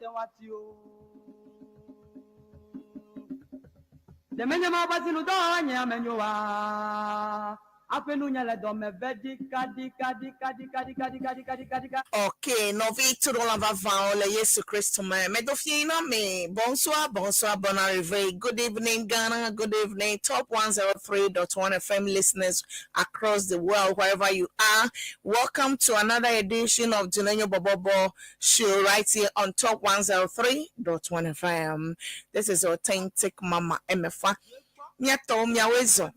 mate ŋu ati o. Ɖe menye Mawu ƒe asinudɔwɔla nye ame nyo oa? Aƒe nu nye le dɔme ve ɖikaɖikaɖikaɖikaɖikaɖikaɖikaɖika. Ok, nɔvi toɖola vavãwo le Yesu Kristo me, medo fiẽ na mi. Bonsoir, bonsoir, bon arrivée. Good evening, Ghana. Good evening, Top 103.1 FM listeners across the world, wherever you are. Welcome to another edition of Dunenyo Bobobo Show right here on Top 103.1 FM. This is authentic Mama Emefa. Miatɔwo miawoe zɔ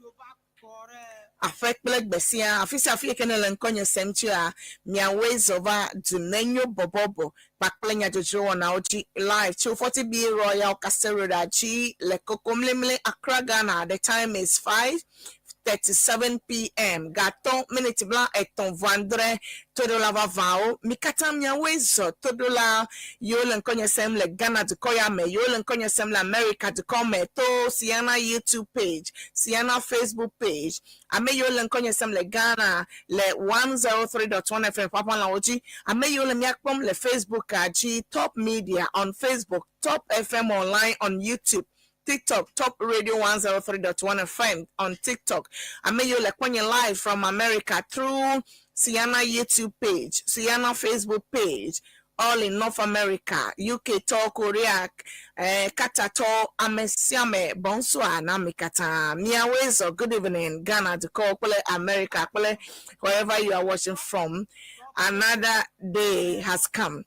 aƒe kple gbe sia afi sia afi yi ke nèle ŋkɔnye sem tsoa, miawoe zɔ va Dunenyo Bɔbɔbɔ kpakple nyadzɔdzro wɔnawo dzi live tso 40B Royal Castle Road dzi le Kokomlemle, Accra, Ghana. The time is 5:37 p.m. Gatɔ miniti bla etɔ̃ vɔ adre toɖola vavãwo. Mi katã miawoe zɔ toɖola yiwo le ŋkɔnye sem le Ghana dukɔ ya me, yiwo le ŋkɔnye sem le America dukɔ me to Siana YouTube page, Siana Facebook page. Ame yiwo le ŋkɔnye sem le Ghana le 103.1 FM ƒaƒãlawo dzi. Ame yiwo le mía kpɔm le Facebook dzi, Top Media on Facebook, Top FM Online on YouTube. TikTok, Top Radio 103.1 FM on TikTok. Ame yiwo le kpɔnye live from America through Siana YouTube page, Siana Facebook page, all in North America, UK tɔ, Korea, Qatar tɔ, ame sia ame, bonsoir na mi katã. Miawoe zɔ good evening, Ghana dukɔ kple America kple wherever you are watching from. Another day has come.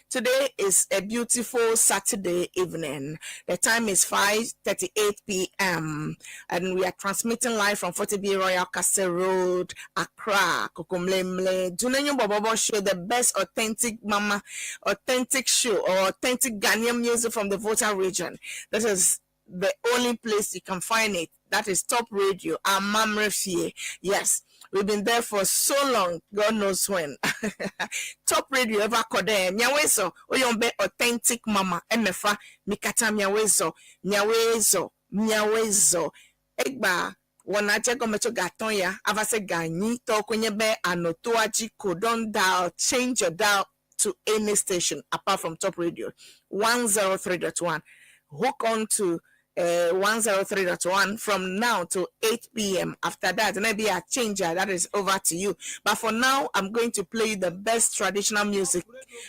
Today is a beautiful Saturday evening. The time is 5:38 p.m. and we are transmitting live from 40B Royal Castle Road, Accra, Kokomlemle. Dunenyo Bobobo Show, the best authentic mama, authentic show or authentic Ghanaian music from the Volta region. This is the only place you can find it. That is Top Radio, Amamrefie. Yes, we've been there for so long, God knows when. Top Radio ever kɔdɛ miawoe zɔ woyɔm be authentic mama emefa mi katã miawoe zɔ miawoe zɔ miawoe zɔ egba wɔna dze gɔme tso gatɔ̃ ya ava se ga enyi tɔwo koe nye be anɔ toa dzi ko don't dial change your dial to any station apart from Top Radio 103.1 hook on to 103.1 from now to 8 p.m. After that, maybe I change that is over to you. But for now, I'm going to play the best traditional music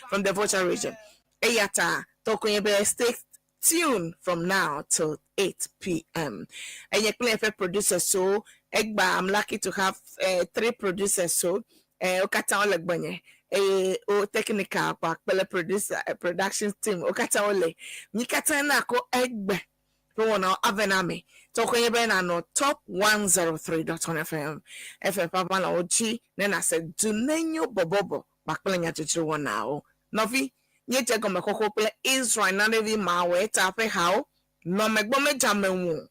from the Volta region. Eyata, Tokunyebe, stay tuned from now till 8 p.m. And you producer, so Egba, I'm lucky to have three producers. So, Okata Olegbonye, o technical kpakple producer production team okata ole mi katã na ko egbe ƒe wɔna ave na mi tɔkɔ nye be nanɔ Top 103.1 FM FM papa la wo dzi ne na se dunenyo bɔbɔbɔ kpakple nyadzɔdzro wɔnawo nɔvi míedze gɔme xoxo kple Israel nanevi mawɔe ta ƒe hawo nɔmegbɔ medzame ŋu o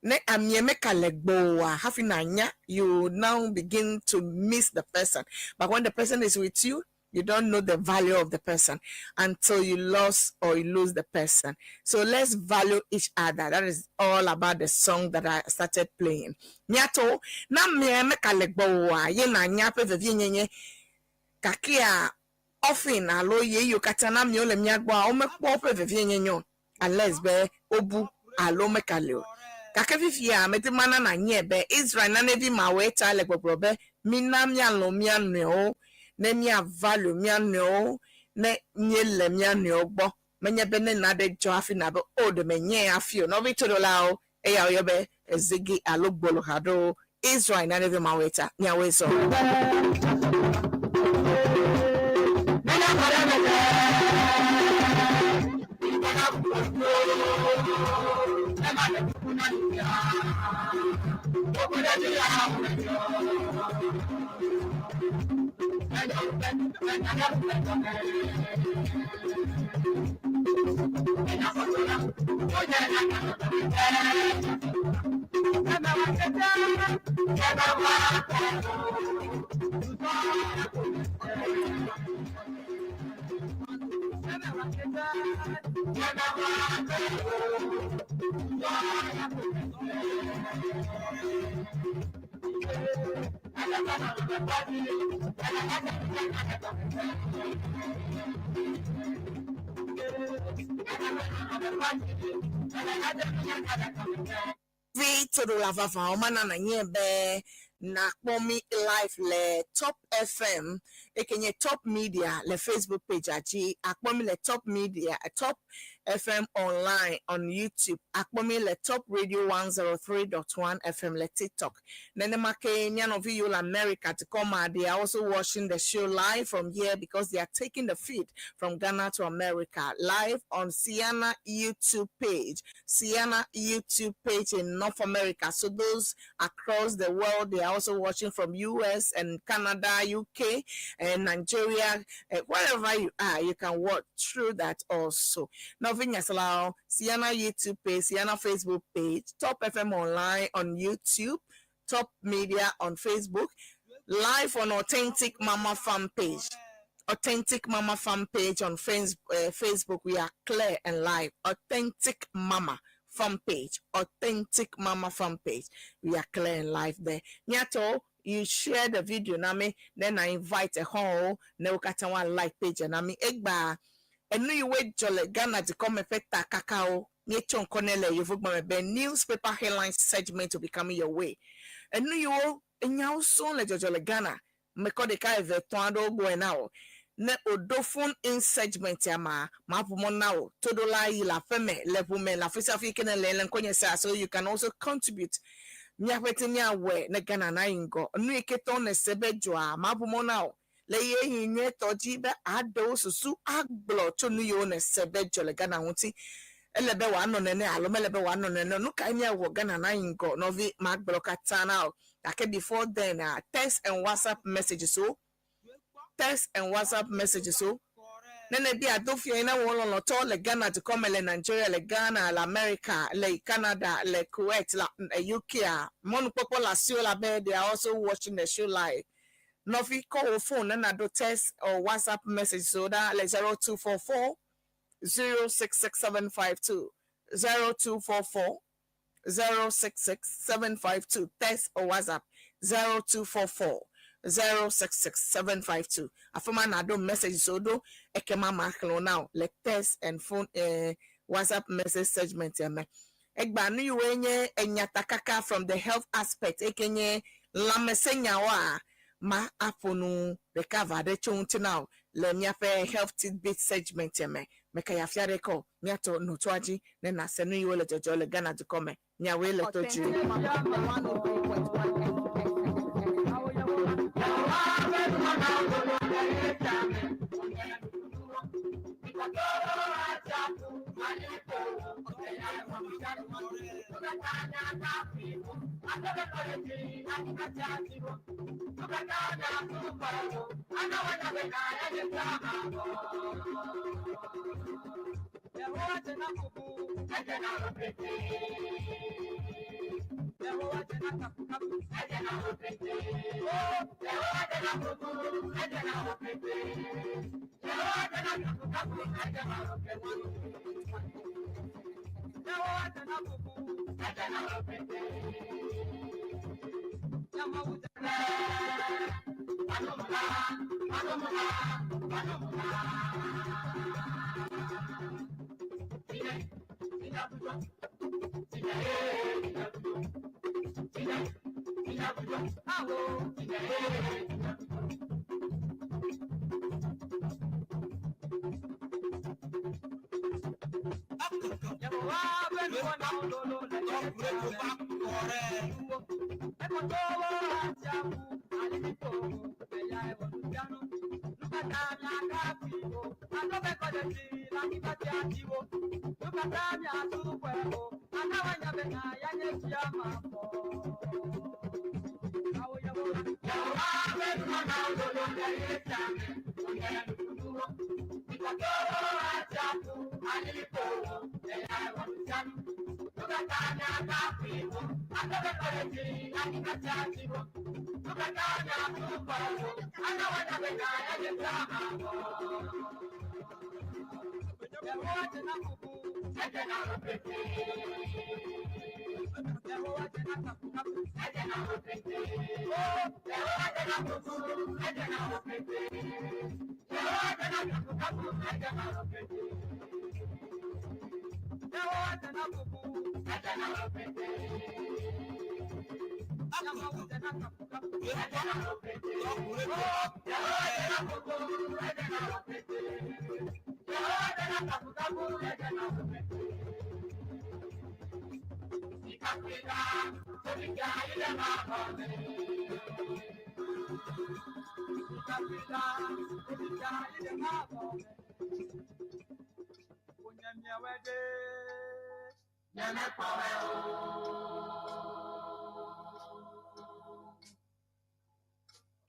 ne amie meka le gbɔwòa hafi na you now begin to miss the person but when the person is with you you don't know the value of the person until you lost or you lose the person. So let's value each other. That is all about the song that I started playing. Miato na mie meka le gbɔwòa ye na nya ƒe vevie nyenye kakea often alo ye yiwo katã na miwo le mia gbɔa womekpɔ woƒe vevie nyenye o unless be wobu alo meka le o gake fifia medi mana na nye be Israel nanevi mawoe ta le gbɔgblɔ be mina mialɔ̃ mia nɔewo ne mia value mia nɔewo ne míele mia nɔewo gbɔ menye be ne naɖe dzɔ hafi na be o ɖe menye hafi o nɔvi toɖolawo eya woyɔ be ezigi alo gbolo haɖo Israel nanevi mawoe ta miawoe zɔ. Vi toɖola vavãwo mana nanye be nakpɔ mi live le Top FM eke nye Top Media le Facebook page dzi. Akpɔ mi le Top Media, Top FM online on YouTube. Akpɔ mi le Top Radio 103.1 FM le TikTok. Nenema ke mía nɔvi yiwo le America dukɔ ma, they are also watching the show live from here because they are taking the feed from Ghana to America live on Sienna YouTube page. Sienna YouTube page in North America. So those across the world, they are also watching from US and Canada, UK, and Nigeria. Wherever you are, you can watch through that also. Nɔvi Sienna YouTube page, Sienna Facebook page, Top FM Online on YouTube, Top Media on Facebook, live on Authentic Mama Fan page. Authentic Mama Fan page on Facebook. We are clear and live. Authentic Mama Fan page. Authentic Mama Fan page. We are clear and live there. Nyato, you share the video na me, then I invite a whole ne ukata one like page na me egba. Enu yiwe dzɔ le Ghana dukɔ me ƒe ta kakawo míetsɔ ŋkɔ nɛ le yevugbɔ be newspaper headline segment will be coming your way. Enu yiwo enyawo sɔŋ le dzɔdzɔ le Ghana mekɔ ɖeka eve tɔn aɖewo gbɔe na wo ne o phone in segment ya ma ma ƒo na wo toɖola yi le aƒeme le ʋume le afi sia afi ke ne le le ŋkɔnye sea, so you can also contribute míaƒe te míawɔe ne Ghana na yi ŋgɔ. Nu yi ke tɔ ne se be dzɔa ma ƒo mɔ na wo le ye nyuietɔ dzi be aɖewo susu agblɔ tso nu yiwo ne se be dzɔ le Ghana ŋuti ele be wòanɔ nene alo mele be wòanɔ nene. Nu kae míawɔ Ghana na yi ŋgɔ? Nɔvi magblɔ katã na o, gake before then, text and WhatsApp messages o, text and WhatsApp messages o nene bi ado fia na wo lɔlɔtɔ le Ghana dukɔ me, le Nigeria, le Ghana, le America, le Canada, le Kuwait, le UK a mɔnukpɔkpɔ le asiwo la be they are also watching the show live. Nɔvi kɔ wo phone nena do text or WhatsApp message so that le 0244 066752, 0244 066752, text or WhatsApp 0244 066752. Afama na do message so do ekema ma xlẽ now le text and phone, WhatsApp message segment ya me. Egba nu yiwoe nye enyatakaka from the health aspect eke nye lãmesẽnyawoa ma aƒo nu ɖeka va ɖe tso ŋuti na o le míaƒe health tidbit segment ya me. Meka ya fia ɖe kɔ míatɔ notoa dzi ne nase nu yiwo le dzɔdzɔ le Ghana dukɔ me. Nyawoe le to dzi. Authentic Mama 103.1 FM.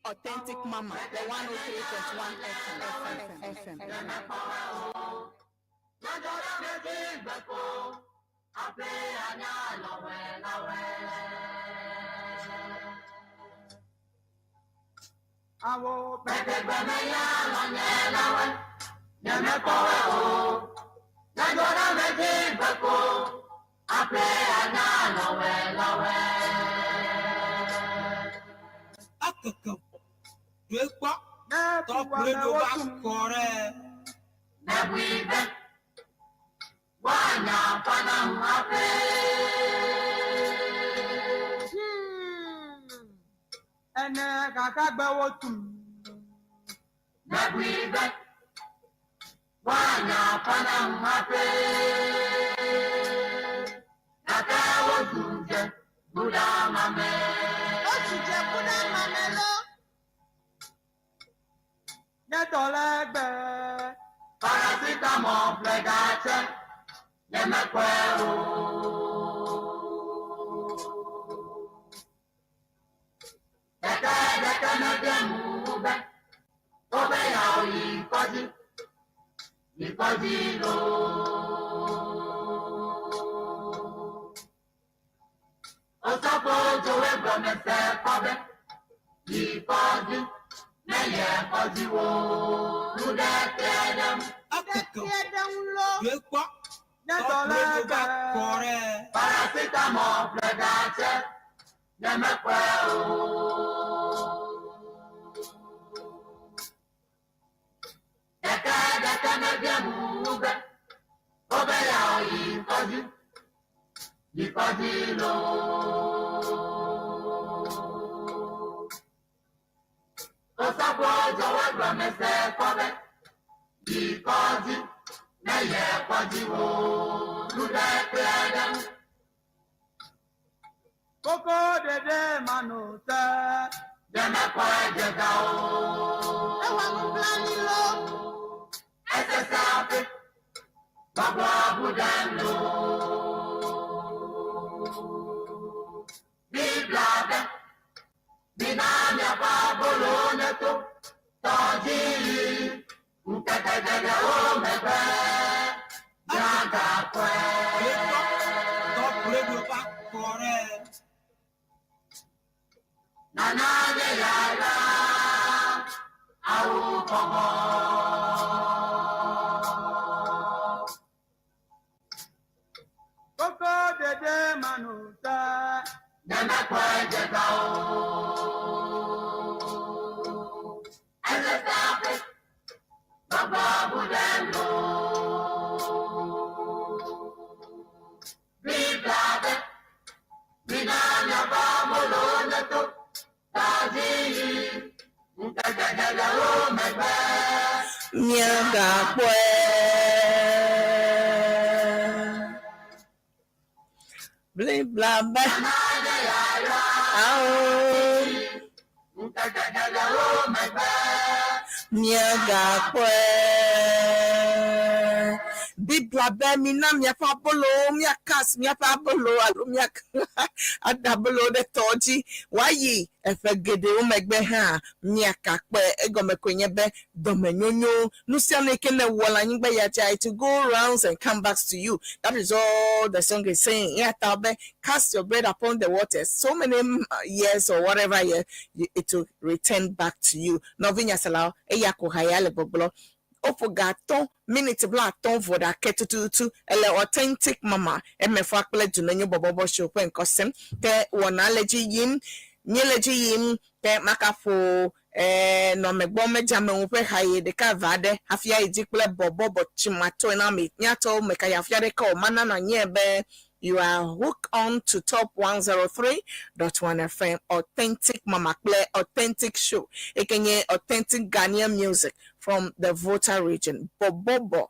Authentic Mama, the 103.1 FM. FM. Akeke doe kpɔ tɔkple ɖo va kɔ ɖe. Ene kaka gbe wo tum. Nye tɔ le gbe. Akeke doe kpɔ Nye tɔ tɔkple le ɖo gbe. va kɔ ɖe. Koko dede manu te. Akeke doe kpɔ tɔkple ɖo va kɔ ɖe. Koko dede manu te. Míagakpɔe. Blibla be. Ao. Míagakpɔe. Biblia be mina miaƒe abolowo, míakas miaƒe abolo alo míak ada abolo ɖe tɔ dzi. Woayi eƒe geɖewo megbe hã míakakpɔe. Egɔme koe nye be dɔmenyonyo. Nu sia nu yi ke nèwɔ le anyigba ya dzia, it will go rounds and come back to you. That is all the song is saying. Eya ta be cast your bread upon the waters. So many years or whatever year, it will return back to you. Nɔvinyaselawo, eya ko ha ya le gbɔgblɔ. Woƒo ga atɔ̃ miniti bla atɔ̃ vɔ ɖake tututu ele Authentic Mama emefa kple Dunenyo bɔbɔbɔ show ƒe ŋkɔ sem. Ke wɔna le dzi yim, míele dzi yim ke makaƒo. Eh, nɔme gbɔ medzame ŋu ƒe ha ye ɖeka eve aɖe hafi ayi dzi kple bɔbɔbɔ tsimatɔe na mi. Míatɔwo meka yi afi aɖeke o. Mana nɔ anyi be you are hooked on to Top 103.1 FM, Authentic Mama kple Authentic Show. Eke nye authentic Ghanaian music from the Volta Region. Bɔbɔbɔ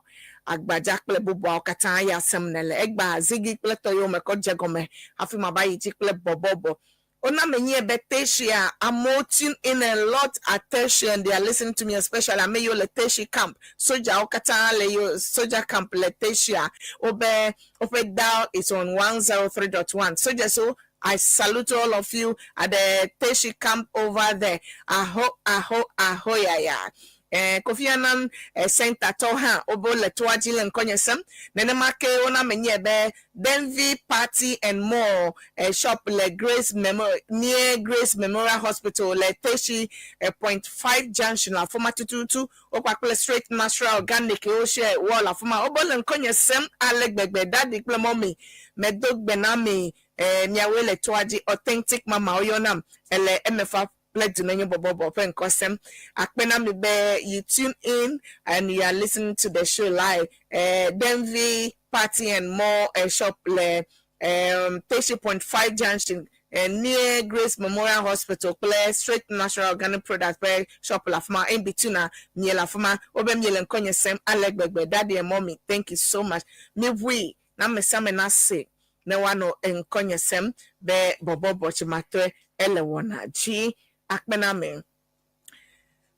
agbadza kple bubuawo katã ya sem nele. Egba zigi kple tɔ yiwo me kɔ dze gɔme hafi mava yi dzi kple bɔbɔbɔ. Ona menye be Teshie amewo tune in a lot at Teshie and they are listening to me, especially ame yiwo le Teshie camp. Sojawo katã le yo soja camp le Teshie. Wobe woƒe dial is on 103.1. Soldiers, so I salute all of you at the Teshie camp over there. Aho, aho, aho, ya, ya. Kofi Annan Center tɔ hã wobe le toa dzi le ŋkɔnye sem. Nenema ke wona menye be Denvi Party and More shop le Grace Memorial, near Grace Memorial Hospital le Teshie .5 Junction le afima tututu. Wokpakple Straight Natural Organic woshare wɔ le afima. Wobe le ŋkɔnye sem ale gbegbe, daddy kple mommy. Medo gbe na mi miawoe le toa dzi. Authentic Mama woyɔnam ele emefa kple dunenyo bɔbɔbɔ ƒe ŋkɔsem. Akpe na mi be you tune in and you are listening to the show live. Denvi Party and More shop le Teshie .5 Junction, near Grace Memorial Hospital kple Straight Natural Organic Product ƒe shop le afima. In between na mie le afima. Wobe mie le ŋkɔnye sem ale gbegbe. Daddy and mommy, thank you so much. Mi ʋui na ame sia ame na se ne woanɔ ŋkɔnye sem be bɔbɔbɔ tsimatɔe ele wɔna dzi. Akpe na mi.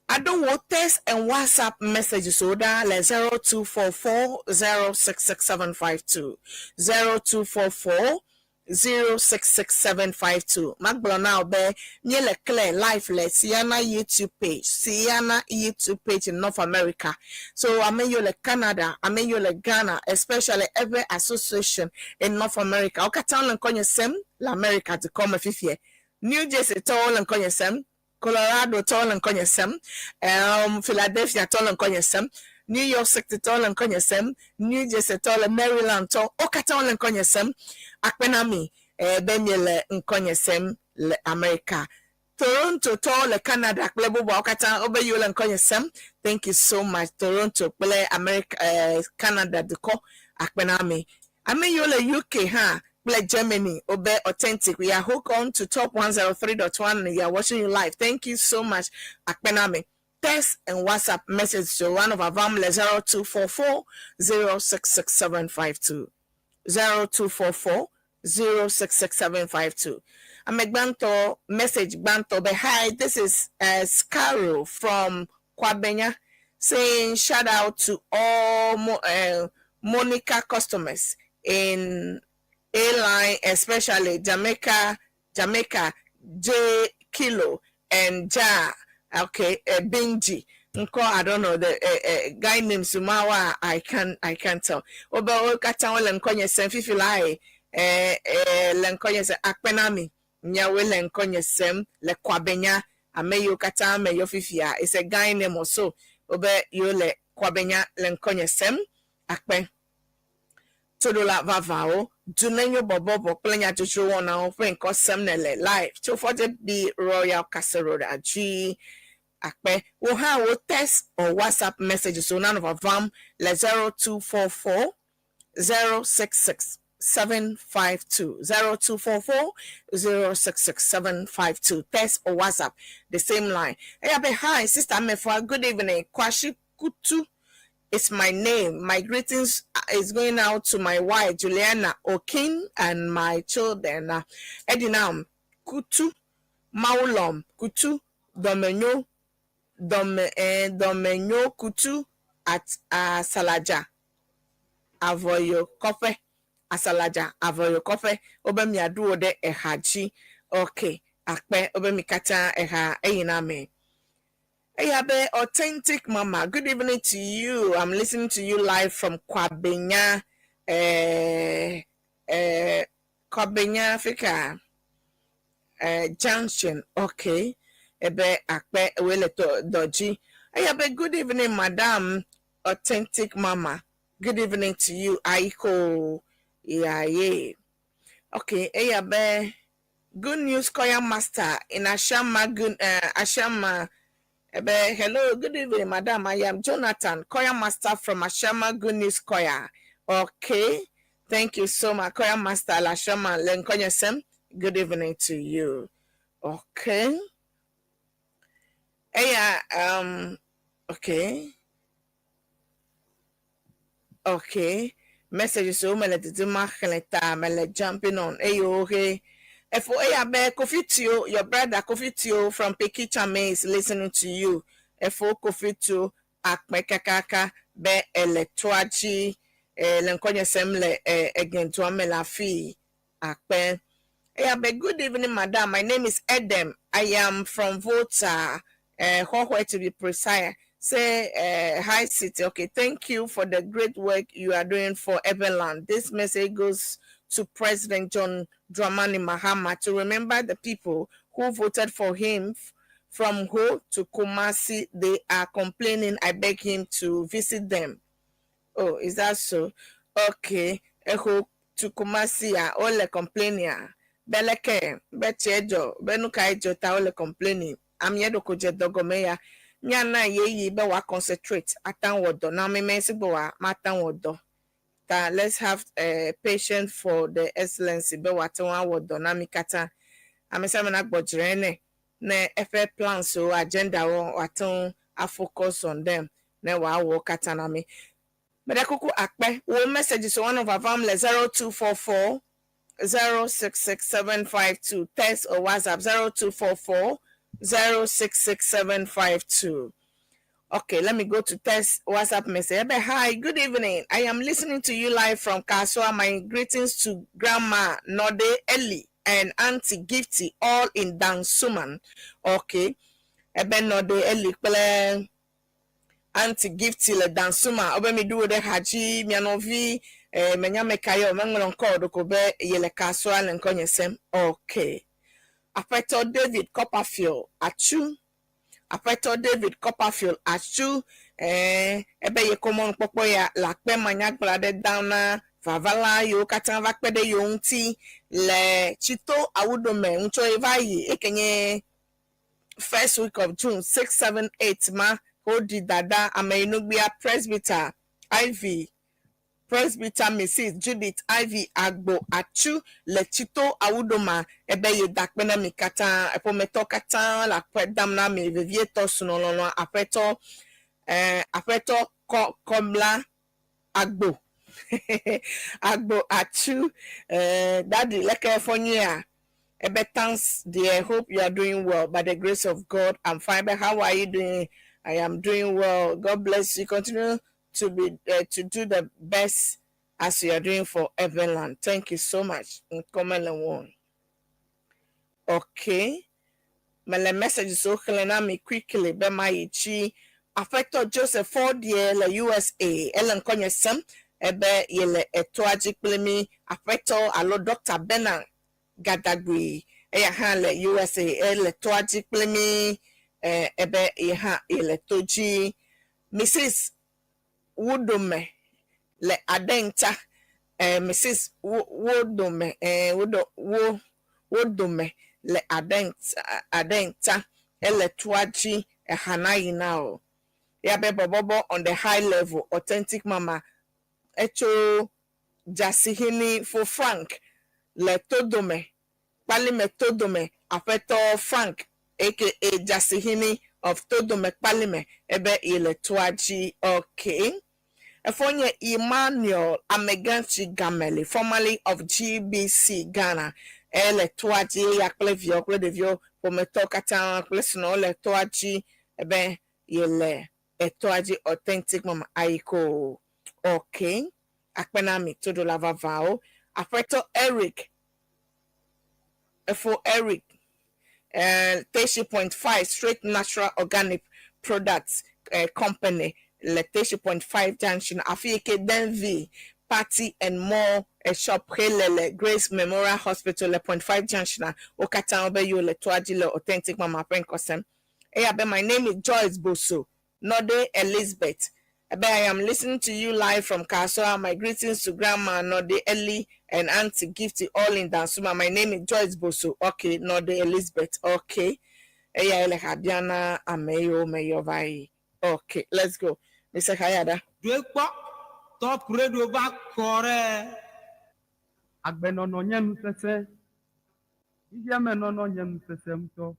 Aɖo wo text and WhatsApp messages wo ɖa le 0244 066752, 0244 066752. Magblɔ na wo be míele clear live le Siana YouTube page, Siana YouTube page in North America. So ame yiwo le Canada, ame yiwo le Ghana, especially every association in North America. Wo katã le ŋkɔnye sem le America dukɔ me fifie. New Jersey tɔwo le ŋkɔnye sem, Colorado tɔwo le ŋkɔnye sem, Philadelphia tɔwo le ŋkɔnye sem, New York City tɔwo le ŋkɔnye sem, New Jersey tɔwo le Maryland tɔwo, wo katã wole ŋkɔnye sem. Akpe na mi be miele ŋkɔnye sem le America. Toronto tɔwo le Canada kple bubuawo katã wobe yiwo le ŋkɔnye sem. Thank you so much, Toronto kple America, Canada dukɔ. Akpe na mi. Ame yiwo le UK hã kple Germany wobe authentic. We are hooked on to Top 103.1. We are watching you live. Thank you so much. Akpe na mi. Text and WhatsApp message to one of our family 0244 066752. 0244 066752. Amegbantɔ message gbãtɔ be hi, this is Scaro from Kwabenya saying shout out to all Monica customers in A-line, especially Jamaica, Jamaica, J Kilo and Ja, okay, Benji. Nko, I don't know the guy named Sumawa. I can't tell. Obe o kata le nkonye sem fifi lai le nkonye sem akpenami nyawe le nkonye sem le Kwabenya ame yiwo katã me yɔ fifia. It's a guy name also. Obe yo le Kwabenya le nkonye sem akpe. Toɖola vavawo dunenyo bɔbɔbɔ kple nyadzɔdzɔ wɔnawo ƒe ŋkɔ sem ne le live tso 40B Royal Castle Road adzi akpe. Wo hã wo text or WhatsApp messages wo nanɔ vavam le 0244 066 752, 0244 066 752. Text or WhatsApp, the same line. Hey, be hi, Sister Mefa, good evening. Kwashi Kutu is my name. My greetings is going out to my wife Juliana Okin and my children Edinam Kutu, Maulom Kutu, Domenyo Dome, Domenyo Kutu at Salaja Avoyo Kofe, Asalaja Avoyo Kofe. Obe miaɖu wo ɖe eha dzi. Okay, akpe obe mi katã eha eyina me. Eya be Authentic Mama, good evening to you. I'm listening to you live from Kwabenya, Kwabenya, Africa Junction. Okay, ebe akpe wele to dodgy. Eya be good evening, Madam Authentic Mama. Good evening to you, Aiko. Yeah. Okay, eya be good news choir master in Ashama, good Ashama. Ebe, hello, good evening, madam. I am Jonathan, choir master from Ashama Good News Choir. Okay, thank you so much, choir master Ashama Lenkonyesem. Good evening to you. Okay. Eya, okay. Messages so mele didi ma xlẽ ta mele jumping on. Eyo, okay. Efo eya be Kofi Tio, your brother Kofi Tio from Peki Chame is listening to you. Efo Kofi Tio akpe kakaka be ele toa dzi le ŋkɔnyesem le egentoa me le afi akpe. Eya be good evening, madam. My name is Edem. I am from Volta, Hohoe to be precise. Say, hi, city. Okay, thank you for the great work you are doing for Eberland. This message goes to President John Dramani Mahama to remember the people who voted for him from Ho to Kumasi. They are complaining. I beg him to visit them. Oh, is that so? Okay. Eho to Kumasi, ah, ole complaining. Ah. Beleke, bechejo, benuka ejo ta ole complaining. Amie do koje dogome ya. Miana ye be wa concentrate. Atan wodo. Na me me sigbo wa matan wodo. Ta let's have patience for the excellency be wa te wa wodo na mi kata. Ame sia ame na gbɔdzre ne ne eƒe plans o agenda wo wate ŋu a focus on them ne wòawɔ katã na mi. Meɖe kuku akpe wo messages wɔnɔ vavam le 0244 066752, text or WhatsApp 0244 066752. Okay, let me go to text WhatsApp message. Ebe, hi, good evening. I am listening to you live from Kasua. My greetings to Grandma Node Eli and Auntie Gifty, all in Dansuman. Okay. Ebe Node Eli kple Auntie Gifty le Dansuma. Obe mi du de haji mianovi menya mekayo meŋlɔ ŋkɔ ɖoko be yele Kasua le ŋkɔ nye sem. Okay. Aƒetɔ David Copperfield Atsu. Aƒetɔ David Copperfield Atsu ebe ye kɔ mɔnukpɔkpɔ ya le akpe manyagblɔ aɖe dam na vavala yiwo katã va kpe ɖe yewo ŋuti le Tsito Awudome ŋutsɔ ye va yi eke nye first week of June 6, 7, 8 ma wodi dada ameyinugbia Presbyter Ivy, Presbyter Mrs Judith Ivy Agbo Atsu le Tsito Awudoma ebe ye da akpe na mi katã eƒometɔ katã le akpe dam na mi vevietɔ sunɔlɔlɔ aƒetɔ kɔ kɔmla Agbo Atsu daddy leke fɔ nyuia ebe thanks dear, hope you are doing well. By the grace of God, I'm fine, but how are you doing? I am doing well. God bless you. Continue to do the best as you are doing for Everland. Thank you so much. Nkomele one. Okay. Mele message so xlẽ na mi quickly be ma yi tsi. Aƒetɔ Joseph Fordie le USA ele ŋkɔnye sem ebe yele etoa dzi kple mi. Aƒetɔ alo Dr. Bernard Gadagbui eya hã le USA ele toa dzi kple mi ebe ye hã yele to dzi. Mrs. Wodome le Adenta Mrs. Wodome Wodo wo Wodome le Adenta ele toa dzi ehana yina o yabe bɔbɔbɔ on the high level authentic mama etso Jasihini fo Frank le Todome Kpalime Todome. Aƒetɔ Frank aka Jasihini of Todome Kpalime ebe yele toa dzi. Okay. Efonye Emmanuel Ameganchi Gameli, formerly of GBC Ghana, ele toa dzi eya kple viawo kple ɖeviwo ƒometɔwo katã kple srɔ̃wo le toa dzi ebe yele etoa dzi authentic mama ayiko. Okay. Akpenami todola vavawo. Aƒetɔ Eric Efo Eric 30.5 Straight Natural Organic Products Company le 30.5 Junction Afieke Denvi Party and More a shop hele Grace Memorial Hospital le 0.5 Junction a wo katã wobe yiwo le toa dzi le authentic mama ƒe ŋkɔsem. Eya be my name is Joyce Boso Node Elizabeth. Ebe I am listening to you live from Kasoa. My greetings to Grandma Node Eli and Auntie Gifty, all in Dansuma. My name is Joyce Boso. Okay, Node Elizabeth. Okay. Eyae le ha bia na ame yiwo meyɔ va yi. Okay, let's go. Mise ha ya ɖa. Ɖoe kpɔ Top Radio va kɔ ɖe. Agbenɔnɔ nye nu sesẽ. Xexeamenɔnɔ nye nu sesẽ ŋutɔ.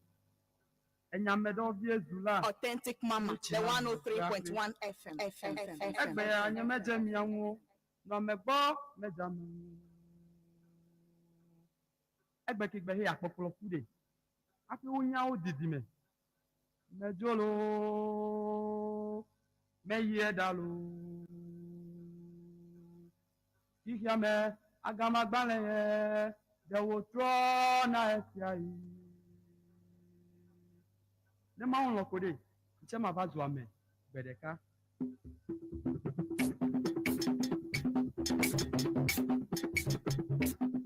Enya ame ɖewo vie zu la. Authentic Mama, the 103.1 FM. FM. FM. Egbea nye medze mia ŋu o. Nɔ ame gbɔ medze ame ŋu. Egbe ke gbe he akpɔkplɔ ƒu ɖe. Hafi wonyawo didime. Medzo loo. Meyi eɖa loo. Xexeame agamagbalẽ ye ɖe wòtrɔna ɣe yi. Ne Mawu lɔ̃ ko ɖe, ŋtsɛ mava zu ame gbe ɖeka.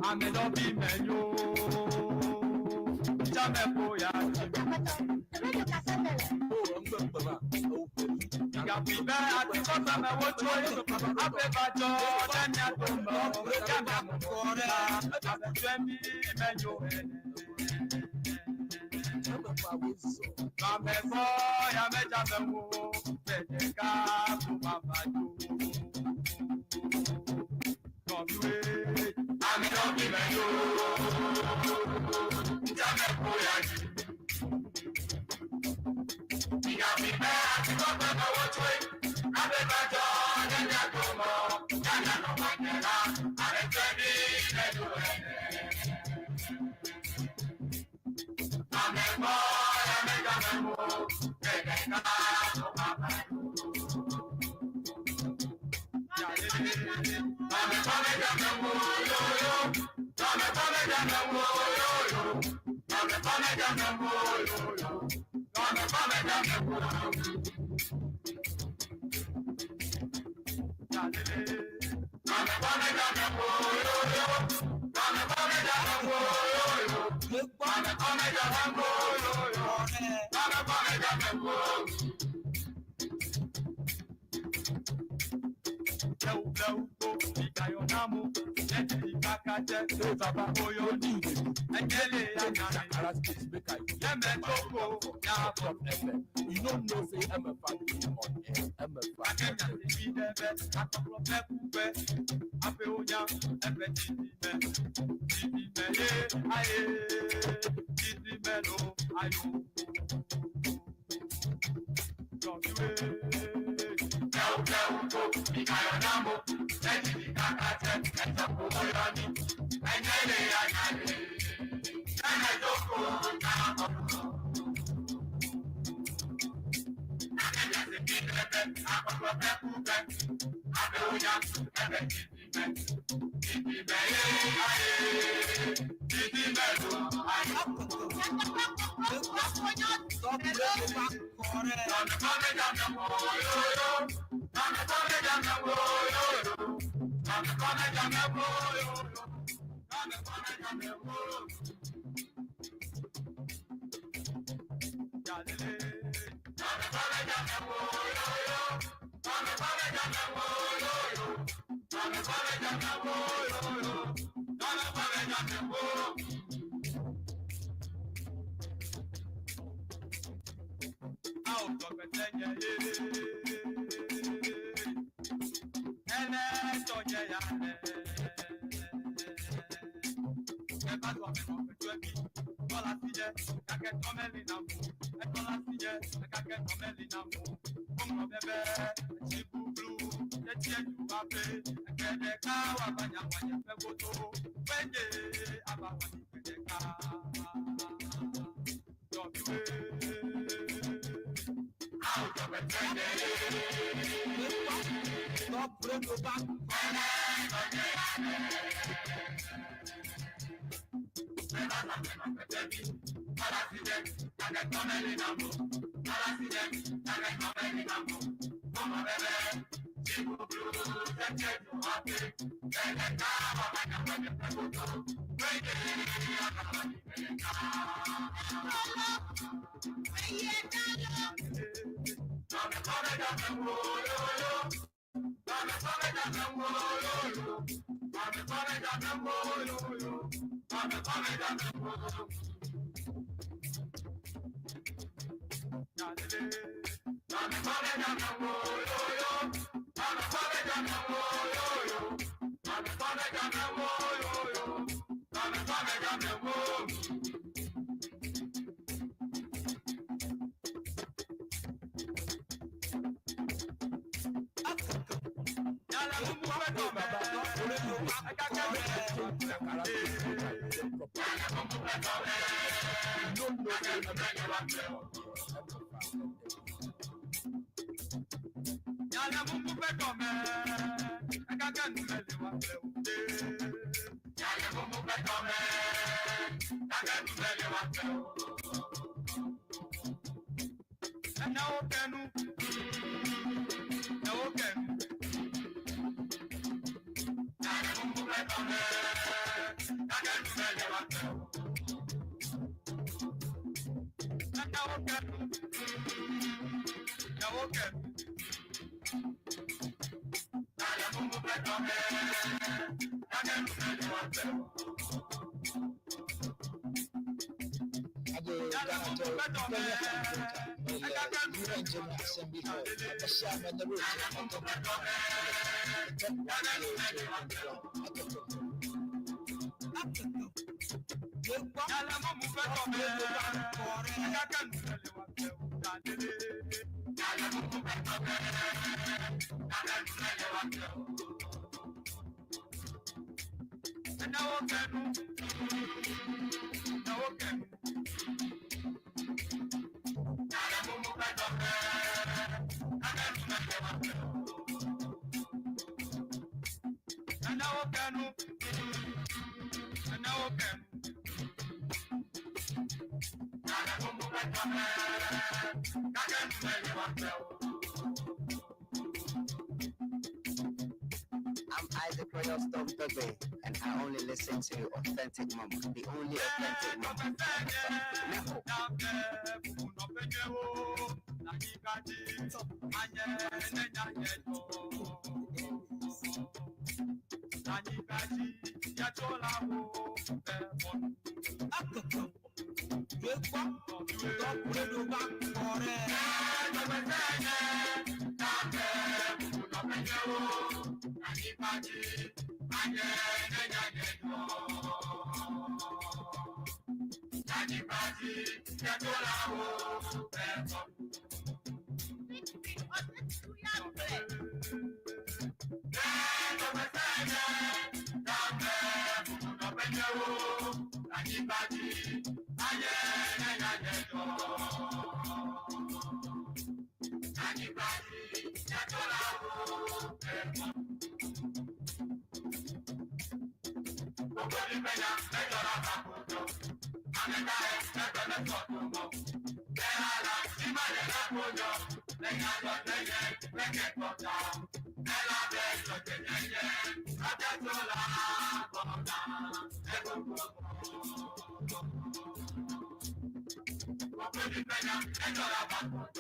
Ame ɖɔvi menyo, ŋtsame ko ya dzi. Gaƒi be atikɔtɔme wotsoe, aƒe va dzɔ ɖe mía dome o. Ya mía Kɔ ɖe. ame tsɔe mi menyo ene. Ame gbɔ ya medze ame ŋu o, gbe ɖeka ko mava dzo. Nɔviwoe, ame ɖɔvi menyo, ŋtsame ko ya dzi. Gaƒi be atikɔtɔme wotsoe, aƒe va dzɔ ɖe mía dome o. Ya mía nɔ gbanye la, ame tsɔe mi menyo ene. Ame gbɔ ya medze ame ŋu o, gbe ɖeka ko mava dzo. Ame gbɔ medze ame ŋu o, yo yo. Ame gbɔ medze ame ŋu o, yo yo. Ame gbɔ medze ame ŋu o, yo yo. Ame gbɔ medze ame ŋu o. Ame gbɔ medze ame ŋu o, yo yo. Ame gbɔ medze ame ŋu o, yo yo. Ɖoe kpɔ Ame gbɔ medze ame ŋu o, yo yo. Kɔ ɖe. Ame gbɔ medze ame ŋu o. Blewu blewu ko ìkàyọ̀ náà mú. Ẹ̀jẹ̀ ìkàkàjẹ́ tó bàbá oyó ní. Ẹ̀jẹ̀ lè yá nyàmé. Yẹ́mẹ̀ tó kó yà bọ̀. You no know say MFA dey on air. MFA. Akẹ́nyà ti fi dẹ́bẹ́, akọ̀kọ̀ fẹ́ kú pẹ́. Afẹ́ onya ẹ̀fẹ̀ títí mẹ́. Títí mẹ́ yé ayé. Títí mẹ́ ló ayò. Jọ̀bíwé. Blewu blewu ko ìkàyọ̀ náà mú. Ẹ̀jẹ̀ ìkàkàjẹ́ ẹ̀jẹ̀ kò wọ́yọ̀ ní. Ẹ̀jẹ̀ lè yá nyàmé. Yẹ́mẹ̀ tó kó yà bọ̀. Top Radio va kɔ ɖe. Ɖoe kpɔ Top Radio va kɔ ɖe. I'm Isaac Royal Storm Dogbe, and I only listen to Authentic Mama, the only authentic mama. Neho. I'm Isaac Royal Storm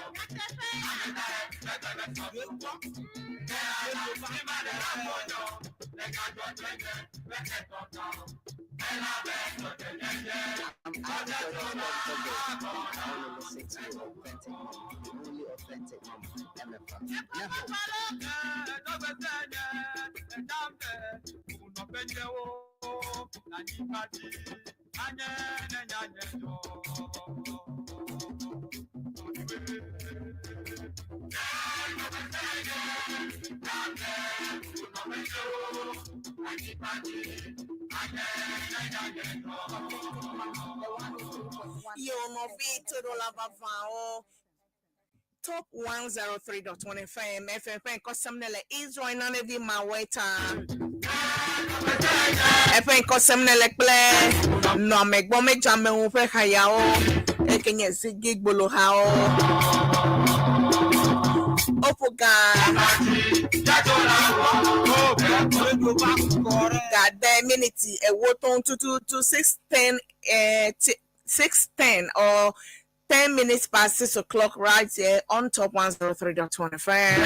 Dogbe, and I only listen to Authentic Mama, the only authentic mama, MFR. Neho. Yo, nɔvi toɖola vavãwo. Top 103.1 FM, FM ƒe ŋkɔ sem ne le Israel nanevi mawɔe ta. Eƒe ŋkɔ sem ne le kple nɔamegbɔ medzamewo ƒe xayawo eke nye zigi gbolohawo. Woƒo ga gade miniti ewo tɔn tututu 6:10 6:10 or 10 minutes past 6 o'clock right here on Top 103.1 FM.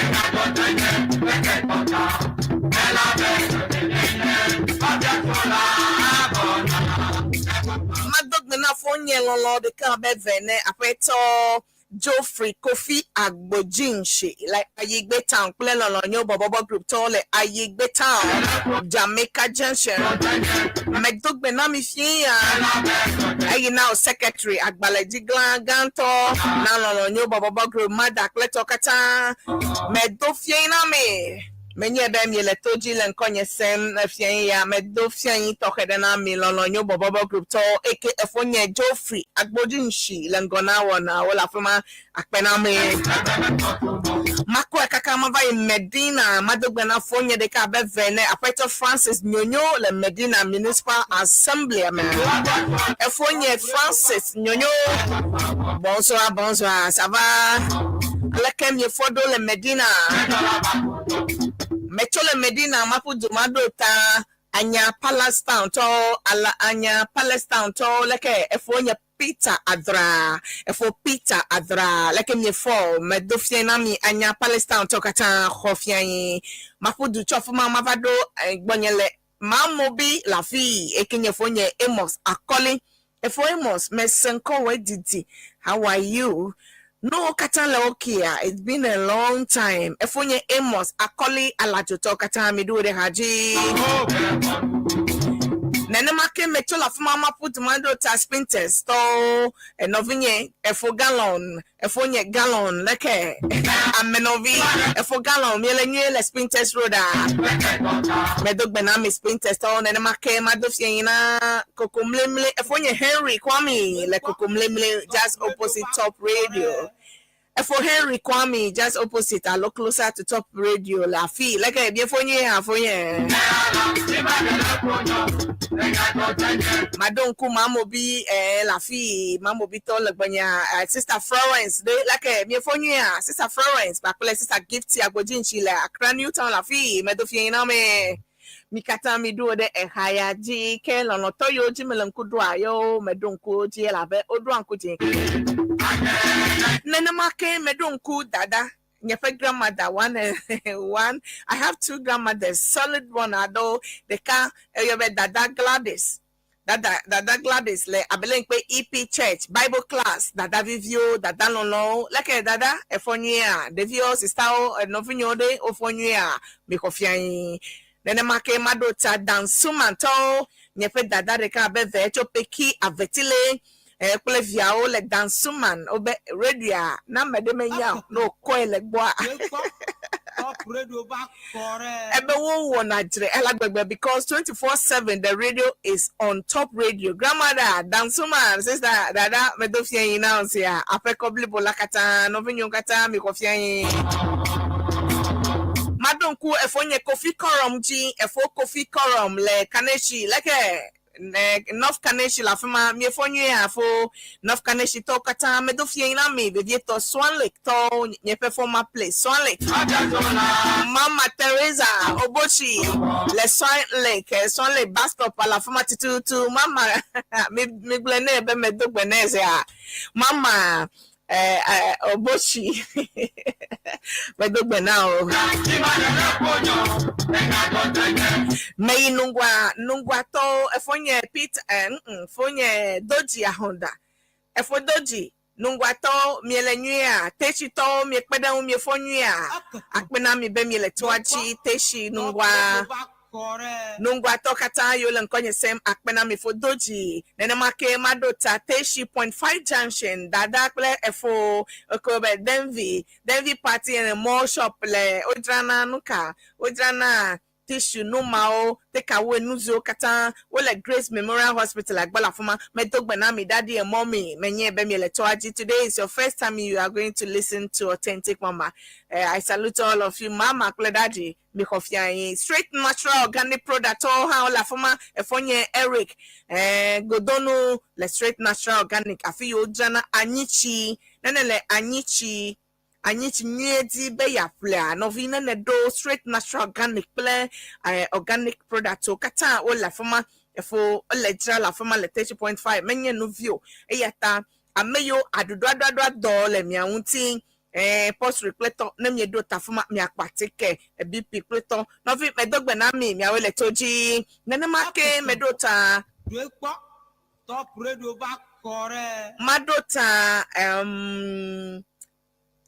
Madogbe na fo nye lɔlɔ ɖeka abe ve ne aƒetɔ. Geoffrey Kofi Agbodzinshi le Ayigbe Town kple Lɔlɔnyo Bɔbɔbɔ Group tɔwo le Ayigbe Town, Jamaica Junction. Medo gbe na mi fie ya. Eyi na o secretary agbalẽdziglã gãtɔ na Lɔlɔnyo Bɔbɔbɔ Group Mada kple tɔ katã. Medo fie na mi. Menye be miele to dzi le ŋkɔnye sem fie ya. Medo fie yi tɔxɛ ɖe na mi Lɔlɔnyo Bɔbɔbɔ Group tɔwo eke efonye Geoffrey Agbodzinshi le ŋgɔ na wɔnawo le afi ma akpe na mi. Makɔe kaka mava yi Medina mado gbe na fonye ɖeka abe ve ne Aƒetɔ Francis Nyonyo le Medina Municipal Assembly me. Efonye Francis Nyonyo. Bonsoir, bonsoir, ça va? Aleke miefɔ ɖo le Medina? Metso le Medina maƒu du maɖo ta Anya Palace Town tɔwo ala Anya Palace Town tɔwo leke efonye Peter Adra efo Peter Adra leke miefɔ medo fia na mi Anya Palace Town tɔwo katã xɔ fia yi maƒu du tsɔ fuma mava ɖo gbɔnye le Mamobi le afi eke nye fonye Amos Akɔli efo Amos mese ŋkɔwòe didi. How are you? No katã le okay a? It's been a long time. Efonye Amos Akɔli aladzotɔ katã mi ɖo ɖe ha dzi. Nenema ke metso le afi ma maƒu du maɖo ta Spintex tɔwo enɔvinye efo gallon efonye gallon leke amenɔvi efo gallon miele nyuie le Spintex Road a medo gbe na mi Spintex tɔwo nenema ke mado fie yi na Kokomlemle efonye Henry Kwame le Kokomlemle just opposite Top Radio. Efo Henry Kwame just opposite alo closer to Top Radio le afi leke biefonye afonye. Maɖo ŋku Mamobi le afi Mamobi tɔ le gbɔnya Sister Florence ɖe leke miefo nyuia Sister Florence kpakple Sister Gifty Agbodzinshi le Accra New Town le afi medo fie yi na me. Mi katã mi ɖo ɖe eha ya dzi ke lɔlɔ̃tɔ yiwo dzi mele ŋku ɖoa yewo meɖo ŋku wo dzi elabe woɖoa ŋku dzi. Nenema ke meɖo ŋku dada nye ƒe grandmother one one I have two grandmothers solid one aɖewo ɖeka eyɔ be Dada Gladys Dada Dada Gladys le Abelenkpe EP Church Bible class dada viviwo dada lɔlɔ̃wo leke dada efɔ nyuiea ɖeviwo sistawo nɔvinyewo ɖe wofɔ nyuiea mixɔ fia yi nenema ke maɖo ta Dansumantɔwo nye ƒe dada ɖeka abe ve tso Peki Avetile kple viawo le Dansuman wobe radioa na ame ɖe menya o ne wòkɔe le gbɔa Top Radio va kɔ ɖe. ebe wowɔna dzre ela gbegbe because 24/7 the radio is on Top Radio. Grandmother Dansuman sister dada medo fia yi na sia aƒekɔ blibo la katã nɔvinyewo katã mixɔ fia yi. Maɖo ŋku efonye Kofi Kɔrɔm dzi efo Kofi Kɔrɔm le Kaneshi leke North Kaneshi le afi ma miefɔ nyuie afo North Kaneshi tɔwo katã medo fia yi na mi vevietɔ Swan Lake tɔwo nye ƒe former place Swan Lake. Mama Teresa Obochi le Swan Lake Swan Lake bus stop le afi ma tututu mama mi mi gblɔ nɛ be medo gbe nɛ zea mama Obochi medo gbe na o. Meyi nungua nunguatɔwo efonye Peter fonye Doji Ahonda efo Doji nunguatɔwo miele nyuia tetsitɔwo miekpe ɖe ŋu miefɔ nyuia akpe na mi be miele toa dzi teshi nungua. Va kɔ ɖe. Nunguatɔ katã yiwo le ŋkɔnye sem akpe na mi fo Doji nenema ke maɖo ta Teshi point five junction dada kple efo eke be Denvi Denvi party ene mall shop le wodzrana nuka wodzrana tissue numawo takeaway nuziwo katã wole Grace Memorial Hospital agbɔ le afi ma medo gbe na mi daddy and mommy menye be miele toa dzi. Today is your first time you are going to listen to Authentic Mama. I salute all of you mama kple daddy mixɔ fia yi straight natural organic product tɔwo hã wole afi ma efonye Eric Godonu le straight natural organic afi yi wodzrana anyitsi nene le anyitsi anyitsi nyuie di be yeaƒlea nɔvi nene ɖo straight natural organic kple organic product wo katã wole afi ma efo wole dzra le afi ma le 30.5 menye nuvi o eya ta ame yiwo aɖuɖɔaɖuaɖua dɔ le mia ŋuti pɔsri kple tɔ ne mieɖo ta afi ma miakpɔ atike BP kple tɔ nɔvi medo gbe na mi miawoe le to dzi nenema ke meɖo ta Ɖoe kpɔ. Top Radio va Maɖo ta um,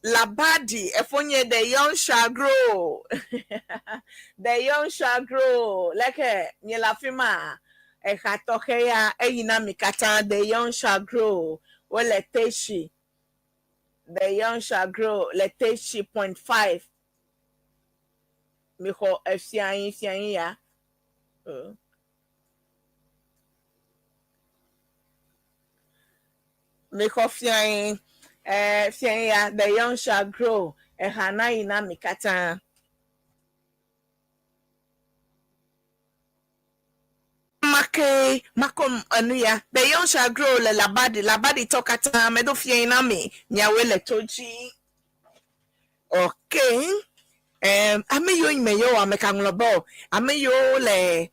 Labadi efonye the young shall grow. The young shall grow. Leke nye le afi ma eha tɔxɛ ya eyi na mi katã the young shall grow. Wole teshi. The young shall grow le teshi point five. Mixɔ efia yi fia yi ya. Mixɔ fia yi fia yi ya the young shall grow. Eha na yi na mi katã. Make makom enu ya the young shall grow le Labadi Labadi tɔ katã medo fia yi na mi miawoe le to dzi. Okay. Ame yiwo me yewo ame ka ŋlɔ be o ame yiwo le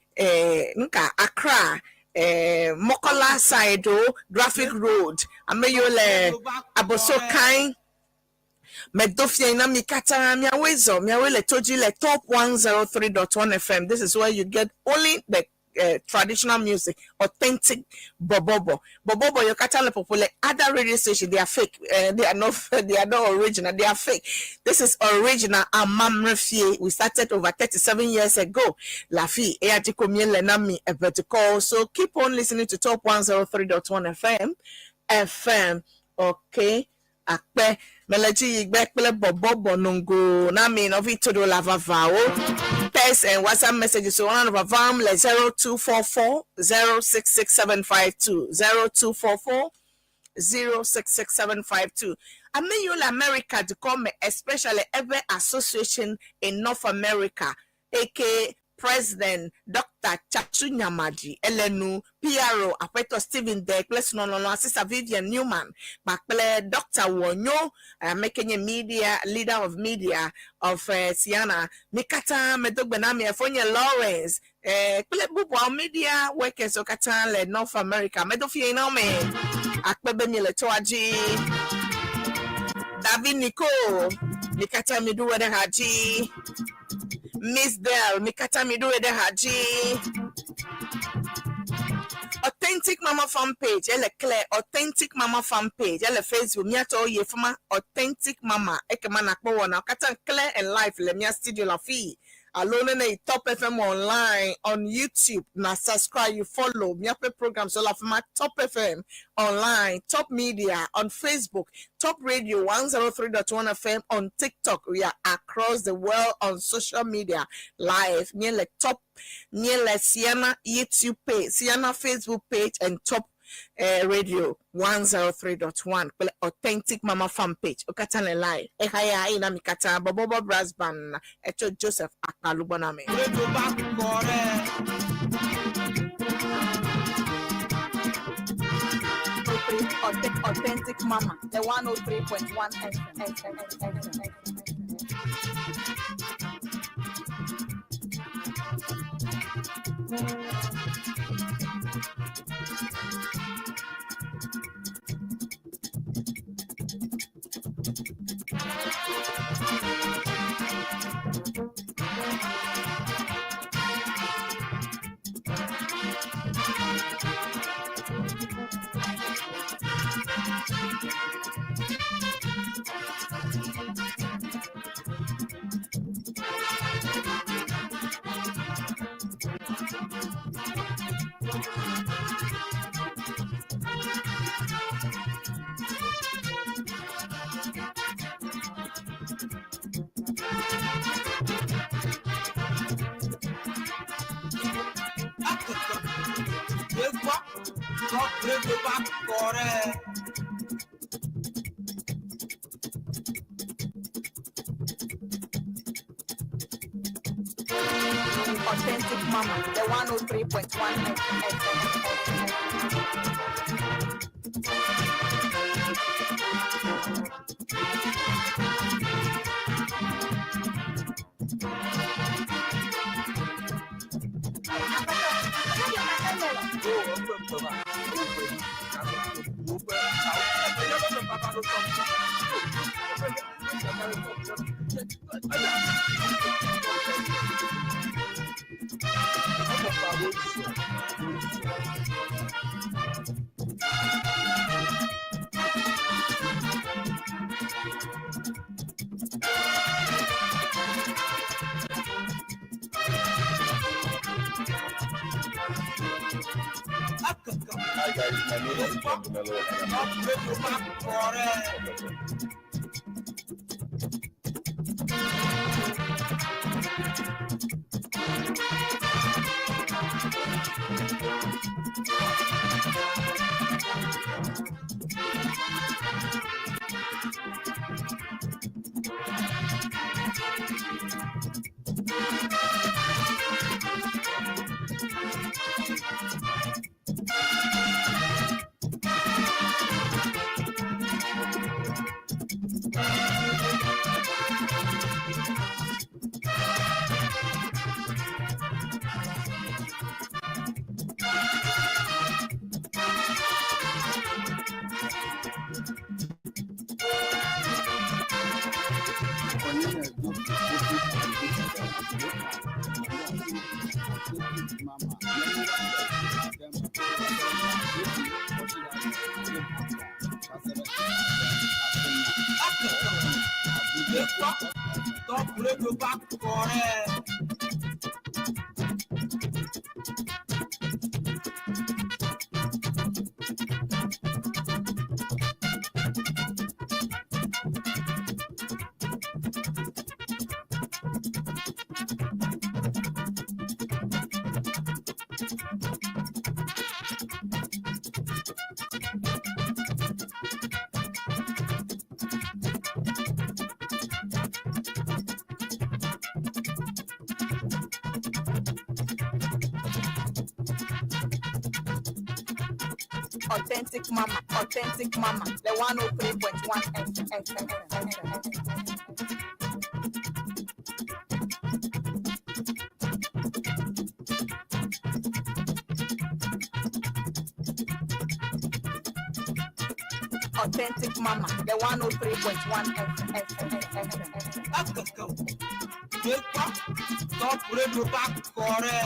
nuka Accra Mokola side o Graphic Road ame yiwo le Aboso kan medo fia yi na mi katã miawoe zɔ miawoe le to dzi le Top 103.1 FM. This is where you get only the traditional music, authentic bobobo. Bobobo, you catch le popular other radio station, they are fake. They are not they are not original, they are fake. This is original Amamrefie. We started over 37 years ago. Lafi Eyaji Lenami. So keep on listening to Top 103.1 FM. FM. Okay. Akpe meleji yigbe kple bɔbɔbɔ nongo na mi nɔvi todo la vavawo. Text and WhatsApp messages so one of vam le 0244 066752 0244 066752. I mean you America to come, especially every association in North America, aka President Dr. Chachu Nyamaji, Elenu, PRO, Apeto Stephen Deck, plus no no no, Sister Vivian Newman, Bakle, Dr. Wonyo, making a media, leader of media of Siana, Mikata, Medogbenami, Efonye Lawrence, Kple bubu media workers okata le North America, Medofie inome, Akpebe mi le toaji, David Nico, Mikata Midu Haji, Miss Bell, Mikata Midu Ede Haji. Authentic Mama fan page, ele Claire, Authentic Mama fan page, ele Facebook, miato ye fama Authentic Mama, ekema na kpo wana, kata Claire and Life, le mia studio la fi. Alone na Top FM online on YouTube. Na subscribe, you follow. Miape programs all of my Top FM online, Top Media on Facebook, Top Radio 103.1 FM on TikTok. We are across the world on social media live. Near Top, near Sienna YouTube page, Sienna Facebook page, and Top Radio 103.1 Authentic Mama fan page. Okatane live. Ehaya ina mikata Bobobo Brass Band. Echo Joseph Akalubaname. Authentic Mama, the 103.1 FM. Authentic Mama, the 103.1 FM. Hi guys, my name is John Dumelo and I'm Top Radio bá kọrẹ́. Ekpɔ Top Radio bá kọrẹ́. Authentic Mama, Authentic Mama, the 103.1 FM. Authentic Mama, the 103.1 FM. Akẹ́kọ̀ọ́ Ekpɔ Top Radio bá kọrẹ́.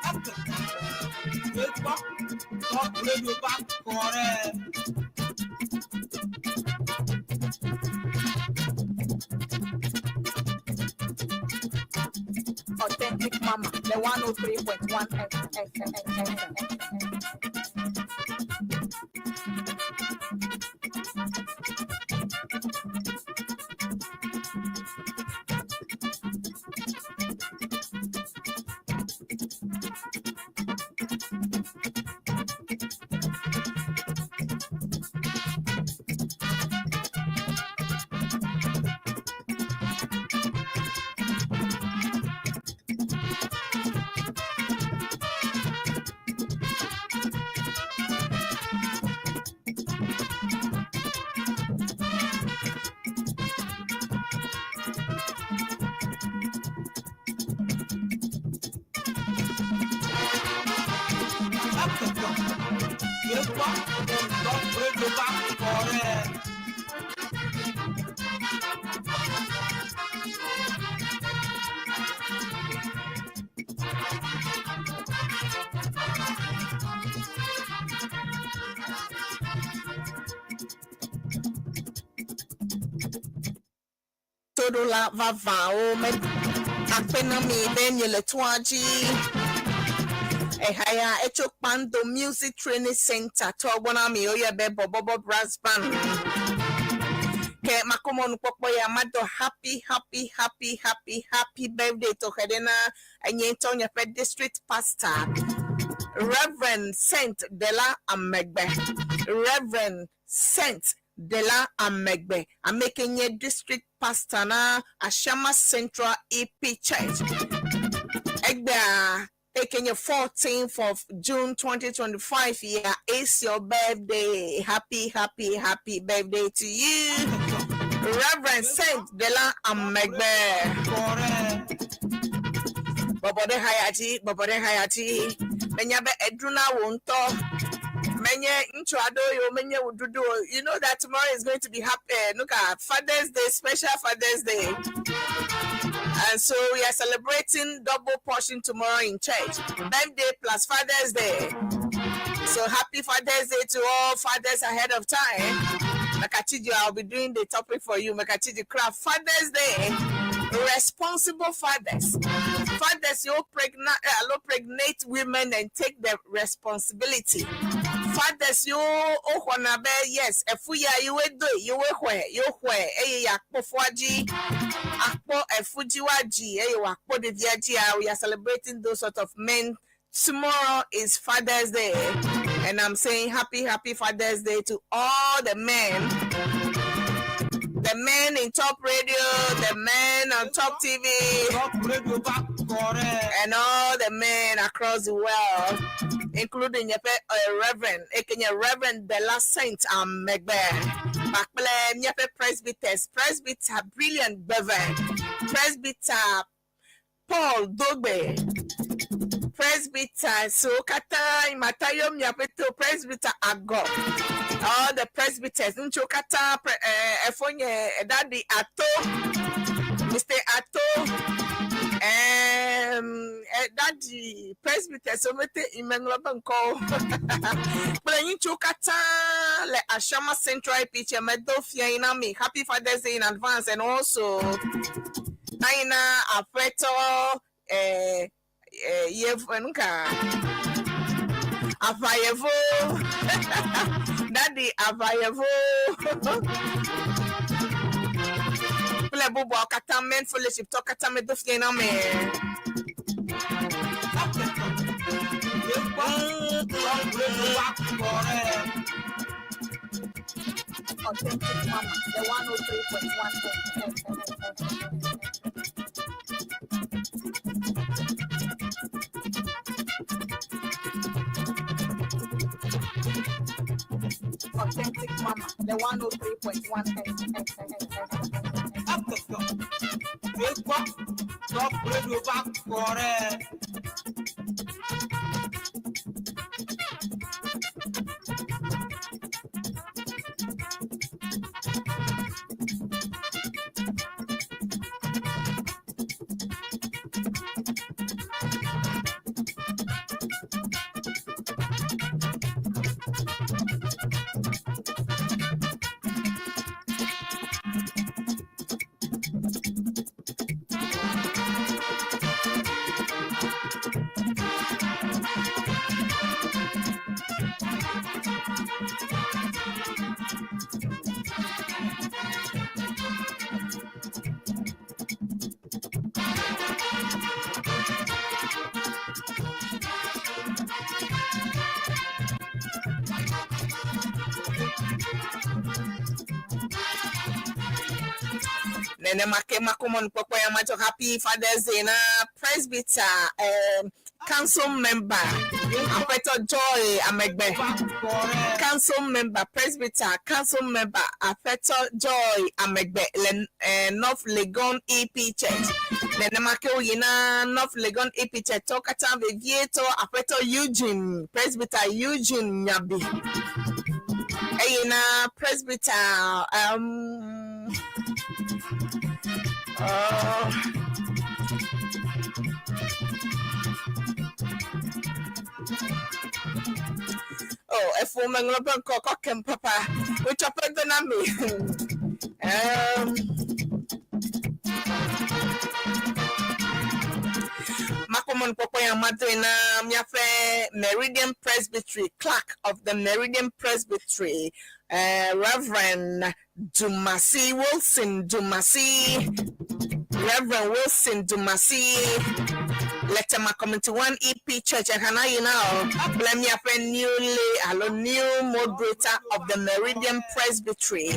Akẹ́kọ̀ọ́ Ekpɔ Top Radio bá kọrẹ́. Authentic Mama, the 103.1 FM. Akẹ́kọ̀ọ́ Ekpɔ Top Radio bá kọrẹ́. Toɖola vavãwo me akpe na mi be miele toa dzi. Eha ya etso Kpando Music Training Center tɔ gbɔ na mi woyɔe be Bɔbɔbɔ Brass Band. Ke makomɔnukpɔkpɔ ya mado happy happy happy happy happy birthday tɔxɛ ɖe na enye ŋutɔ nye ƒe district pastor. Reverend Saint Dela Amegbe. Reverend Saint Dela Amegbe. Ame ke nye district pastor na Ashama Central EP Church. Egbea eke nye 14th of June 2025 year is your birthday. Happy, happy, happy birthday to you. Reverend Saint Dela Amegbe. Bɔbɔ ɖe haya dzi, bɔbɔ ɖe haya dzi. Menya be edruna wò ŋutɔ. Menye ŋutsu aɖewo yiwo menye wò ɖuɖu o. You know that tomorrow is going to be happy. Look at Father's Day, special Father's Day. And so we are celebrating double portion tomorrow in church. Birthday plus Father's Day. So happy Father's Day to all fathers ahead of time. Makachiji, I'll be doing the topic for you. Makachiji Craft Father's Day. Responsible fathers. Fathers, you pregnant, pregnant women and take the responsibility. Fathers, you oh yes, efuya you will do you will where you where eh ya akpɔ akpɔ efujiwaji eh akpɔ deviaji. We are celebrating those sort of men. Tomorrow is Father's Day, and I'm saying happy, happy Father's Day to all the men. The men in Top Radio, the men on Top TV, and all the men across the world, including your Reverend, aka Reverend Bella Saint Amegbe, Bakple, Nyepe Presbyters, Presbyter Brilliant Bevan, Presbyter Paul Dogbe, Presbyter Sokata, Matayo Miapeto, Presbyter Ago, all the presbyters, Nchokata, Efonye, Daddy Ato, Mr. Ato, Daddy Presbyter, Somete Imenglobanko, kple ŋutsuwo katã le Ashama Central EP medo fia yi na mi. Happy Father's Day in advance and also ayina aƒetɔ yevu nuka aʋayevo Daddy aʋayevo kple bubuawo katã men fellowship tɔ katã medo fia yi na mi. Authentic Mama, the 103.1 FM. Authentic Mama, the 103.1 Top Radio back for. Nenema ke makomɔnukpɔkpɔ ya matsɔ happy Father's Day na Presbyter council member Aƒetɔ Joy Amegbe. Council member Presbyter council member Aƒetɔ Joy Amegbe le North Legon EP Church. Nenema ke woyina North Legon EP Church tɔ katã vevietɔ Aƒetɔ Eugene Presbyter Eugene Nyabi. Eyina Presbyter oh, efo meŋlɔ be ŋkɔ kɔ kem papa wotsɔ ƒe do na mi. Makomɔnukpɔkpɔ ya madoe na míaƒe Meridian Presbytery, clerk of the Meridian Presbytery, Reverend Dumasi Wilson Dumasi, Reverend Wilson Dumasi. Le Tema Community 1 EP Church ehana yina o kple míaƒe newly alo new moderator of the Meridian Presbytery.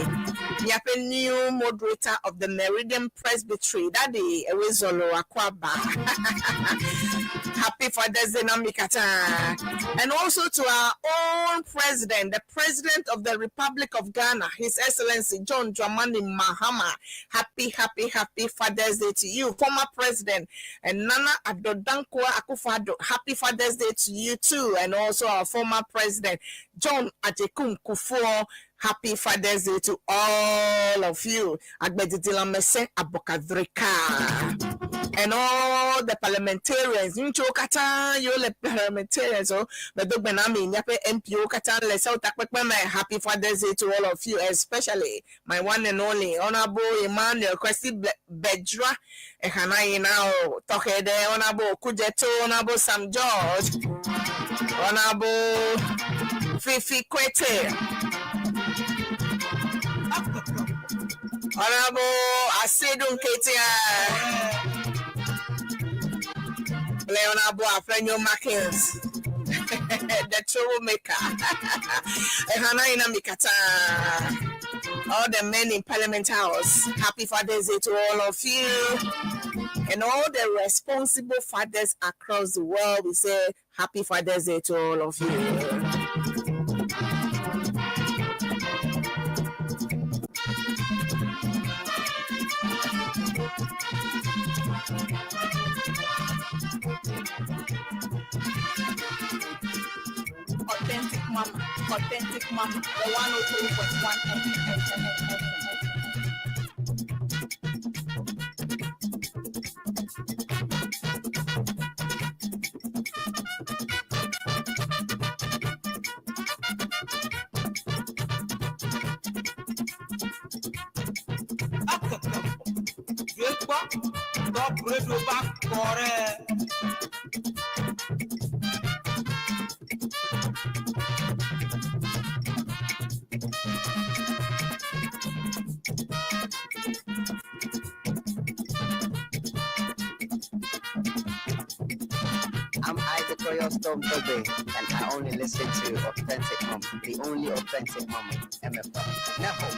Míaƒe new moderator of the Meridian Presbytery. Daddy Ewezolo Akwaba. Happy Father's Day, na mi katã. And also to our own president, the president of the Republic of Ghana, His Excellency John Dramani Mahama. Happy, happy, happy Father's Day to you, former president and Nana Addo Dankwa Akufo-Addo. Happy Father's Day to you too, and also our former president John Agyekum Kufuor. Happy Father's Day to all of you. Agbedidilamese Abokadrika. And all the parliamentarians. Ŋutsuwo katã yiwo le parliamentarians o. Medogbe na mi míaƒe MP-wo katã le South Akpekpe me. Happy Father's Day to all of you, especially my one and only Honorable Emmanuel Kwesi Bedra. Ehana yina o. Tɔxɛ ɖe Honorable Okudzeto, Honorable Sam George, Honorable Fifi Kwete, Honorable Asiedu Nketia, Honorable Afenyo Markins, the troublemaker. Ehana yina mikata. All the men in Parliament House, happy Father's Day to all of you. And all the responsible fathers across the world, we say happy Father's Day to all of you. Authentic Mama, Authentic Mama, the 103.1 FM. Gbọ́ Top Radio bá kọrẹ́. I'm Isaac Royal Storm Tobe, and I only listen to Authentic Mama, the only authentic mama, MFR. Neho.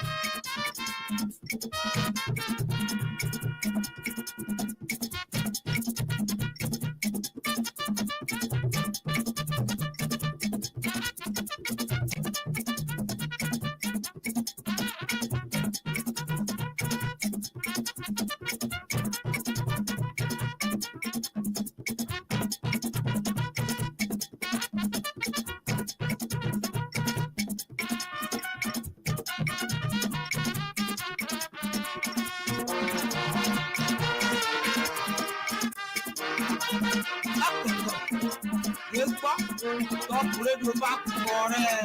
Gbọ́ Top Radio bá kọrẹ́.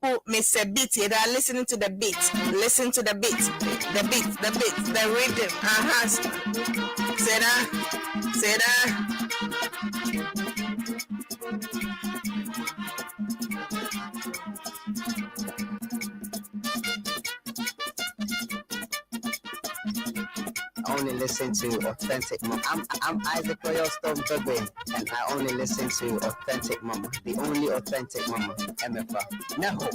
Oh, Mr. Beat, you are listening to the beat. Listen to the beat, the beat, the beat, the rhythm. Say that, say that. I only listen to Authentic Mama. I'm Isaac Royal Storm Tobe, and I only listen to Authentic Mama, the only authentic mama, MFR. Neho.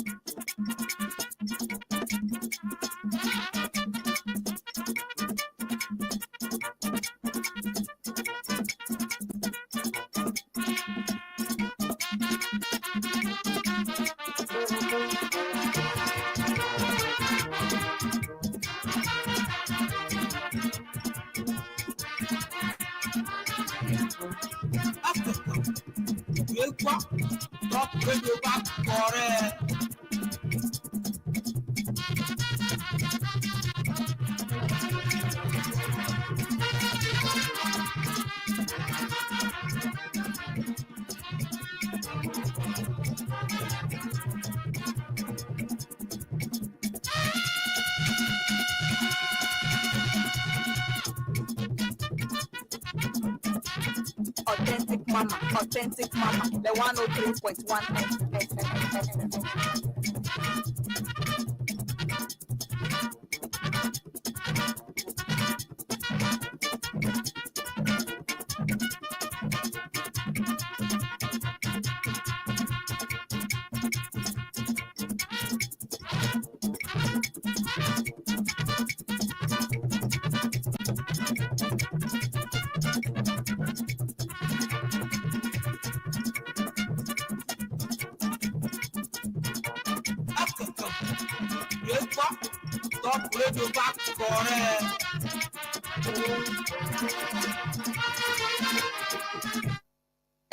Gbọ́ Top Radio bá kọrẹ́. Authentic Mama, Authentic Mama, the 103.1 FM. Gbɔ Top Radio va kɔ ɖe.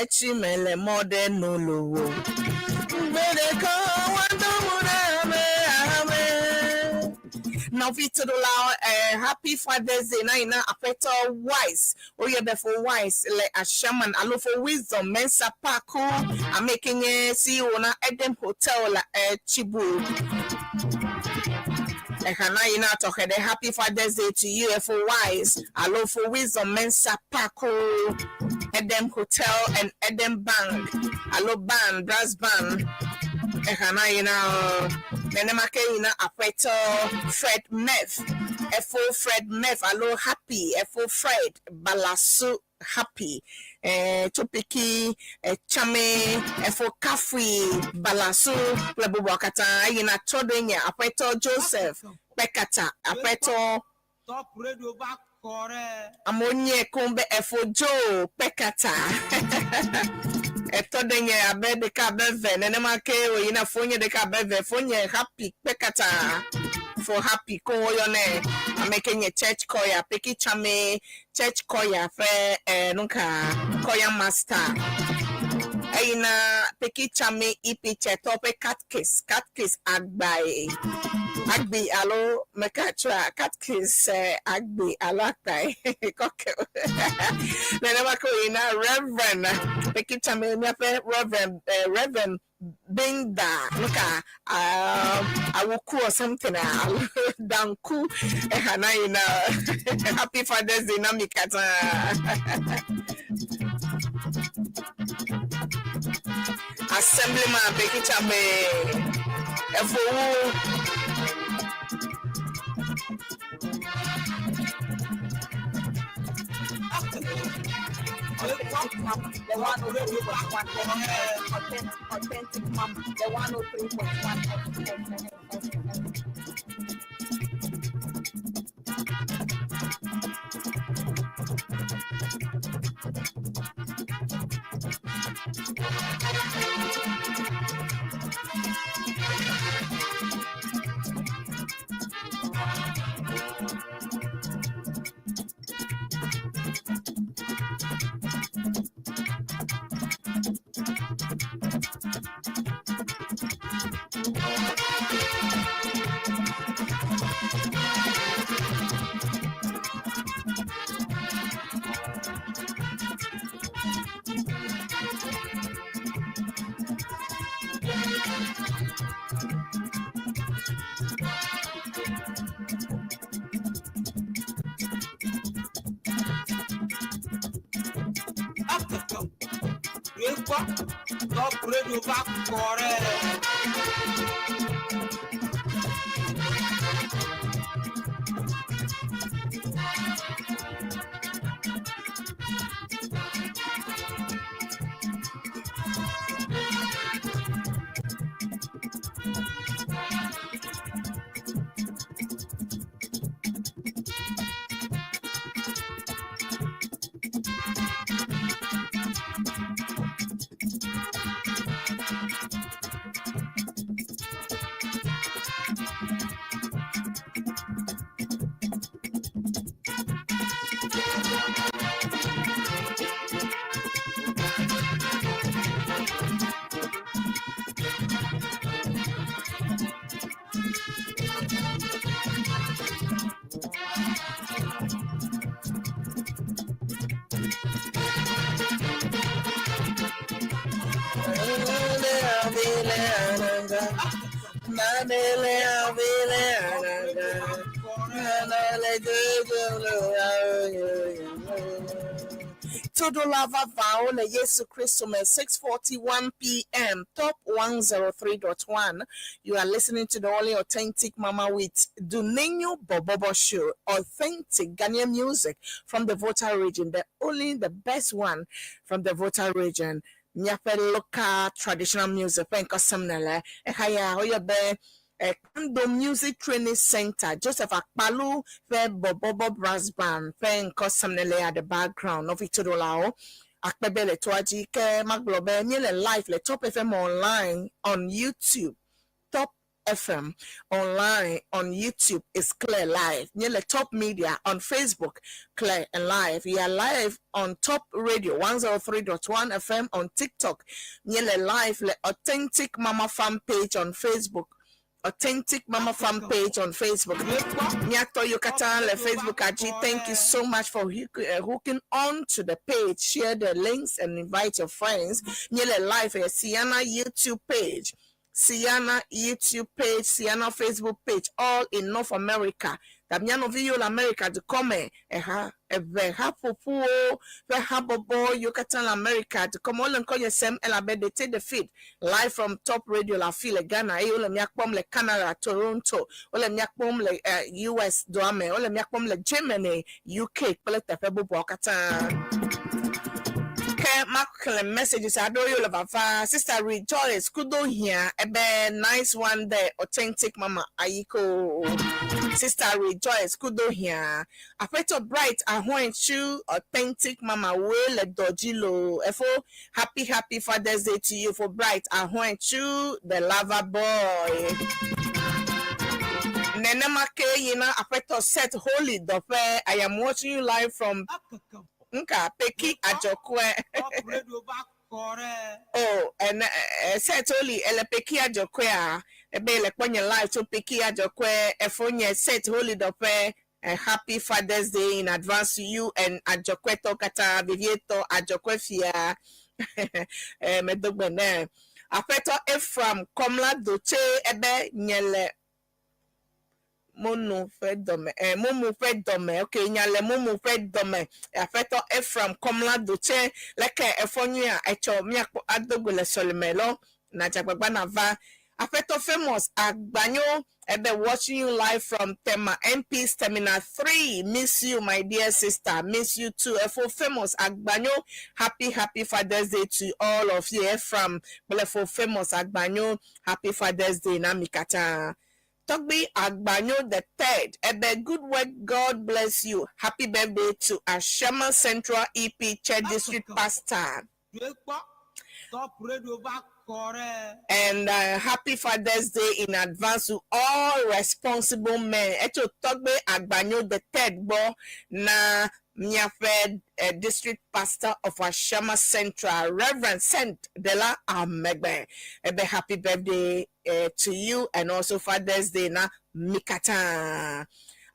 Etsi mele mɔ ɖe nu lowo. Gbe ɖeka woado mo ɖe ame ame. Nɔvi toɖolawo, eh, happy Father's Day na yina Aƒetɔ Wise. Woyɔ be fo Wise le Ashaman alo fo Wisdom Mensa Parku. Ame ke nye CEO na Eden Hotel le eh, Chibu. Ehana yina tɔxɛ ɖe happy Father's Day to you fo Wise alo fo Wisdom Mensa Parku. Edem Hotel and Edem Bank alo band brass band ehana yina nenema ke yina Aƒetɔ Fred Meth efo Fred Meth alo Happy efo Fred Balasu Happy eh, Topiki eh, Chame efo Kafui Balasu kple bubuawo katã eyina tɔ ɖe nye Aƒetɔ Joseph Kpekata Aƒetɔ Top Radio va kɔ ɖe. Amewo nyae koŋ be efo Joe Kpekata. Etɔ ɖe nye abe ɖeka abe eve nenema ke wòyina fonye ɖeka abe eve fonye Happy Kpekata fo Happy koŋ woyɔnɛ. Ame ke nye church choir Peki Chame church choir ƒe eh, nuka choir master. Eyina Peki Chame EP tsetɔ ƒe catechist catechist agbae agbi alo meka tsɔa catechist eh, agbi alo akpae kɔkɛ nenema ke wòyina Reverend Peki Chame míaƒe Reverend eh, Reverend Binda nuka awuku or something alo danku ehana yina happy Father's Day na mi katã. Assemblyman Peki Chame efowu Authentic Mama, the 103.1 FM. Authentic, authentic Mama, the 103.1 FM. Akeke gbɔ Top Radio va kɔ ɖe. Todola vavawo le Yesu Kristo me 6:41 p.m. Top 103.1. You are listening to the only authentic Mama with Dunenyo Bobobo Show. Authentic Ghanaian music from the Volta region. The only the best one from the Volta region. Míaƒe local traditional music ƒe ŋkɔsem nele. Exa ya woyɔ be eh, Kando Music Training Center, Joseph Akpalu ƒe Bobobo Brass Band ƒe ŋkɔsem nele at the background. Nɔvi todolawo akpe be le toa dzi ke magblɔ be míele live le Top FM online on YouTube. Top FM. Online on YouTube is Clear Live. Míele Top Media on Facebook, Clear and Live. We are live on Top Radio 103.1 FM on TikTok. Míele live le Authentic Mama Fan page on Facebook. Authentic Mama Fan page on Facebook. Miatɔ yiwo katã le Facebook dzi. Thank you so much for hooking on to the page. Share the links and invite your friends. Míele live at Sienna YouTube page. Sienna YouTube page, Sienna Facebook page, all in North America. Ta mía nɔvi yiwo le America dukɔ me, eha eve haƒoƒuwo ƒe habɔbɔ yiwo katã le America dukɔ me wole ŋkɔ nye sem elabe they take the feed live from Top Radio le afi le Ghana eye wole mía kpɔm le Canada, Toronto, wole mía kpɔm le US dua me, wole mía kpɔm le Germany, UK kple teƒe bubuawo katã. Ke maxlẽ messages aɖewo yiwo le vava. Sister Rejoice kudo hiã ebe nice one there, authentic mama ayiko. Sister Rejoice kudo hiã. Aƒetɔ Bright Ahoentsu authentic mama woe le dɔ dzi lo. Efo happy happy Father's Day to you for Bright Ahoentsu the lover boy. Nenema ke yina Aƒetɔ Seth Holy dɔƒe. I am watching you live from nka Peki Ajokwe. Top Radio va kɔ ɖe. Oh, and Seth Holy ele Peki Ajokwe a ebe le kpɔ nye live tso Peki Ajokwe efo nye Seth Holy dɔƒe. A happy Father's Day in advance to you and Ajokwe tɔ katã vevietɔ Ajokwe fia. Medogbe ne. Aƒetɔ Ephraim Kɔmla Doche ebe nye le monu ƒe dɔme mumu ƒe dɔme okay nya le mumu ƒe dɔme aƒetɔ Ephraim Kɔmla Doche leke efɔ nyuia etsɔ miakpɔ adogo le sɔlime lɔ na dzagbagba na va Aƒetɔ Famous Agbanyo ebe watching you live from Tema MP's Terminal 3. Miss you, my dear sister. Miss you too. Efo Famous Agbanyo. Happy, happy Father's Day to all of you. Ephraim Efo Famous Agbanyo. Happy Father's Day. Na mikata. Togbi Agbanyo the third. Ebe good work. God bless you. Happy birthday to Ashama Central EP Church District Pastor. Top Radio va kɔ ɖe. And happy Father's Day in advance to all responsible men. Eto Togbe Agbanyo the third gbɔ na miaƒe district pastor of Ashama Central, Reverend Saint Dela Amegbe. Ebe happy birthday to you and also Father's Day na mikata.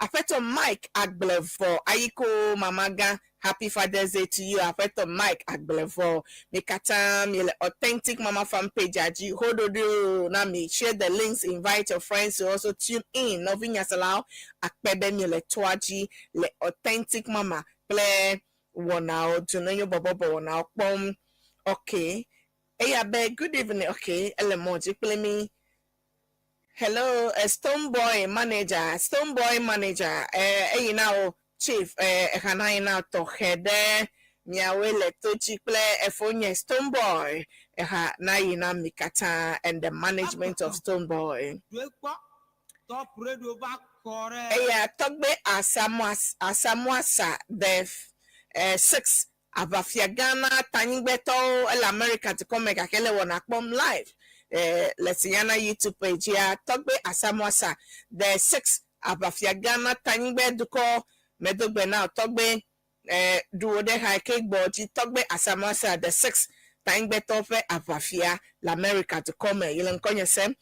Aƒetɔ Mike Agblevo Ayiko Mamaga. Happy Father's Day to you, Aƒetɔ Mike Agblevo. Mikata mi le authentic Mama Fan page aji hododo na mi share the links, invite your friends to also tune in. Nɔvi nyasalao akpebe mi le toaji le authentic mama kple wɔnawo dunenyo bɔbɔbɔ wɔnawo kpɔm. Okay. Eya be good evening. Okay. Ele mɔ dzi kple mi. Hello, Stone Boy manager, Stone Boy manager, eyi na o chief, ehana yi na tɔxɛ ɖe miawoe le to dzi kple efo nye Stone Boy, eha na yi na mi katã and the management of Stone Boy. Top Radio va kɔ ɖe. Eya tɔgbe Asamoah Asamoah the six aʋafia Ghana tanyigbetɔwo ele America dukɔ me gake le wɔna kpɔm live le Sinyana YouTube page ya tɔgbe Asamoah the six aʋafia Ghana tanyigbe dukɔ medogbe na tɔgbe ɖuwo ɖe ha ke gbɔ dzi tɔgbe Asamoah the six tanyigbetɔwo ƒe aʋafia le America dukɔ me yi le ŋkɔ nye sem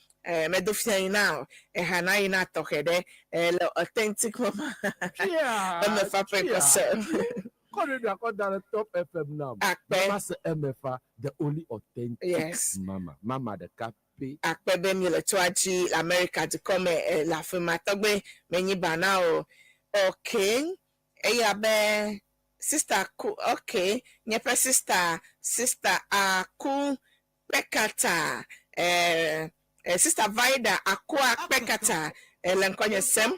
medo fia yi na eha na yi na tɔxɛ ɖe le authentic mama MFA ƒe kɔsɛ. Kọ́ akɔ da ɖe Top FM now. Akpe. Mama se MFA, the only authentic mama. Mama ɖeka pe. Akpe be mi le toa dzi le America dukɔ me le afi ma tɔgbe menyi ba na o. Okay. Eya be sister ku okay nye ƒe sister sister Aku Kpekata sister Vida Akua Kpekata le ŋkɔnye sem.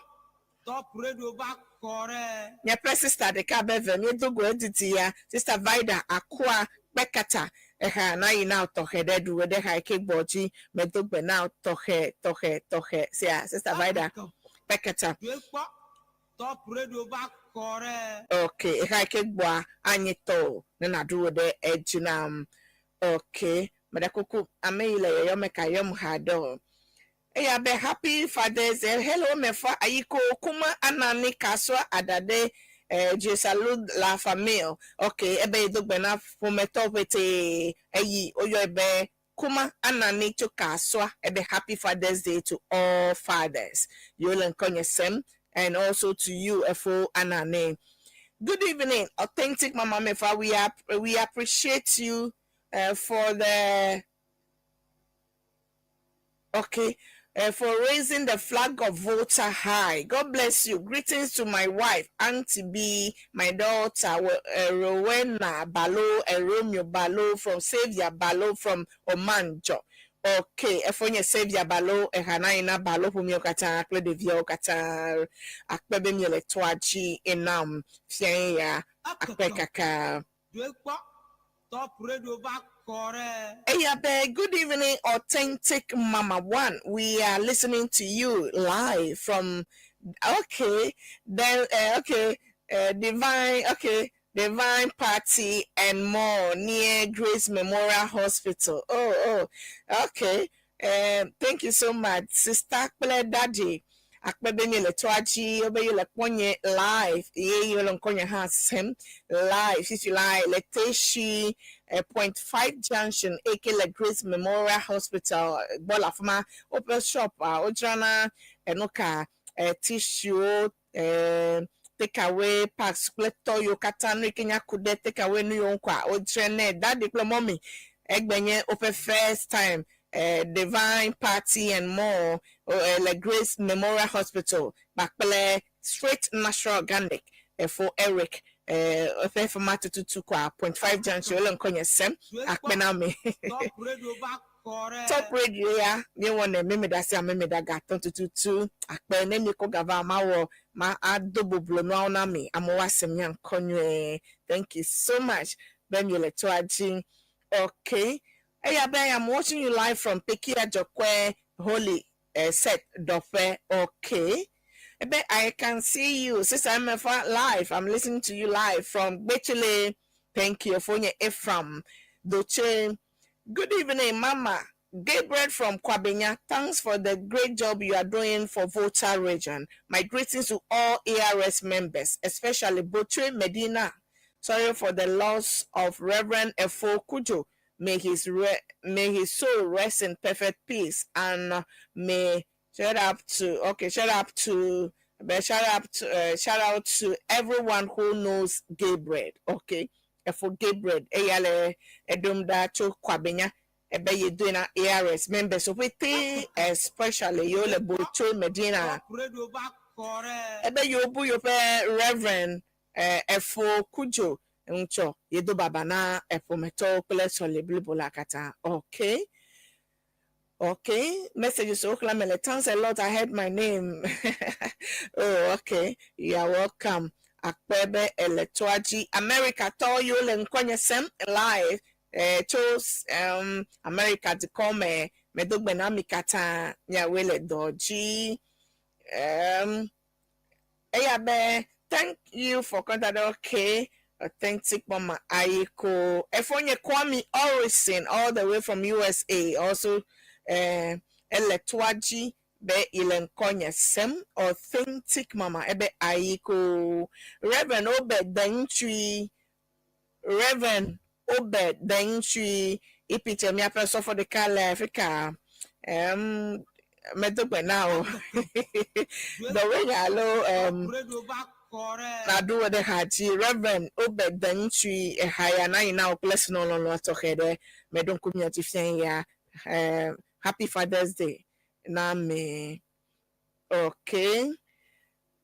Top Radio va kɔ ɖe. Nye ƒe sister ɖeka be ve míedo go edidi ya sister Vida Akua Kpekata eha na yi na tɔxɛ ɖe ɖu ɖe ha ke gbɔ dzi medo gbe na tɔxɛ tɔxɛ tɔxɛ sia sister Vida Kpekata. Top Radio va kɔ ɖe. Okay, eha ke gbɔa anyi tɔ ne na ɖu ɖe edzi nam. Okay, meɖe kuku ame yi le yɔyɔ me ka yɔm ha ɖe o. Eya be happy Father's Day. Hello mefa ayiko kuma anani kaswa adade je salute la famille. Okay, ebe edogbe na ƒometɔ ƒete eyi oyɔ ebe kuma anani to kaswa ebe happy Father's Day to all fathers. Yole nkonye sem and also to you Efo Anani. Good evening, authentic Mama Mefa. We appreciate you for the okay for raising the flag of Volta high. God bless you. Greetings to my wife, Auntie B, my daughter, Rowena Balo, and Romeo Balo from Savior Balo from Omanjo. Okay, efonye Savior Balo, ehanaina Balo ƒomeo katã kple ɖeviawo katã akpe be miele toa dzi enam fia ya akpe kaka. Do ekpɔ Top Radio va kɔ ɖe. Eyabe, good evening, authentic Mama One. We are listening to you live from, okay, then, okay, Divine, okay, Divine Party and more near Grace Memorial Hospital. Oh, okay. Thank you so much, Sister Kple Daddy. Akpebe mi le toa dzi wobe ye le kpɔnye live ye ye le ŋkɔnye hã sem live fifi la le Teshi 0.5 junction eke le Grace Memorial Hospital gbɔ le afi ma woƒe shop a wodzrana enu ka tissue takeaway packs kple tɔ yiwo katã nu yi ke nya ku ɖe takeaway nu yiwo ŋkɔa wodzranɛ daddy kple mummy egbe nye woƒe first time Divine Party and more le Grace Memorial Hospital kpakple Straight Natural Organic for Eric eƒe fama tututu kɔa 0.5 junction wole ŋkɔnye sem akpe na mi. Top Radio va kɔ ɖe. Top Radio ya míewɔnɛ memeda sia memeda gatɔ tututu akpe ne mi kɔ gava ma wɔ ma ado boblo nuawo na mi amewo ase mia ŋkɔ nyuie. Thank you so much be mi le toa dzi. Okay, eya be I'm watching you live from Pekia Jokwe Holy Set Dɔƒe. Okay. Ebe I can see you, Sister MFA live. I'm listening to you live from Bechile. Thank you. Fonye Ephraim. Doche. Good evening, Mama. Gabriel from Kwabenya. Thanks for the great job you are doing for Volta region. My greetings to all ARS members, especially Botre Medina. Sorry for the loss of Reverend Efo Kujo. May his soul rest in perfect peace and may shout up to okay shout up to but shout up to shout out to everyone who knows Gabriel. Okay, for Gabriel, eyale edumda cho Kwabenya ebe ye doing ARS members so we especially yo le Botre Medina. Top Radio va kɔ ɖe. Ebe yobu yoƒe Reverend Efo Kujo ŋutsɔ yedo baba na eƒometɔwo kple sɔle blibo la katã. Okay, messages so mele. Thanks a lot. I heard my name. Oh, okay, you are welcome. Akpebe eletoaji America tɔ yiwo le ŋkɔnye sem live tso America dukɔ me medogbe na mi katã miawoe le dɔ dzi. Eya be thank you for contacting. Okay, authentic Mama Ayiko Efonye Kwame Orison all the way from USA also eletoaji be ile ŋkɔnye sem authentic Mama ebe Ayiko Reverend Obed Dentry Reverend Obed Dentry ipiche miaƒe sɔfo ɖeka le Afrika medogbe na o dɔwɔnya alo Radio va kɔ ɖe. Naɖo ɖe ha dzi Reverend Obed Dentry eha ya na yina wo kple sinɔlɔlɔ tɔxɛ ɖe meɖo ŋku mia dzi fia ya happy Father's Day na mi. Okay,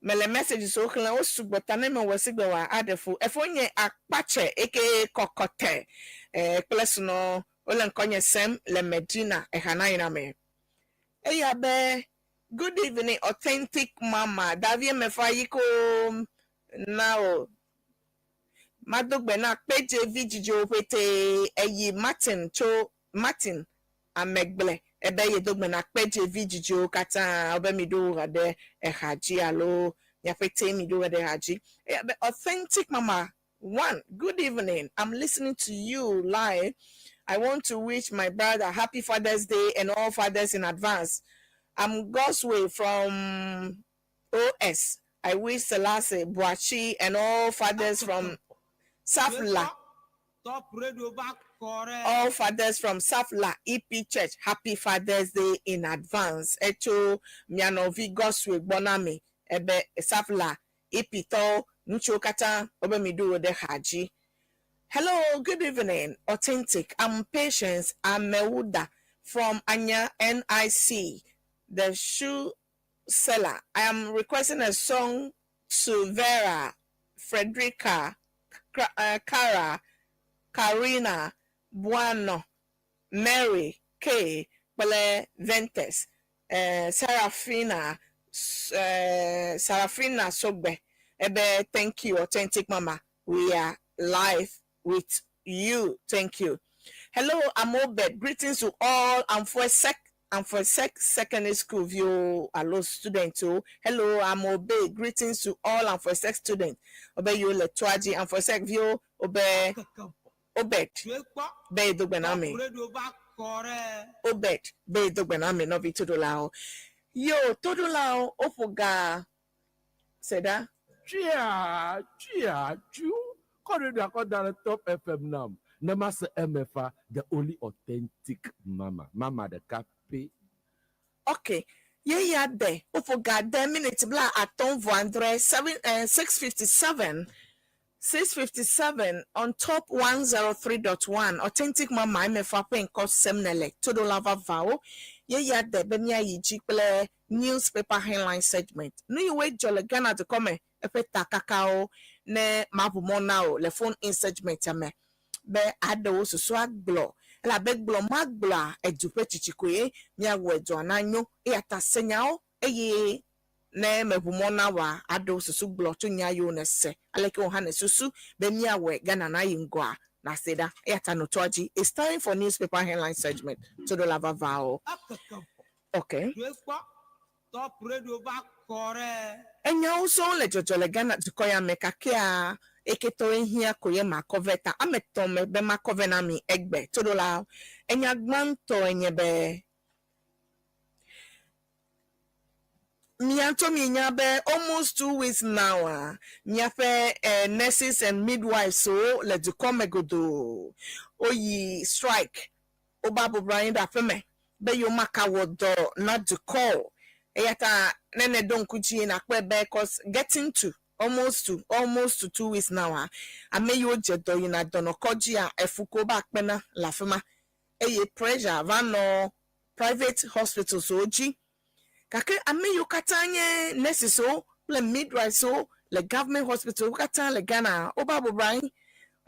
mele message so xlẽ wo sugbɔ ta ne mewɔ sigbe wa aɖe fu efo nye akpatsɛ eke kɔkɔtɛ kple sunɔ wole ŋkɔnye sem le Medina eha na yina me. Eya be good evening, authentic Mama Davie mefa yi ko na o madogbe na kpedze vidzidziwo ƒete eyi Martin tso Martin amegble ebe yedogbe na kpedze vidzidziwo katã wobe mi ɖo ɖe eha dzi alo miaƒete mi ɖo ɖe eha dzi. Eya be authentic Mama One, good evening. I'm listening to you live. I want to wish my brother happy Father's Day and all fathers in advance. I'm Gosway from OS. I wish Selassie, Boachi, and all fathers from Safla, Top Radio va kɔ ɖe. all fathers from Safla EP Church, happy Father's Day in advance. Etso mianɔvi Gosway gbɔna ebe Safla EP tɔ ŋutsuwo katã wobe mi ɖo wo ɖe xa dzi. Hello, good evening. Authentic. I'm Patience Amewuda from Anya NIC, the shoe seller. I am requesting a song to Vera, Frederica, Cara, Karina, Buano, Mary, K, Bele Ventes, Serafina, Serafina Sogbe. Ebe, thank you, Authentic Mama. We are live with you. Thank you. Hello, I'm Obed. Greetings to all. I'm for sec secondary school view hello student too. Hello, I'm Obed. Greetings to all. I'm for sec student. Obe you le tuaji. I'm for sec view. Obe Obed. Be dogbenami. Radio va kɔ ɖe. Obed. Be dogbenami. No vi todolao. Yo todolao. Opoga. Seda. Chia, chia, chu. Kɔ radio akɔ da ɖe Top FM nam. Ne ma se MFA, the only authentic mama. Mama ɖeka pɛ. Okay. Ye ya de opoga de minute bla atɔn vɔ andre 7 6:57 6:57 on Top 103.1 Authentic Mama MFA ƒe ŋkɔ sem nele toɖola vavawo. Ye ya de be míayi dzi kple newspaper headline segment. Nu yiwoe dzɔ le Ghana dukɔ me eƒe takakawo ne maʋu mɔ na o le phone in segment me be aɖewo susu agblɔ elabe gblɔ ma gblɔa edu ƒe tsitsi koe míawɔ edua nanyo eya ta se nyawo eye ne meʋu mɔ na wa aɖewo susu gblɔ tso nya yiwo ne se aleke wo hã ne susu be míawɔe Ghana na yi ŋgɔa na se ɖa eya ta nɔtoa dzi. It's time for newspaper headline segment. Toɖola vavawo. Ekeke Okay. Tuekpɔ Top Radio va kɔ ɖe. Enyawo sɔŋ le dzɔdzɔ le Ghana dukɔ ya me kakea eketɔ ehiã ko ye makɔ vɛ ta ame tɔn me be makɔ vɛ na mi egbe toɖola enya gbãtɔ enye be miatɔ mienya be almost 2 weeks now a miaƒe nurses and midwives wo le dukɔ me godoo woyi strike woba bɔbɔ anyi ɖe aƒeme be yewo maka wɔ dɔ na dukɔ o. Eya ta ne ne ɖo ŋku dzi nakpɔe be 'cause getting to almost to 2 weeks now a ame yiwo dze dɔ yina dɔnɔkɔdzi a efuko ba kpena le afi ma eye pressure va nɔ private hospitals wo dzi gake ame yiwo katã nye nurses wo kple midwives wo le government hospital wo katã le Ghana woba bɔbɔ anyi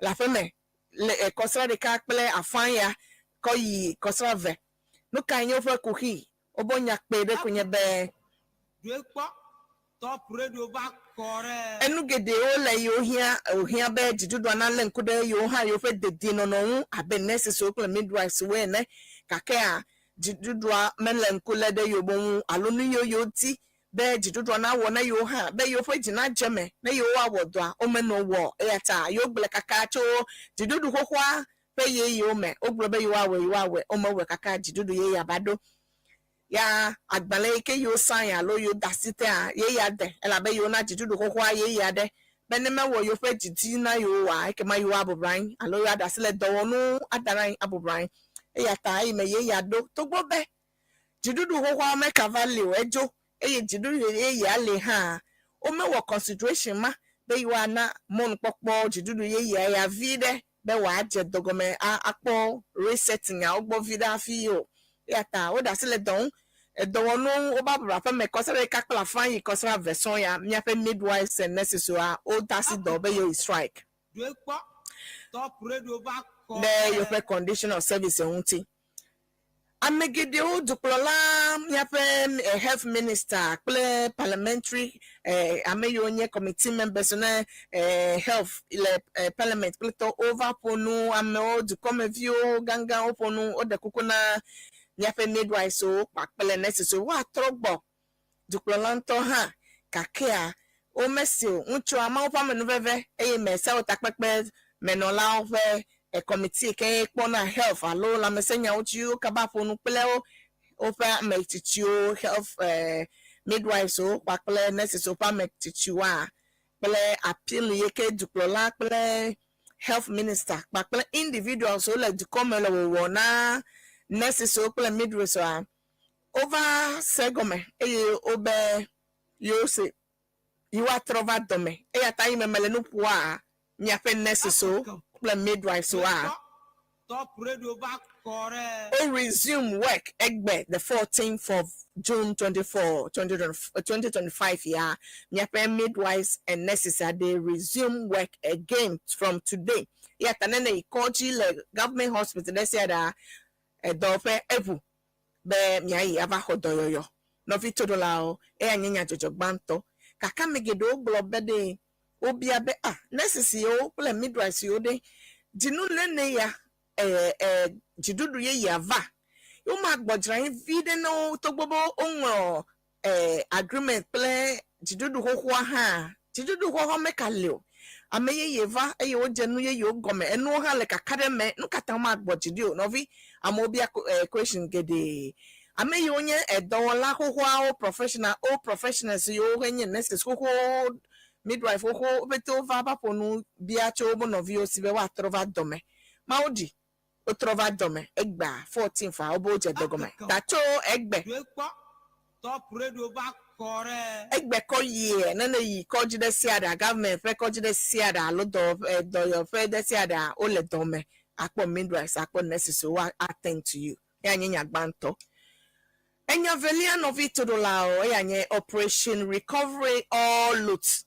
le aƒeme le kɔsra ɖeka kple afã ya kɔ yi kɔsra ve. Nu kae nye woƒe kuxi? Wobe nya kpe ɖe ko nye be Tuekpɔ Top Radio va kɔ ɖe. Enu geɖewo le yiwo hiã wòhiã be dziɖuɖua nalé ŋku ɖe yewo hã yewoƒe dedienɔnɔ ŋu abe nurses wo kple midwives wo ene gakea dziɖuɖua mele ŋku lé ɖe yewo ŋu alo nu yiwo yewo di be dziɖuɖua nawɔ na yewo hã be yewoƒe dzi nadze eme ne yewo awɔ dɔa womenɔ wɔ eya ta yewo gblẽ kaka tso dziɖuɖu xoxoa ƒe yeyewo me wogblɔ be yewoawɔe yewoawɔe womewɔe kaka dziɖuɖu yeyea va ɖo ya agbalẽ yi ke yewo sign alo yewo da asi tea yeyea de elabe yewo na dziɖuɖu xoxoa yeyea ɖe be ne mewɔ yewoƒe didi na yewo wa ekema yewo abɔbɔ anyi alo yewo aɖe asi le dɔwɔnu ada ɖe anyi abɔbɔ anyi eya ta eyi me yeyea ɖo togbɔ be dziɖuɖu xoxoa mekava li o edzo eye dziɖuɖu yeyea li hã womewɔ consideration ma be yewoana mɔnukpɔkpɔ dziɖuɖu yeyea ya vi ɖe be wòadze dɔgɔme akpɔ reset nyawo gbɔ vi ɖe hafi o eya ta woɖe asi le dɔ ŋu edɔwɔnuwo woba bɔbɔ aƒeme kɔsra ɖeka kple afã yi kɔsra eve sɔŋ ya míaƒe midwives and nurses woa woda asi dɔ be yewo yi strike Tuekpɔ Top Radio va kɔ ɖe yewoƒe condition of service ŋuti. Ame geɖewo dukplɔla míaƒe health minister kple parliamentary ame yiwo nye committee members ne health le parliament kple tɔ wova ƒo nu amewo dukɔmeviwo gãgãwo ƒo nu woɖe kuku na míaƒe midwives wo kpakple nurses wo woatrɔ gbɔ dukplɔla ŋutɔ hã gakea womesi o ŋutsua mawo ƒe amenuveve eye me sewo takpekpe menɔlawo ƒe committee ke kpɔna health alo lãmesẽnyawo dzi wo kaba ƒo nu kple wo. Woƒe ame tsitsiwo, health midwives wo kpakple nurses wo ƒe ame tsitsiwoa kple appeal yi ke dukplɔla kple health minister kpakple individuals wo le dukɔ me le wɔwɔ na nurses wo kple midwives woa, wova se gɔme eye wobe yewo se yewoatrɔ va dɔme. Eya ta yi me mele nu ƒoa, miaƒe nurses wo kple midwives woa, Top Radio va kɔ ɖe. O resume work egbe, the 14th of June 24, 2025. Ya miaƒe midwives and nurses are, they resume work again from today. Ya ta nene yi kɔdzi le government hospital ɖe sia ɖa, edɔ ƒe eʋu be miayi ava xɔ dɔyɔyɔ. Nɔvi toɖolawo, eya nye nyadzɔdzɔ gbãtɔ. Gake ame geɖewo gblɔ be ɖe wobia be, ah, nurses yiwo kple midwives yiwo ɖe dzinu nene ya ɛɛ dziɖuɖu yeyea va, woma gbɔdzra anyi vi ɖe ne wo, togbɔ be woŋlɔ agreement kple dziɖuɖu xoxoa hã, dziɖuɖu xoxoa meka li o. Ame yeye va eye wodze nu yeyewo gɔme, enuwo hã le kaka ɖe me. Nu katã woma gbɔ dzi ɖi o. Nɔvi, amewo bia question geɖe. Ame yiwo nye edɔwɔla xoxoawo, professional, old professionals yiwo he nye nurses xoxowo, midwife xoxowo ƒete, wova va ƒo nu bia tso wobe nɔviwo si be woatrɔ va dɔme. Mawu ɖi wotrɔ va dɔme egbea 14 fa wobe wodze dɔ gɔme ta tso egbe. Doe kpɔ. Top Radio va kɔ ɖe. Egbe kɔ yie nene yi kɔdzi ɖe sia ɖe, government ƒe kɔdzi ɖe sia ɖe alo dɔ dɔyɔƒe ɖe sia ɖe, wole dɔme, akpɔ midwives, akpɔ nurses wo attend to you. Ya nye nya gbãtɔ. Enya velia, nɔvi toɖolawo, eya nye Operation Recovery All Loot.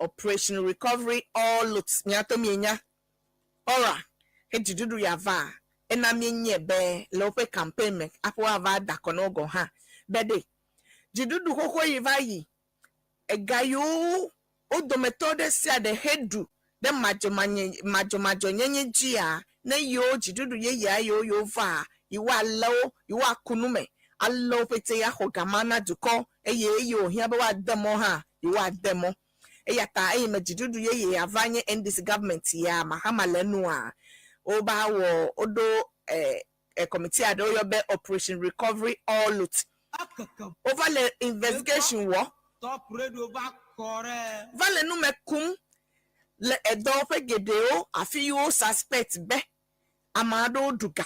Operation Recovery All Loot, miato mienya ɔra he dziɖuɖu ya va ena mienye be le woƒe campaign me aƒe woava da akɔ na wo gɔ̃ hã be ɖe dziɖuɖu xoxo yi va yi, ega yiwo wo dometɔ ɖe sia ɖe heɖu ɖe madzɔmadzɔnyenye dzia, ne yiwo dziɖuɖu yeyea yiwo yiwo va, yewoalé wo, yewoaku nu me alé wo ƒete axɔ gama na dukɔ, eye eye wòhiã be woade mɔ hã, yewoade mɔ. Eya ta eye me dziɖuɖu yeye ava nye NDC government ya, Mahama le nua, woba wɔ woɖo committee aɖewo yɔ be Operation Recovery All Loot. Akeke. Wova le investigation wɔ. Top Radio va kɔ ɖe. Va le nu me kum le edɔwɔƒe geɖewo, afi yiwo suspect be ame aɖewo ɖu ga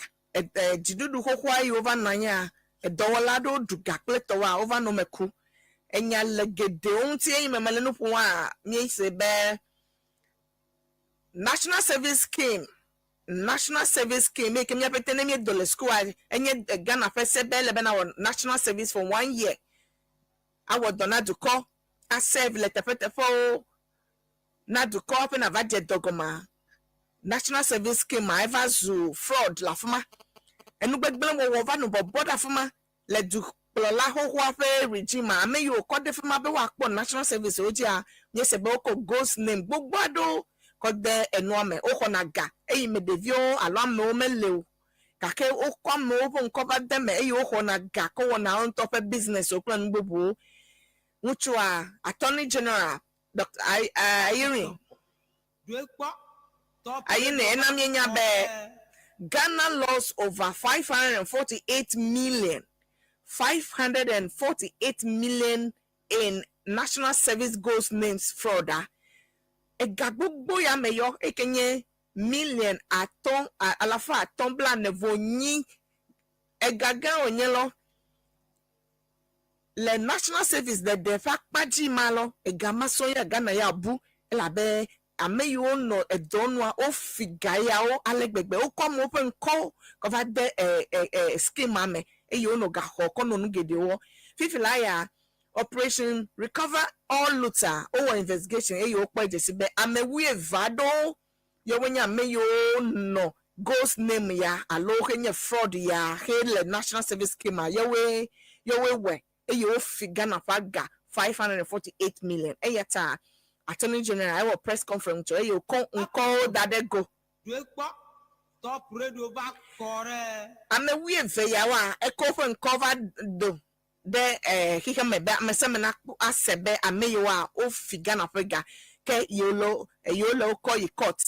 dziɖuɖu xoxoa yiwo va nɔ anyia, edɔwɔla aɖewo ɖu ga kple tɔwoa, wova nɔ me kum enya le geɖewo ŋuti. Eyi me mele nu ƒom a, míese be National Service Scheme, National Service Scheme eyi ke míaƒe te ne míedo le sukua, enye Ghana ƒe se be ele be nawɔ national service for one year, awɔ dɔ na dukɔ, aserve le teƒeteƒewo na dukɔ hafi nava dze dɔ gɔmea. National Service Scheme ma eva zu fraud le afi ma. Enugbegblẽ wɔwɔ va nɔ bɔbɔ ɖe afi ma le dukplɔla xoxoa ƒe regime. Ame yiwo kɔ ɖe fi ma be woakpɔ national service wo dzia, míese be wokɔ ghost name gbogbo aɖewo kɔ de enua me. Woxɔna ga eyi me ɖeviwo alo amewo mele o, gake wokɔ amewo ƒe ŋkɔ va de me eye woxɔna ga kɔ wɔna wo ŋutɔ ƒe business wo kple nu bubuwo. Ŋutsua, Attorney General Dr Ayine Doe kpɔ. Top Ayine Radio ena va míenya kɔ be ɖe. Ghana lost over 548 million, 548 million in national service ghost names fraud. A ega gbogbo ya me yɔ eke nye million atɔ̃ 544. Ega gã wònye lɔ le national service ɖeɖe ƒe akpa dzi ma lɔ. Ega ma sɔ ya Ghana ya bu, elabe ame yiwo nɔ edɔ nua, wofi ga yawo ale gbegbe. Wokɔ amewo ƒe ŋkɔwo kɔ va de ɛ ɛ ɛ scheme ma me eye wonɔ gaxɔ kɔ nɔ nu geɖewo wɔ. Fifi la ya, Operation Recover All Loot a, wowɔ investigation eye wokpɔ dzesi be ame 20 aɖewo yewoe nye ame yiwo nɔ ghost name ya alo he nye fraud ya he le national service scheme a, yewoe wɔe eye wofi Ghana ƒe aga 548 million. Eya ta Attorney General ewɔ press conference ŋutɔ eye wòkɔ ŋkɔwo da ɖe go. Doe kpɔ. Top Radio va kɔ ɖe. Ame 20 yawoa, ekɔ woƒe ŋkɔ va do ɖe xixe me be ame sia ame nakpɔ ase be ame yiwoa wofi Ghana ƒe ga ke yewo le wokɔ yi court.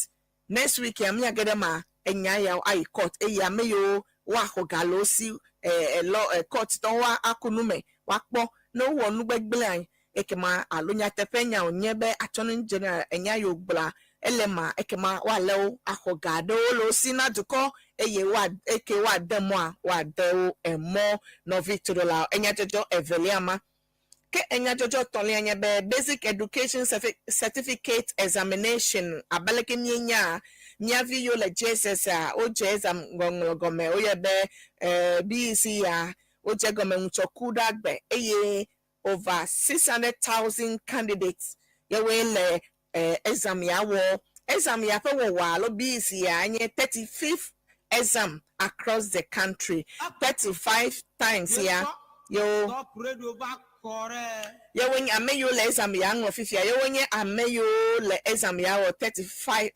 Next week ya míage ɖe ma enya yawo ayi court eye ame yiwo woaxɔ ga le wo si. Lɔ court tɔwo aku nu me woakpɔ ne wowɔ nu gbegblẽa, ekema alo nyateƒe nya wònye be Attorney General enya yi wògblɔa ele ma, ekema woalé wo axɔ ga aɖewo le wo si na dukɔ eye woa eke woade mɔa, woade wo emɔ. Nɔvi toɖolawo, enyadzɔdzɔ evelia ma. Ke enyadzɔdzɔ etɔ̃lia nye be Basic Education Certificate Examination, abe leke míenyaa, mía vi yiwo le JSS a, wodze exam ŋɔŋlɔ gɔme, woyɔe be BEC ya, wodze egɔme ŋutsɔ ku ɖe agbe eye over 600,000 candidates yewoe le exam ya wɔ. Exam ya ƒe wɔwɔ alo BEC ya nye 35th exam across the country. 35 times ya yewo yewo nye ame yiwo le exam ya ŋlɔ fifia, yewo nye ame yiwo le exam ya wɔ 35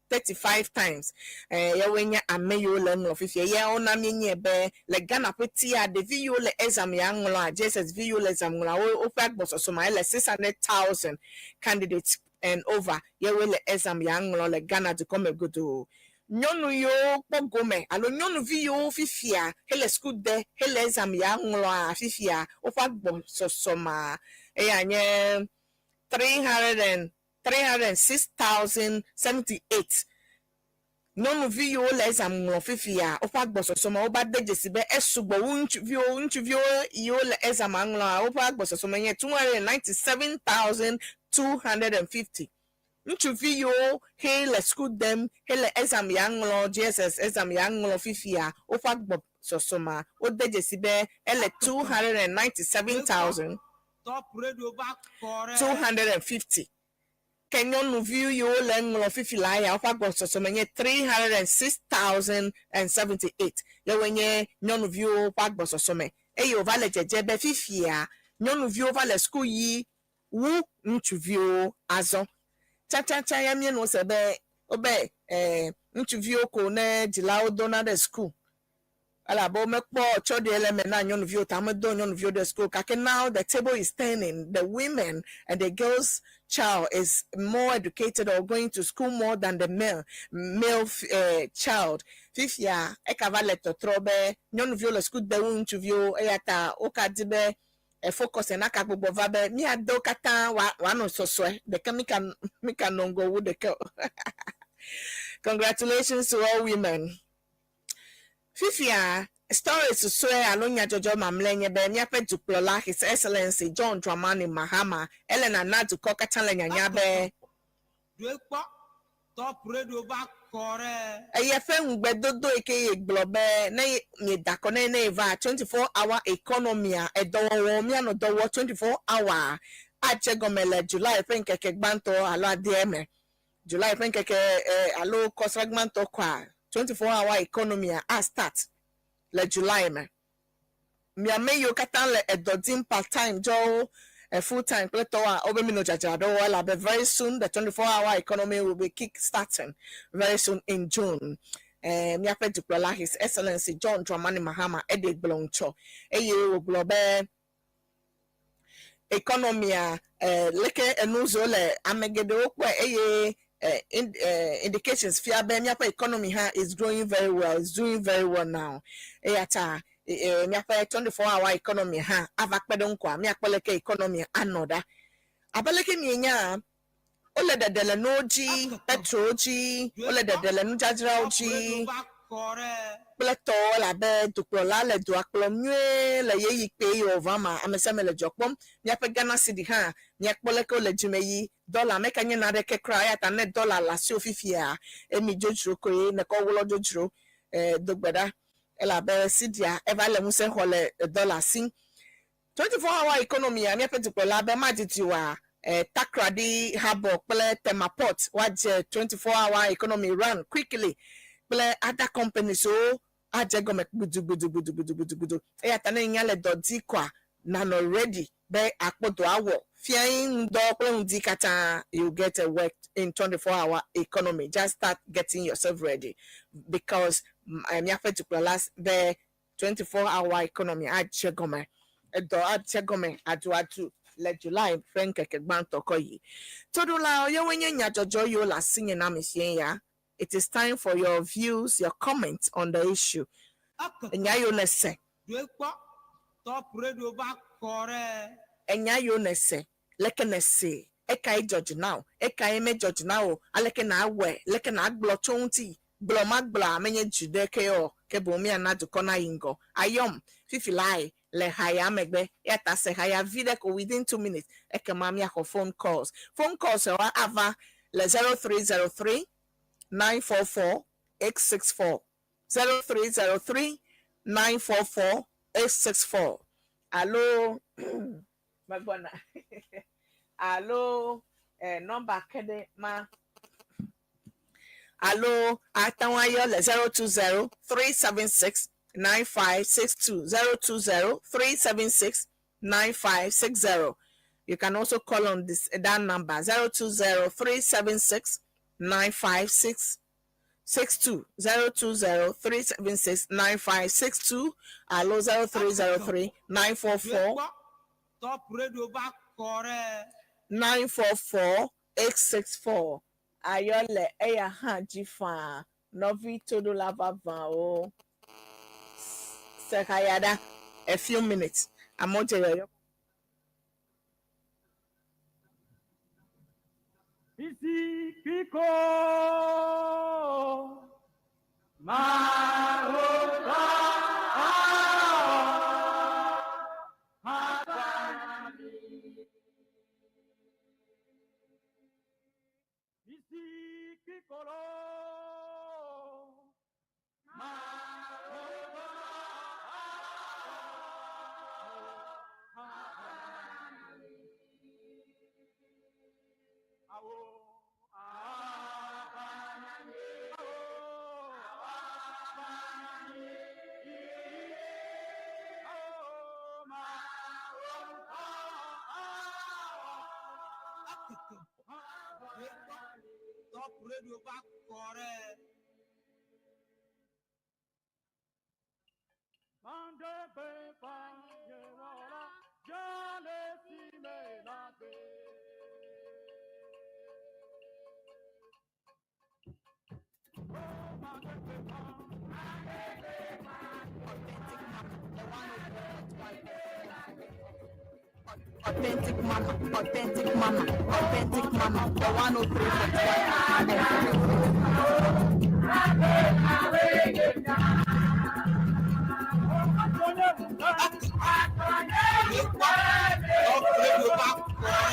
35 times. Yewoe nye ame yiwo le ŋlɔ fifia. Ya wona míenyae be le Ghana ƒe tia, ɖevi yiwo le exam ya ŋlɔa, JSS vi yiwo le exam ŋlɔa, wo woƒe agbɔsɔsɔ ma ele 600,000 candidates and over yewoe le exam ya ŋlɔ le Ghana dukɔ me godoo. Nyɔnu yiwo kpɔ gome alo nyɔnuvi yiwo fifia hele suku de hele exam ya ŋlɔa fifia, woƒe agbɔsɔsɔ ma eya nye 306,078. Nyɔnuvi yiwo le exam ŋlɔ fifia, woƒe agbɔsɔsɔ ma wova de dzesi be esugbɔ wu ŋutsuviwo. Ŋutsuviwo yiwo le exam ŋlɔa, woƒe agbɔsɔsɔ me nye 297,250. Ŋutsuvi yiwo he le suku dem hele exam ya ŋlɔ, JSS exam ya ŋlɔ fifia, woƒe agbɔsɔsɔ ma wode dzesi be ele 297,250. Ke nyɔnuvi yiwo le ŋlɔ fifi la ya, woƒe agbɔsɔsɔ me nye 306,078. Yewoe nye nyɔnuviwo ƒe agbɔsɔsɔ me eye wòva le dzedze be fifia nyɔnuviwo va le suku yi wu ŋutsuviwo azɔ. Tsatsatsa ya míenɔ se be wobe ŋutsuviwo ko ne dzilawo dona ɖe suku elabe womekpɔ tsɔ ɖe le eme na nyɔnuviwo ta medo nyɔnuviwo ɖe suku. Gake now the table is turning. The women and the girls child is more educated or going to school more than the male child. Fifia eka va le tɔtrɔ be nyɔnuviwo le suku de wu ŋutsuviwo, eya ta woka di be focus naka gbugbɔ va be míade wo katã wòanɔ sɔsɔe ɖeke mika nɔ ŋgɔ wu ɖeke o. Congratulations to all women. Fifia story susɔe alo nyadzɔdzɔ mamlɛ nye be míaƒe dukplɔla, His Excellency John Dramani Mahama, ele nana dukɔ katã le nyanya be eye ƒe ŋugbedodo yi ke ye gblɔ be ne mieda kɔ ne va 24 hour economy a, edɔwɔwɔ mianɔ dɔ wɔ 24 hour adze gɔme le July ƒe ŋkeke gbãtɔ alo adeɛ me. July ƒe ŋkeke alo kɔsra gbãtɔ kɔa, 24 hour economy a a start le July me. Miame yiwo katã le edɔ dim, part time jobs, full time kple tɔwoa, wobe mi nɔ dzadzra ɖo elabe very soon the 24 hour economy will be kick starting very soon in June. Míaƒe dukplɔla, His Excellency John Dramani Mahama, eɖe gblɔ ŋutsɔ eye wògblɔ be economia leke enu ziwo le ame geɖewo kpɔe eye indications fia be míaƒe economy hã is growing very well, is doing very well now. Eya ta míaƒe 24 hour economy hã ava kpe ɖe ŋkɔa míakpɔ leke economy anɔ ɖa. Abe leke mienya, wole ɖeɖe le nuwo dzi, petrol dzi, wole ɖeɖe le nudzadzrawo dzi kple tɔwo, elabe dukplɔla le dua kplɔm nyuie le ɣeyiɣi kpe yi wòva ma ame sia ame le dzɔ kpɔm. Míaƒe Ghana cedi hã míakpɔ leke wole dzime yi dɔla meka nye naɖeke kura, eya ta ne dɔla le asiwò fifia, emi dzodzro koe nekɔ wlɔ dzodzro do gbe ɖa elabe cedia eva le ŋusẽ xɔ le dɔla si. 24 hour economy a, míaƒe dukplɔla be madidi oa, Takoradi Harbour kple Tema Port woadze 24 hour economy run quickly kple other companies wo adze gɔme gbudugbudugbudugbudugbudu. Eya ta ne nya le dɔ di kɔa, nanɔ ready be akpɔ dɔ awɔ fiae ŋdɔ kple ŋdi katã. You get a work in 24 hour economy. Just start getting yourself ready because míaƒe dukplɔla be 24 hour economy adze gɔme, edɔ adze gɔme aduadu le July ƒe ŋkeke gbãtɔ kɔ yi. Toɖolawo, yewoe nye nyadzɔdzɔ yiwo le asinye na mi fie ya. It is time for your views, your comments on the issue. Nya yiwo ne se. Ɖoe kpɔ, Top Radio va kɔ ɖe. Enya yiwo nèse, leke nèsee, ekae dzɔ dzi na wò, ekae medzɔ dzi na wò o, aleke nàwɔe, leke nàgblɔ tso eŋuti, gblɔ magblɔa menye dzi ɖekee o, ke boŋ míana dukɔ nayi ŋgɔ. Ayɔm fifi lae le haya megbe, eya ta se haya viɖe ko within 2 minutes, ekema míaxɔ phone calls. Phone calls wa ava le 0303 944 864, 0303 944 864 alo megbɔna alo nɔmba ke ɖe ma alo ate ŋu ayɔ le 020 376 9562, 020 376 9560. You can also call on this that number, 020 376 956 62, 020 376 9562 alo 0303 944 Ɖoe kpɔ, Top Radio va kɔ ɖe. 944 864. Ayɔ le eya hã dzi faa. Nɔvi toɖola vavãwo, se haya ɖa a few minutes, amewo dze yɔyɔ. Isikiko Maroka Habani Isikikolo Maroka Habani Awo Abanani Awo Abanani Awo Maroka. Ekeke ɖoe kpɔ, Top Radio va kɔ ɖe. Mandebe pa yewola jale si me la be. Oh, mandebe pa. Authentic Mama, the 103.1 FM. Authentic Mama, Authentic Mama, Authentic Mama, the 103.1 FM. Ɖoe kpɔ, Top Radio va kɔ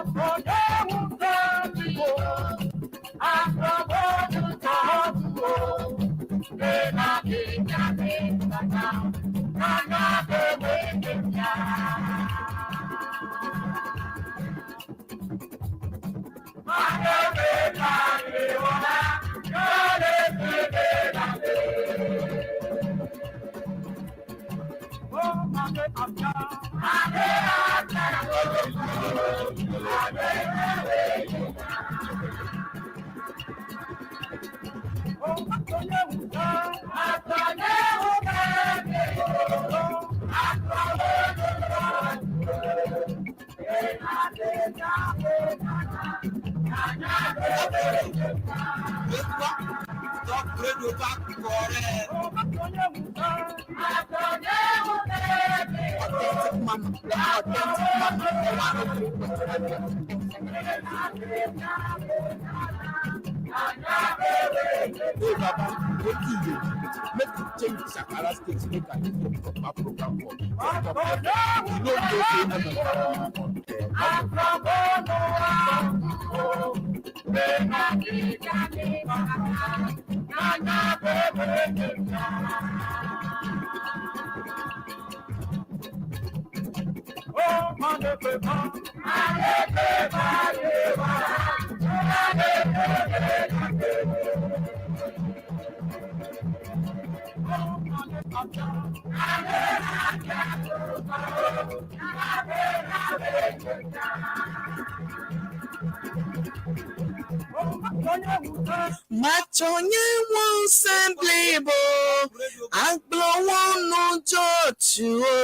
ɖe. Ɖoe kpɔ, Top Radio va kɔ ɖe. Authentic Mama, the Authentic Mama, the 103.1 FM. Hey Baba, wetin you dey do? Make you change the Shakara state, make I give you proper program for Top FM. You no know say MFR dey on air. Matsɔnye ŋusẽ blibo agblɔ wo nu dzɔtsuwo.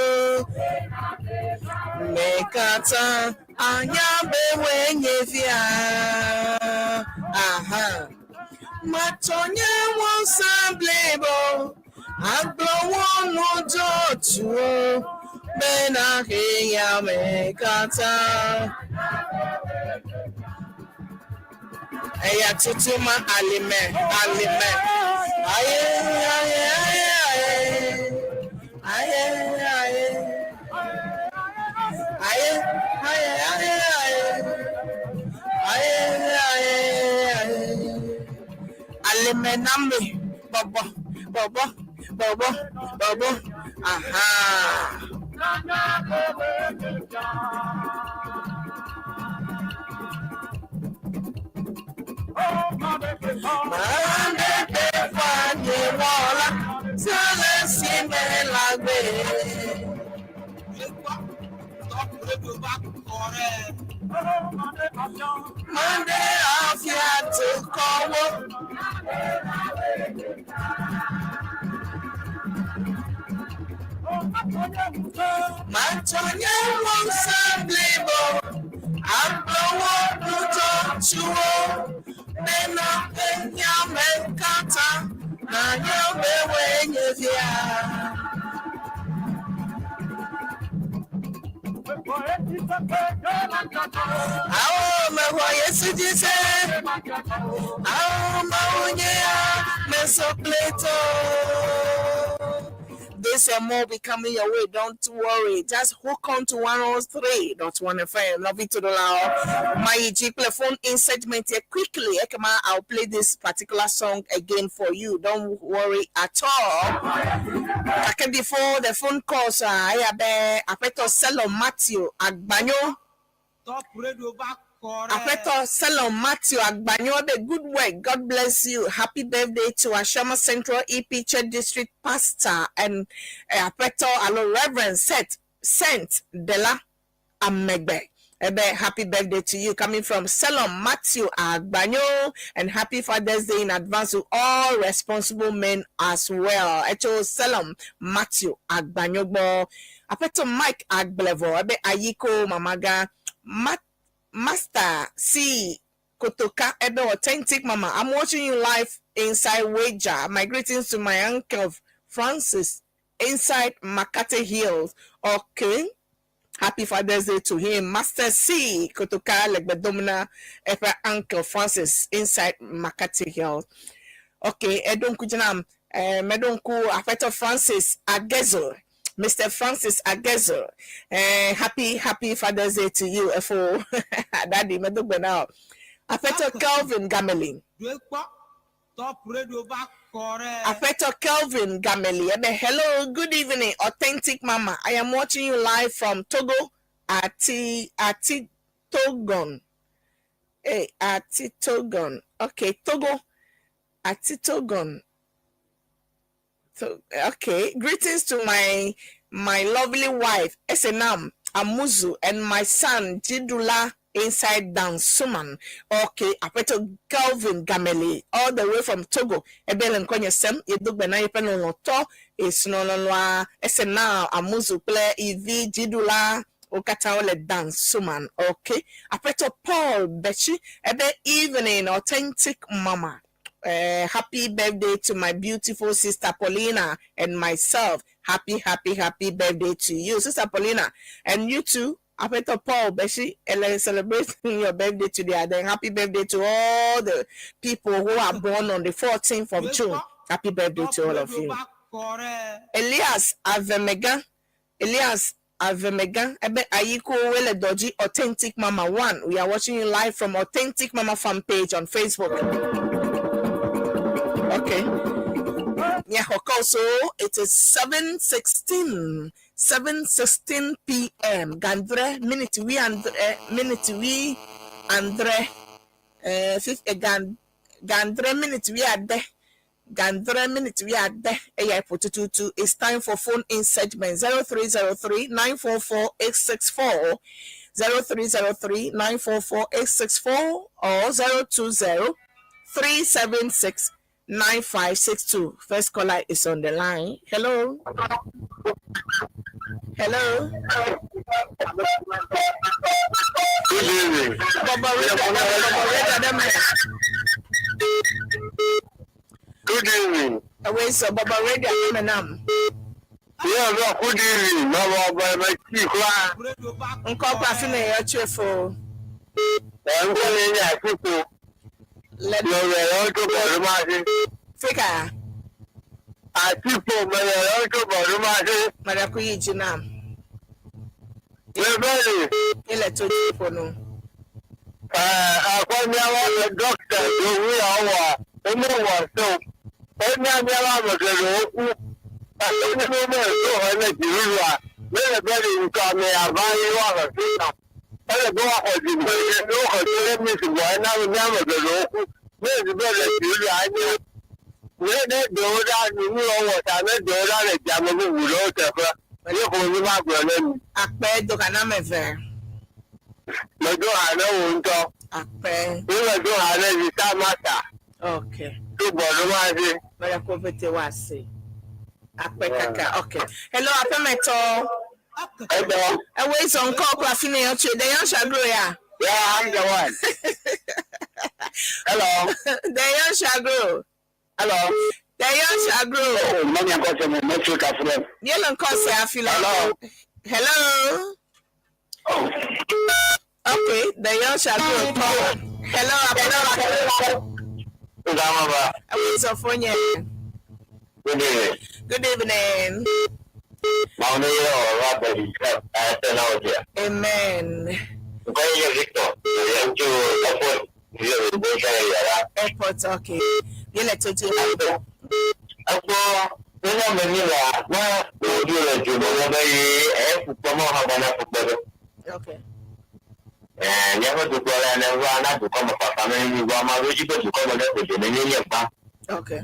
katã anya be woe nye fia. Aha. Matsɔ nye ŋusẽ blibo agblɔ wò nu dzɔtsuwo bena xexeame katã. Eya tutu ma alime alime. Aye aye aye aye aye aye aye aye aye aye aye aye aye alime nami bɔbɔ bɔbɔ bɔbɔ bɔbɔ aha. Mande fanye wala sele si me lagbe. Top Radio va kɔrɛ. Mande afia to kowo. Mantonye wonsa blibo. Agbowo nuto chuo. Bena enya menkata. Na nyobe wenye via. Awo mehɔ Yesu dzi se. Awo mawu nye ya mesopleto. This and more be coming your way. Don't worry. Just hook on to 103.1 FM. Love it to the loud. My G phone in segment here quickly. Ekema, I'll play this particular song again for you. Don't worry at all. Kake before the phone calls, I have Apeto Selo Matthew Agbanyo. Top Radio va kɔrɛ. Apeto Selon Matthew Agbanyo, good work. God bless you. Happy birthday to Ashama Central EP Church District Pastor and Apeto Alo Reverend Seth Saint Dela Amegbe. Ebe, happy birthday to you coming from Selon Matthew Agbanyo, and happy Father's Day in advance to all responsible men as well. Echo Selon Matthew Agbanyo bo. Apeto Mike Agblevo, Ebe Ayiko Mamaga Master C Kotoka Ebe Authentic Mama. I'm watching you live inside Wager. My greetings to my uncle Francis inside Makate Hills. Okay. Happy Father's Day to him. Master C Kotoka Legbedomina Efe Uncle Francis inside Makate Hills. Okay, Edonku Janam, Medonku Afeto Francis Agezo. Mr. Francis Agezo. Happy, happy Father's Day to you, FO. Daddy, Medogbe now. Afeto Kelvin Gamelin. Due kpɔ. Top Radio va kɔrɛ. Afeto Kelvin Gameli. Ebe, hello, good evening, authentic mama. I am watching you live from Togo, Ati Ati Togon. Hey, Ati Togon. Okay, Togo, Ati Togon. So, okay, greetings to my lovely wife Esenam Amuzu and my son Jidula inside Dansuman. Okay, Apeto Kelvin Gameli, all the way from Togo. Ebele nkonye sem yedugbe na yepe no loto esinonoa Esenam Amuzu kple Ivi Jidula okata ole Dansuman. Okay, Apeto Paul Bechi ebe evening authentic mama. Happy birthday to my beautiful sister Paulina and myself. Happy, happy, happy birthday to you, Sister Paulina, and you too. Apeto Paul Beshi, celebrating your birthday today. And then happy birthday to all the people who are born on the 14th of June. Happy birthday to all of you. Elias Avemega, Elias Avemega, Ebe Ayiko Wele Doji, Authentic Mama 1. We are watching you live from Authentic Mama fan page on Facebook. Okay. Yeah, so it is 7:16 p.m. Gandre minute we andre minute we andre fifth Gandre minute we are there. Gandre minute we are there. AI 222. It's time for phone in segment 0303 944 864 0303 944 864 or 020 376 9562. First caller is on the line. Hello. Hello. Good evening. Bɔbɔ radio bɔbɔ radio ɖe me. Good evening. Ewe sɔ bɔbɔ radio ɖe me nam. Yeah, no, good evening. No, no, but my chief, Ŋkɔ kple afi me yɔ tsoe fo. I'm calling you. I Le see. fika. Àtìpó mẹ̀rẹ̀ lọ́jọ́ bọ̀dún máa ṣe. Mɛrɛ ko yi dzi nam. Lẹ́bẹ̀rẹ̀ Ele to dzi ƒo nu. akɔnyɛwɔ dɔkita yowu yà wà ọmọ wà so onye abịara mekere okwu onye n'ime nso ha na-ejiri wa lẹ́bẹ̀rẹ̀ nǹkan mi àbáyé wà lọ́síta ẹlẹ́bẹ̀ wà kọ̀jù bẹ̀rẹ̀ ní ọkọ̀jù mìsì bọ̀ ẹ̀ náà ní àmọ̀kere okwu lẹ́bẹ̀rẹ̀ jìrì anya lẹ́dẹ̀ dòwúdà nínú ọwọ́ tà ní dòwúdà lè jẹ́ àmọ́ wùlọ́ tẹ̀fẹ́ ní kò ní má gbọ́ lẹ́nu. Akpɛ do kana me vɛ. Lọ́jọ́ àná wò ń tọ́. Akpɛ. Nílọ́jọ́ àná yìí sá má ta Okay. tó gbọ́dọ̀ máa ṣe. Mɛrɛ ko pete wa se. Akpɛ kaka. Okay. Hello apɛmɛtɔ. Ẹgbẹ́ Ewe sɔ ŋkɔ kple afi me yɔ tsoe. Deyan Shagro ya. Yeah, I'm the one. Hello. Deyan Shagro. Hello. Deyan Shagro. Oh, many of us are Mexico from. Yellow ŋkɔ se afi la. Hello. Hello. Oh. Okay. Deyan Shagro. Hello apɛmɛtɔ. Ndamaba. Ewe sɔ fonye. Good evening. Good evening. Mauni Robert Asenaudia. Amen. Nkoye Victor. Yanju Airport. Airport. Okay. Yele to dzi. Akpɔ nínú mi la na ojú rẹ̀ jù lọ bẹ́ yé ẹ̀ fukpọ́ mọ́ ọ̀hún abọ́nà fukpọ́ dọ́. Okay. Nyɛƒe dukɔ la ne va na dukɔ me fafa me nyigba ma ɖo dzi ƒe dukɔ me ne ƒo ne nye nye gba. Okay.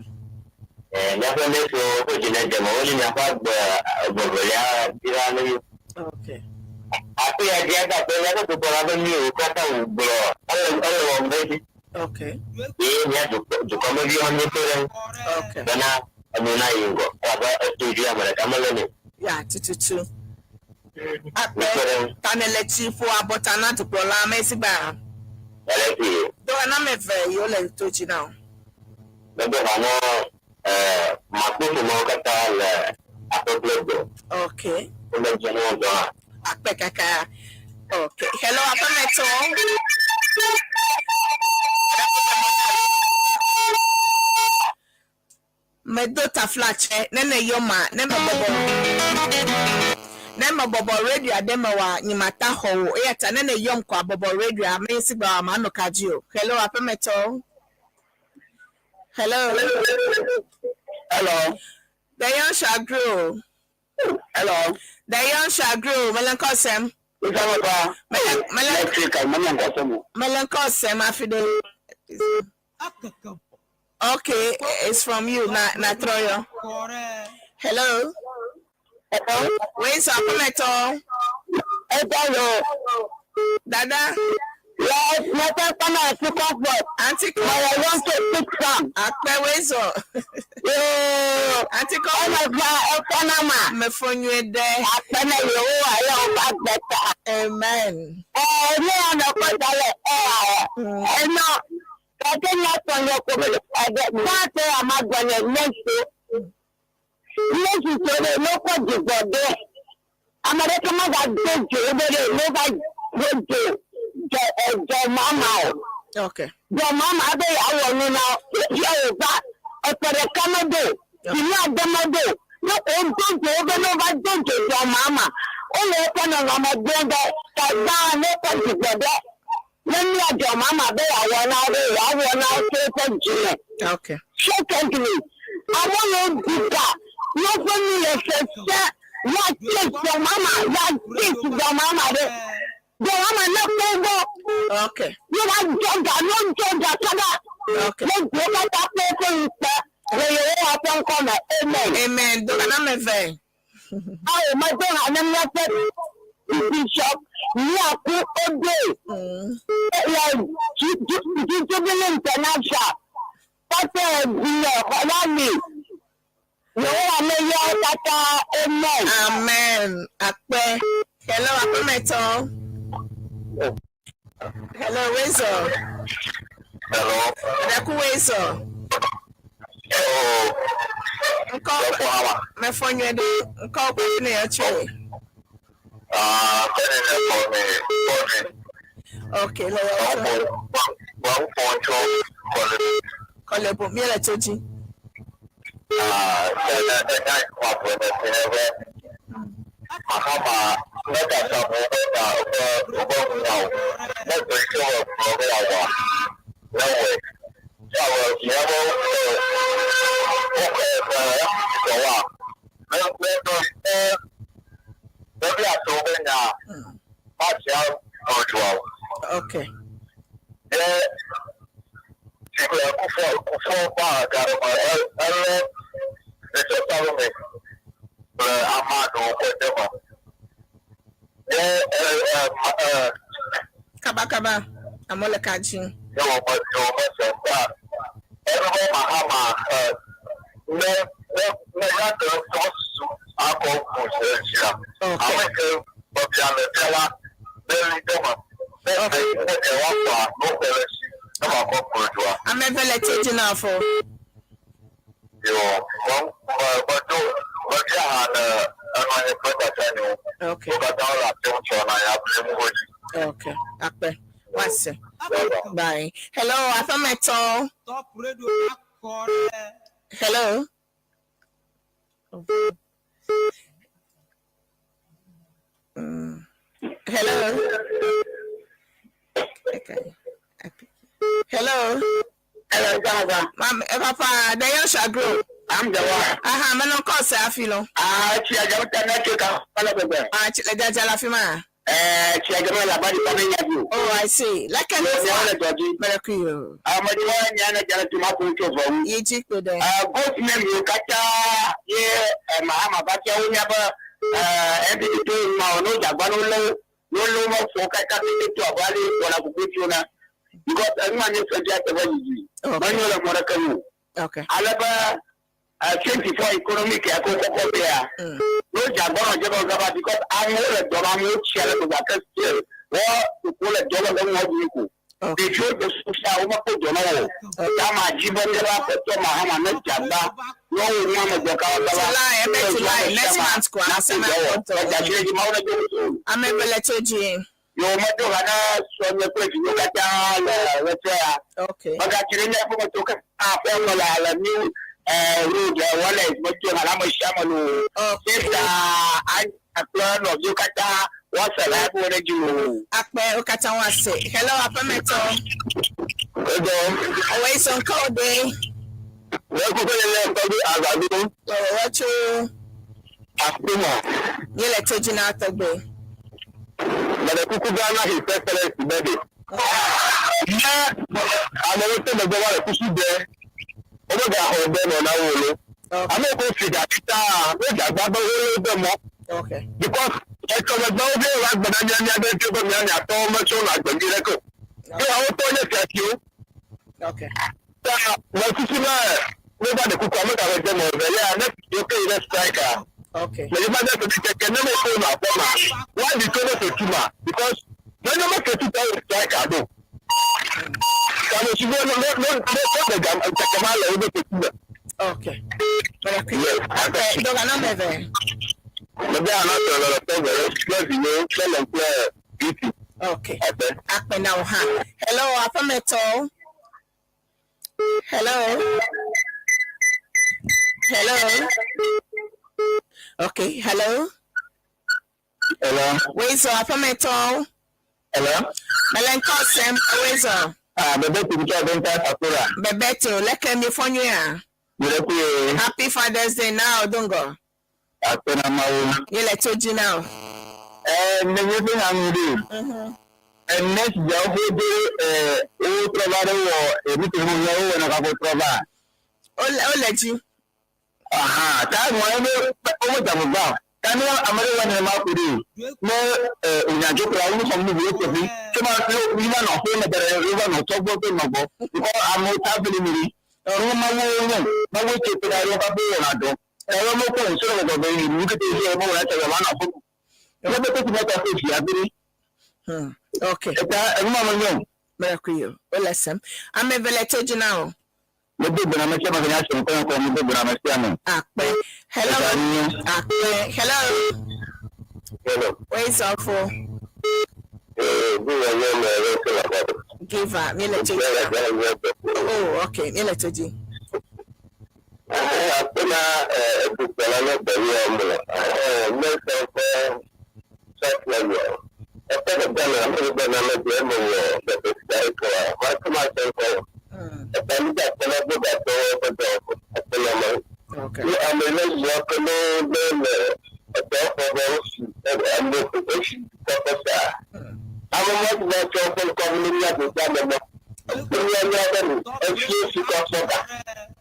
Nyɛƒe ne so ƒo dzi ne deme wonye miaƒe agbe gbɔgbɔlia dzra ne mi. Okay. Afi ya dzi aga kpe miaƒe dukɔ la be mi o katã wò gblɔ ele ele wɔm ɖe edzi. Okay. Ye mia dukɔ dukɔmeviwo nye to ɖe Okay. bena enu na yi ŋgɔ elabe eto dzi ame ɖeka mele nɛ. Ya tututu. Mikpe Akpɛ ɖe ŋu. tanele tsi ƒo abɔta na dukplɔla ame si gba. Ele fi Dɔwɔ na me ve yewo le to dzi na o. medo ha na ɛɛ makpoƒomewo katã le aƒe gbɔ. Okay. Wole dze na wo gɔ̃ hã. Akpɛ kaka. Okay. Hello aƒemetɔ. Medo taflatse ne ne yɔ ma ne me bɔbɔ ne me bɔbɔ radio ade me wa nyimata xɔ o eya ta ne ne yɔm kɔ abɔbɔ radio ame si gba wa ma nɔ ka dzi o. Hello aƒemetɔ. Hello. Hello. Deyan Shagro. Hello. Deyan Shagro. Melenkɔsɛm. Isamapa. Mele Electrical, mami nkɔsɔmu. melenkɔsɛm afide. Okay, it's from you na na Troyo. Hello. Hello. Wait, so aƒemetɔ. Hello. Dada. Yes, mẹ́fẹ́ kọ́nà sí comfort. Auntie Mọ̀rọ̀ wọ́n tó six farm. Akpɛ wezo. Yoo. Auntie Ọmọ kɔ. ìfà ẹ̀kọ́ náà mà. Mefonyue dɛ. Àpẹẹrẹ yòówù ayé ọba gbẹ̀ta. Amen. Ẹ ní ọ̀nà kọ́sálẹ̀ ẹ̀ àwọ̀. Ẹ̀nà kẹ̀kẹ́ ní ọ̀sán kò bẹ̀rẹ̀ ẹ̀dẹ̀ gbáàtẹ̀ àmàgbọ̀nyẹ̀ lẹ́sọ̀. Lẹ́sù sọ̀rọ̀ ló pọ̀ jù gbọ̀dẹ̀. Amẹ́rẹ́kẹ́ má ga gbẹ́jọ bẹ̀rẹ̀ ló bá gbẹ́jọ jẹ ẹ̀jọ̀ màmá o. Okay. Jọ màmá bẹ́ẹ̀ àwọ̀ nínú Yorùbá ọ̀pẹ̀rẹ̀ kámẹ́dò ìlú àdẹ́mẹ́dò ní òǹdójò bẹ́ẹ̀ ló bá gbẹ́jọ jọ màmá. Ó lè kọ́ nà ọmọ gbẹ́ndẹ́ kẹgbà ló pọ̀ jù gbọ̀dẹ̀. Lẹ́nu ọjọ́ màmá bẹ́ẹ̀ àwọ̀ náà bẹ́ẹ̀ àwọ̀ náà tó pọ̀ jù lẹ̀. Okay. Secondly, àwọn yóò dìgbà lọ́gbọ́n ní ẹsẹ̀ yà tí jọ màmá yà tí jọ màmá rẹ̀. Jọ màmá náà kó gbọ́ Okay. yóò wá jọjà ló ń jọjà kọ́dà. Okay. Ló gbé bàtà pé kó ń pẹ́ lóye owó wa fẹ́ ń kọ́ mẹ́ amen. Amen. Doka na me ve. A ò mọ tó hàn ní mẹ́fẹ́ bishop ní àkú odò Jubilee International pátá ìgbìyànjú ọ̀la mi. Yòówù àmì yọ kàkà amen. Amen. Akpɛ. Hello, aƒemetɔ. Hello, Wezo. Hello. Ɖeku Wezo. Oh. Ŋkɔ mefɔ nyuie ɖe. Ŋkɔ kpe ne yɔ tsoe. Ah, sɛni ne fɔ mi fɔ mi. Okay, le yɔ tso. Wɔn fɔ tso kɔle. Kɔle bo mi le tso dzi. Ah, sɛni ɛnya ma fɔ ne si ne bɛ. Mahama ne ka sa mo bɛ na bɛ bɛ nya o. Ne bɛ tso wɔ kplɔ bɛ awa. Ne wɛ. Sawɔ yɛ bɛ ɛ ɛ ɛ ɛ wa. Ne ne ne ne bi ato bɛ nya. Ma tia ɔjɔ. Okay. Yɛ sikɛ kufɔ kufɔ ba garima ɛlɛ ɛtsɔ salome le ama ɖewo ƒe deme. Yɛ ɛ ɛ ɛ Kaba kaba. Amewo le ka dzi. yɛ wɔ me yɛ wɔ me se ta ɛnu be mahama ɛ ne ne ne ya te tɔ su akɔ ŋu se sia. Okay. Ame ke bɔbia le fia la ne li deme ne ne ne ɖe wa kɔa no ƒe le si ne ma kɔ kplɔ dzoa. Ame eve le tso dzi na fo. Yo, mɔ mɔ medo mebia hã ne enɔ anyi kple tata nyewo. Okay. Wo katã wole ate ŋu tsɔ na ya ble mu godzi. Okay. Akpe. Wase. Bye. Hello, aƒemetɔ. Top Radio akɔrɛ. Hello. Hello. Okay. Hello. Hello, Gaza. Mam, eh, papa, the young shall grow. I'm the one. Aha, meno kɔ se afi lo. Ah, tsia jam ta na ke ka fala bebe. Ah, chile jaja la fi ma. Eh, tsia jam la ba di pa nya ju. Oh, I see. Like Yo an ya le doji. Mele ku yo. Ah, ma di wa nya na jara tu ma ku cho fo. Ye ji pe de. Ah, goat me mi kata ye ma ma ba tia wo nya ba eh MPP to ma no jagba no lo no lo mo fo kata ti to ba le wala ku ku na. Because ẹnu ànyẹ sọjá àtẹwọ́ yìí. Okay. Wọ́n yóò lọ mọ̀rọ̀ kan wò. Okay. Alaba 24 economic ẹ̀kọ́ kọ́kọ́ bẹ́ẹ̀ a. Ló jà gbọ́dọ̀ jẹ́ bọ́ gaba because àwọn olè dọ́gba àwọn ó tiẹ̀ lẹ́kọ̀ọ́ gbà kẹ́sì wọ́n kò lè dọ́gba lọ́wọ́ wọn bí kò. Okay. Èyí ó jẹ sọ́sà àwọn ọmọ kò jọ náà wọ̀. Tá máa jí bọ́ ní bá pẹ̀tọ́ Mahama ní jàgbá lọ́wọ́ ní àmọ̀ jọ káwọ́ gbá. July, ebe July, next month kwa asema koto. Ọjà ṣe é di máa ń lọ́jọ́ Ame bele toji. Yóò mọ́tò kan náà sọ ní pé ìdílé kẹta lọ́wọ́ ya. Okay. Baka tiri ne fo to ka fɛ wala la ni road wala mo to ala mo sha mo lo. Okay. Sisa an aklo no bi kata wa sala ko ne ju. Akpe okata wase. Hello, apemeto. Ojo, Always on call day. we ko ko le ko bi agado Oh, what you? akuma. Yele toji na atogbe. Bada kuku Ghana his excellence birthday. Na amewo te megbe wa le kusu de. O be ga ho be no na wo lo. Okay. Ame ko fi ga ta, we ga gba be wo be mo. Okay. Because ẹ̀kọ́ gbọ́ bí wàá gbọ̀dá ní ẹni abẹ́ tí ó gbọ́ mi ní àtọ́ ọmọ tí ó nà gbẹ̀gí rẹ́kọ̀. Bí àwọn tó ní ẹ̀fẹ̀ kí ó. Okay. Tá lọ títí náà ló bá dé kúkú amẹ́ta rẹ̀ jẹ́ mọ̀ ọ̀bẹ̀ yá next yóò kéyìí next striker. Okay. Lẹ́yìn bá dẹ́kun ti kẹ̀kẹ́ ní mo fóònù àpọ́nà. Wá di tó lóṣè túmà because lẹ́yìn ọmọ kẹtù tó ń striker dùn. Kàmú ṣùgbọ́n ló ló ló ló kẹ̀kẹ́ máa lọ wípé túmà. Okay. Mele ku. Yes. Akpe doga na meve. Lọ́bí àná sọ̀rọ̀ lọ́rọ̀ tó bẹ̀rẹ̀ lọ́sì ló lọ́lọ́ pẹ́ bìtì Okay. àtẹ. Akpe na ha. Hello, apemeto. Hello. Hello. Okay. Hello. Hello. Wezo apemeto. Hello. Melenko sem wezo. Ah, bẹ̀bẹ̀ tó ń tọ́ ọdún tá àkúrà. Bebeto leke mi fonyu ya. Yẹrẹ kúrò Happy Father's Day now, Dongo. àpẹnamawo. Yele toji now. Ẹ nẹ̀yẹ́ fi hàn mí rí. Ẹ nẹ́ẹ̀sì jẹ́ ó dé ẹ owó tọ́ba rẹ̀ wọ̀ èmi tó ń yẹ owó ẹ̀ náà kakó tọ́ba. Ole ji. Táàmù ẹ bẹ owó jàmùgbà. Tani amadu wa ni ma kuri ne ẹ ìrìnàjò kura wọn sọ mi wúlò tòfin tí ma fi yíba nà fún mi bẹ̀rẹ̀ yíba nà tọ́gbọ́ pé nà bọ̀ nkọ́ àmọ́ tábìlì mi rí ẹ̀rọ máa wó yẹn máa wó tètè náà ẹ̀rọ bá bó wọn àdó ẹ̀rọ mọ́kò ìṣòro gbọ̀gbọ̀ yìí ní kété iṣẹ́ ọmọ wọn ẹ̀ṣẹ̀ wọn nà fún mi. Ne be to ti ta ko fi abiri. Okay. Eta enu ma mo nyo. Mele ku yo. O le sem. Ame vele to dzi na o. Me do gbona me se ma ke nya se ko ko me do gbona me se ame. Akpe. Hello. Akpe. Hello. Hello. Where is our for? Eh, bí wọ́n yẹ mọ̀ ẹ̀rọ sí làbọ̀. Give her. Mele to dzi na. Oh, okay. Mele to dzi. Akpena ẹ̀ẹ́dùkọ̀lá náà pẹ̀lú ọmọ mẹ́sàn-án fẹ́ sọ́ọ̀tìlẹ̀wọ̀. Ẹ̀fẹ́ gbẹ̀nà gbẹ̀nà mẹ́jọ ẹ̀mọ̀ wọ̀ bẹ̀rẹ̀ sí ẹ̀kọ́ wọ́n tún máa ṣe ń kọ́. Ẹ̀fẹ́ nígbà tó lọ gbọ́dọ̀ tó gbọ́dọ̀ ẹ̀fẹ́ lọ́mọ. Okay. Ní àmì lẹ́yìn ọkọ ló bẹ̀rẹ̀ ọ̀tọ̀ ọ̀fọ̀ oṣù ẹ̀mọ oṣù kọ́kọ́ sáà. Àwọn ọmọ ti lọ sọ fún kọ́mínítì àgbègbè àmọ́mọ́. Ní ọjọ́ ọdún ẹ̀ṣin oṣù kọ́kọ́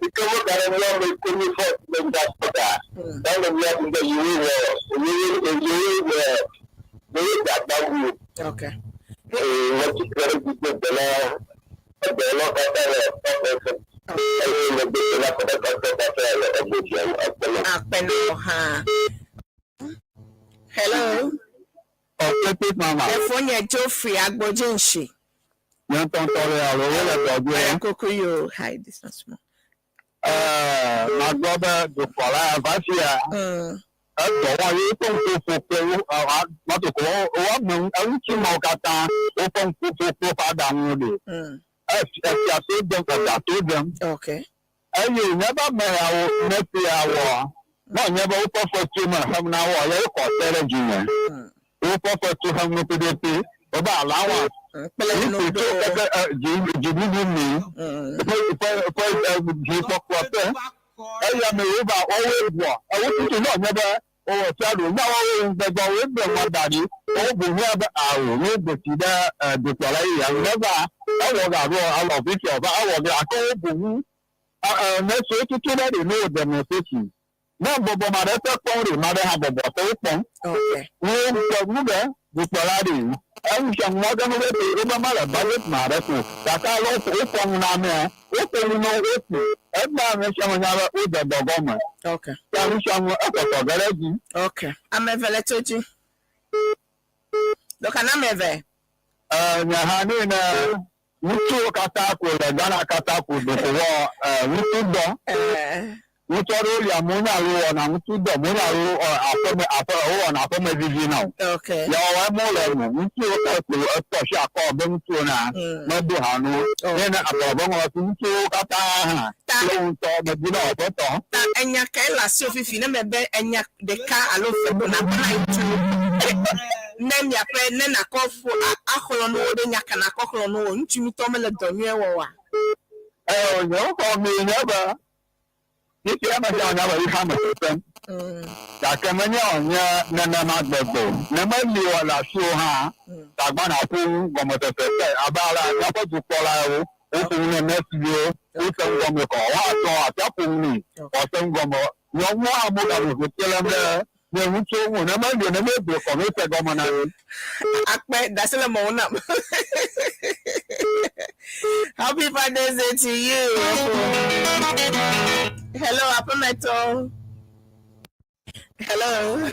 Ikewo kare ní ọmọ ikú ní fọ́ọ̀tì lẹ́gbẹ̀ẹ́ àpọ̀dà. Báwo ni wọ́n ti gbé ìwé rẹ̀ ìwé ìwé rẹ̀ lórí ìgbàgbọ́ wù? Okay. Wọ́n ti kẹ́rẹ́ gbígbé gbẹ̀lẹ́ ẹgbẹ̀rún lọ́kọ̀ọ́tà rẹ̀ ọ̀pọ̀ ẹ̀yìn lọ́gbẹ̀ẹ́ lọ́kọ̀ọ́tà rẹ̀ ẹgbẹ̀jẹ̀ ọ̀pẹ̀lẹ̀. Akpe na o ha. Hello. Authentic mama, Efo nye Geoffrey Agbojinshi. yẹn tó ń tọrọ àrò owó lẹ́tọ̀ọ́ gbé. Mele kuku yo. Hi, this one small. Ẹ̀ẹ́ màgbọ́ bẹ́ẹ̀ dùkọ̀lá àbáfíà. Ẹ̀dọ̀ wọn yóò tó ń kó fòkó mọ́tò kó wọ́n mú ẹ̀wùtí mọ́ kàtà ó fọ́ ń kó fòkó padà ń lò. Ẹ̀fíà tó dẹ̀m ọ̀dà tó dẹ̀m. Okay. Ẹ̀yẹ ìyẹn bá mẹ́rin àwọ̀ mẹ́tì àwọ̀ náà yẹn bá wọ́pọ̀ fọ́ tó mọ̀ ẹ̀hẹ́m náà wọ̀ yẹ kọ̀ tẹ́lẹ̀ jù yẹn. Wọ́pọ̀ fọ́ tó hẹ́m ní pdp ọba àláwà. Kpele no Nípò do. tó kẹ́kẹ́ jìbìbì mi. Jì fọ́kọ̀ tẹ́ ẹyà mi wò bá ọwọ́ èbùọ ẹwọ tuntun náà nyẹ bẹ ọwọ́ tí a lò ní àwọn ohun gbẹgbẹ ọwọ́ èbùọ wọn dàní ọwọ́ bò ní ẹbẹ àrùn ní gbèsè dẹ ẹ dòkítọrọ yìí yẹn lẹba ẹwọ gàdú alọ fífi ọba ẹwọ gà akọwọ bò wú ẹ ẹ mẹsọ tuntun náà lè ní òdẹmọ sẹsì náà bọbọ màdẹ fẹ pọn rè màdẹ ha bọbọ tó pọn Okay. ní gbẹgbẹ bẹ dòkítọrọ rè ẹwù sẹ̀wọ̀n ọdún bẹ tẹ ọba má lẹ bá lẹ màdẹ kù kàkà lọ ó pọn náà mẹ ó pọn náà ó kù ẹgbẹ́ mi sẹ́wọ̀n yàrá ó dẹ̀dọ̀ gọ́mọ̀ Okay. sẹ́wọ̀n sẹ́wọ̀n ẹ̀kọ̀tọ̀ gẹ́rẹ́ jù. Okay. Ame vele to dzi. Doka na ame ve. Ẹ nyɛ ha ne na ŋutsuwo katã ko le Ghana katã ko doko wɔ ɛ ŋutsu dɔ. Ŋutsu aɖewo lia mo nya alo wɔna ŋutsu dɔ mo nya alo ɔ aƒeme aƒe wowɔna aƒeme vivi na o. Okay. Yawo emo le eme ŋutsuwo ka ko etɔ si akɔ be ŋutsuwo na medo ha nu. Ne ne ablɔbɔ ŋlɔ si ŋutsuwo katã hã. Ta. Kple ŋutɔ medi na wɔƒetɔ. Ta enya kae le asiwò fifi ne mebe enya ɖeka alo eve ko nakɔ na ŋutsu ne miaƒe ne nakɔ fo axlɔ nuwo ɖe nya ka nakɔ xlɔ nuwo ŋutsu ŋutɔ mele dɔ nyuie wɔ oa. Ɛ nyewo xɔ mi nye be fifia ame sia nya be yixa me sesem. Gake menye wònye nenema gbegbe o. Ne meli wɔ le asiwò hã, tagbana ƒo ŋu gɔmesese te abe ale míaƒe dukplɔlawo woƒo nu ne nɛsiviwo wose nu gɔme kɔ woatɔ atsiaƒo nu nɛ wòase nu gɔme. Nyɔnuwo hã mo gale vovototo lém ɖe nye ŋutsuwo ŋu ne meli o ne míegblɔ kɔ míese gɔme na mi. Akpe dasi le mɔwo nam. Happy Father's Day to you. Hello, Apameto. Hello.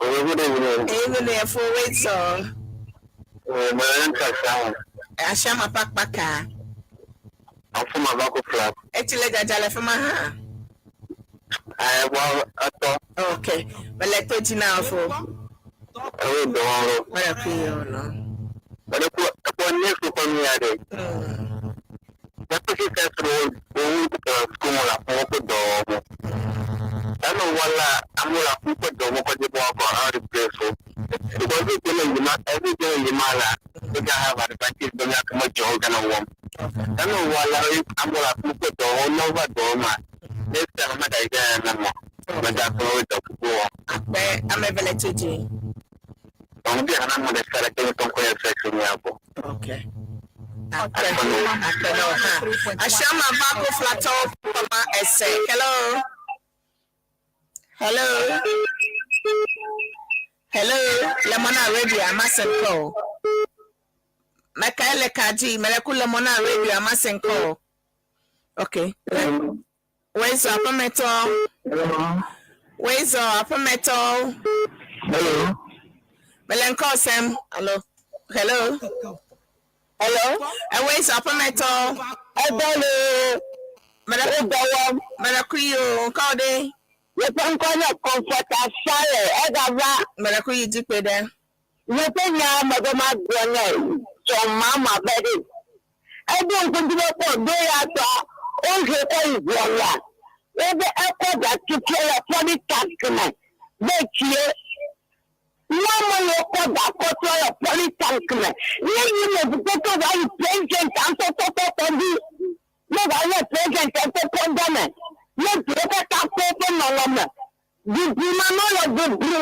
Good evening. Evening, for wait so. My name is Sam. Ashama Pakpaka. I'm from Avako Club. Etile jajale fún ma ha. I want a Okay. Bẹ̀lẹ̀ tó jí náà fo. Ẹ̀rọ ìdánwò. Bẹ́ẹ̀ kú yìí ọ̀nà. Ẹ̀pọ̀ ní èso kan ní adé. Ẹ̀pọ̀ sí kẹ́sìrò owó kúmọ̀lá fún ọkọ̀ dọ̀ọ̀mù. Ẹnu wọlá amúra fún ọkọ̀ dọ̀ọ̀mù kọjú bọ́ ọkọ̀ ọ̀rọ̀ ìpèsè. Because ìpínlẹ̀ yìí máa ẹbí ìpínlẹ̀ yìí máa la ó ká have advantage lórí akọ́mọ̀jọ́ ọ̀gánà wọ̀m. Ẹnu wọlá amúra fún ọkọ̀ dọ̀ọ̀mù lọ́wọ́ dọ̀ọ̀mù à. Next time, I'm not going to know. Mẹ́ta fún ọjọ́ púpọ̀. Akpẹ amẹvẹlẹ tó jí. Ọ̀hún bí àná mọ̀ lè sára kí ní tó ń kọ́ yẹn fẹ́ sí ní àbọ̀. Okay. Akpẹ akpẹ náà ha. Ashama Bako Flato Mama Ese. Hello. Hello. Hello. Lemona Radio Amasenko. Mekaele Kaji, Meleku Lemona Radio Amasenko. Okay. Where's your Apameto? Where's your Apameto? Hello. Mele ŋkɔ sem. Hello. Hello. Hello. Ewe zɔ aƒemetɔ. Ɛgbɛ le Mele wodɔwɔm. mele kui o ŋkɔ ɖe. Yeƒe ŋkɔ nye Comfort Asare. Egava Mele kui dikpe ɖe. yeƒe nya me be magblɔ nɛ John Mahama be ɖe. Eɖo ŋku dzi be kpɔ do ya tɔ wohe kɔ yi ʋɔnua. Wobe ekɔ da tutu le polytank me be tsie. Nyɔnu yiwo kɔ da kɔtrɔ le polytank me. Ne yi me ʋukpɔtɔ va yi president ŋutɔtɔtɔtɔ dzi. Ne va le president ŋutɔtɔ dɔ me. Ne duwo katã kpɔ woƒe nɔnɔme. Didi ma no le bublu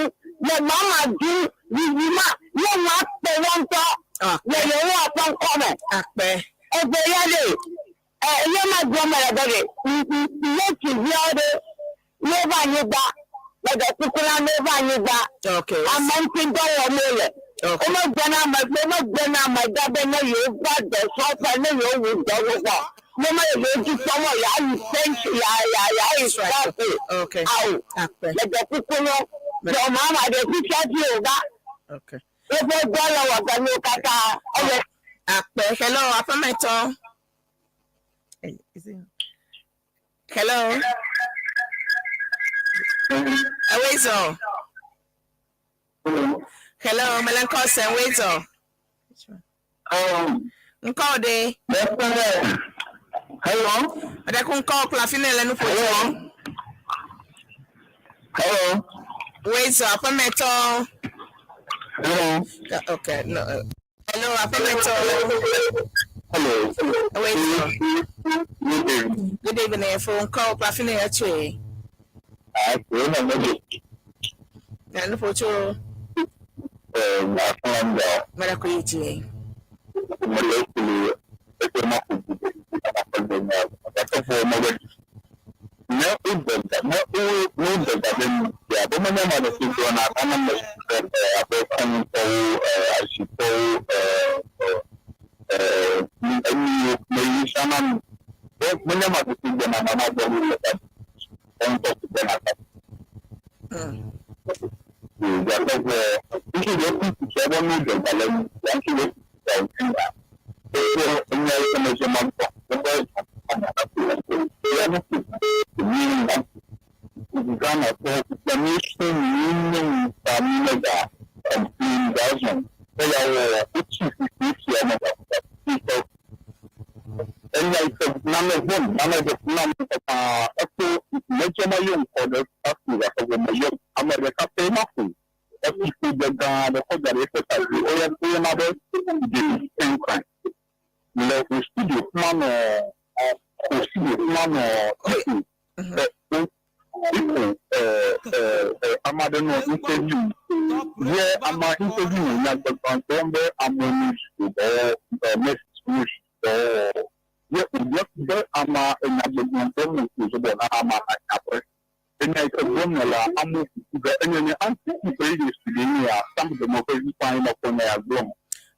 le mama dzi didi ma ye ma kpe wɔ ŋutɔ le Yehowa ƒe ŋkɔ me. Akpe. Eve ya ɖe ɛ ye ma gblɔ me le be ɖe ye tsiviawo ɖe ye va anyigba le ɖe kuku na ne va anyigba. Okay. Ame ŋuti dɔ wɔm wole. Okay. Womegbe na ame womegbe na ame da be ne yewo va dɔsrɔ̃ƒe ne yewo wu dɔ gbɔ. Ne me yewo dzi kpɔm o yeayi pension ya ya yayi That's right. stop. Okay. Awo. Akpe. Le ɖe kuku no. Jɔ mama ɖe fifia dzi o va. Okay. Woƒe dɔ le wɔgbe katã. Ele Akpe. Hello aƒemetɔ. Hey, is it? Hello. Ewe zɔ. Hello mele ŋkɔ sem we zɔ. Ŋkɔ ɖe. Hello. Mele ku ŋkɔ kple afi ne le nu ƒo tso. Hello. We zɔ aƒemetɔ. Hello. Okay. No. Hello aƒemetɔ. Hello. Ewe zɔ. Good evening. Good evening. Fo ŋkɔ kple afi ne yɛ tsoe. Ah, okay. Na me Na nu ƒo tso. eh na fanga Mele ku yi dzi. mo le ku e ma ku na fanga na ka fo mo be ne u de ne u ne de da be ya bo mo ma de si do na ana mo eh abo kan ko eh asi ko eh eh ni me yi sama bo mo ma de si do na ma bo ni ka on to de na ka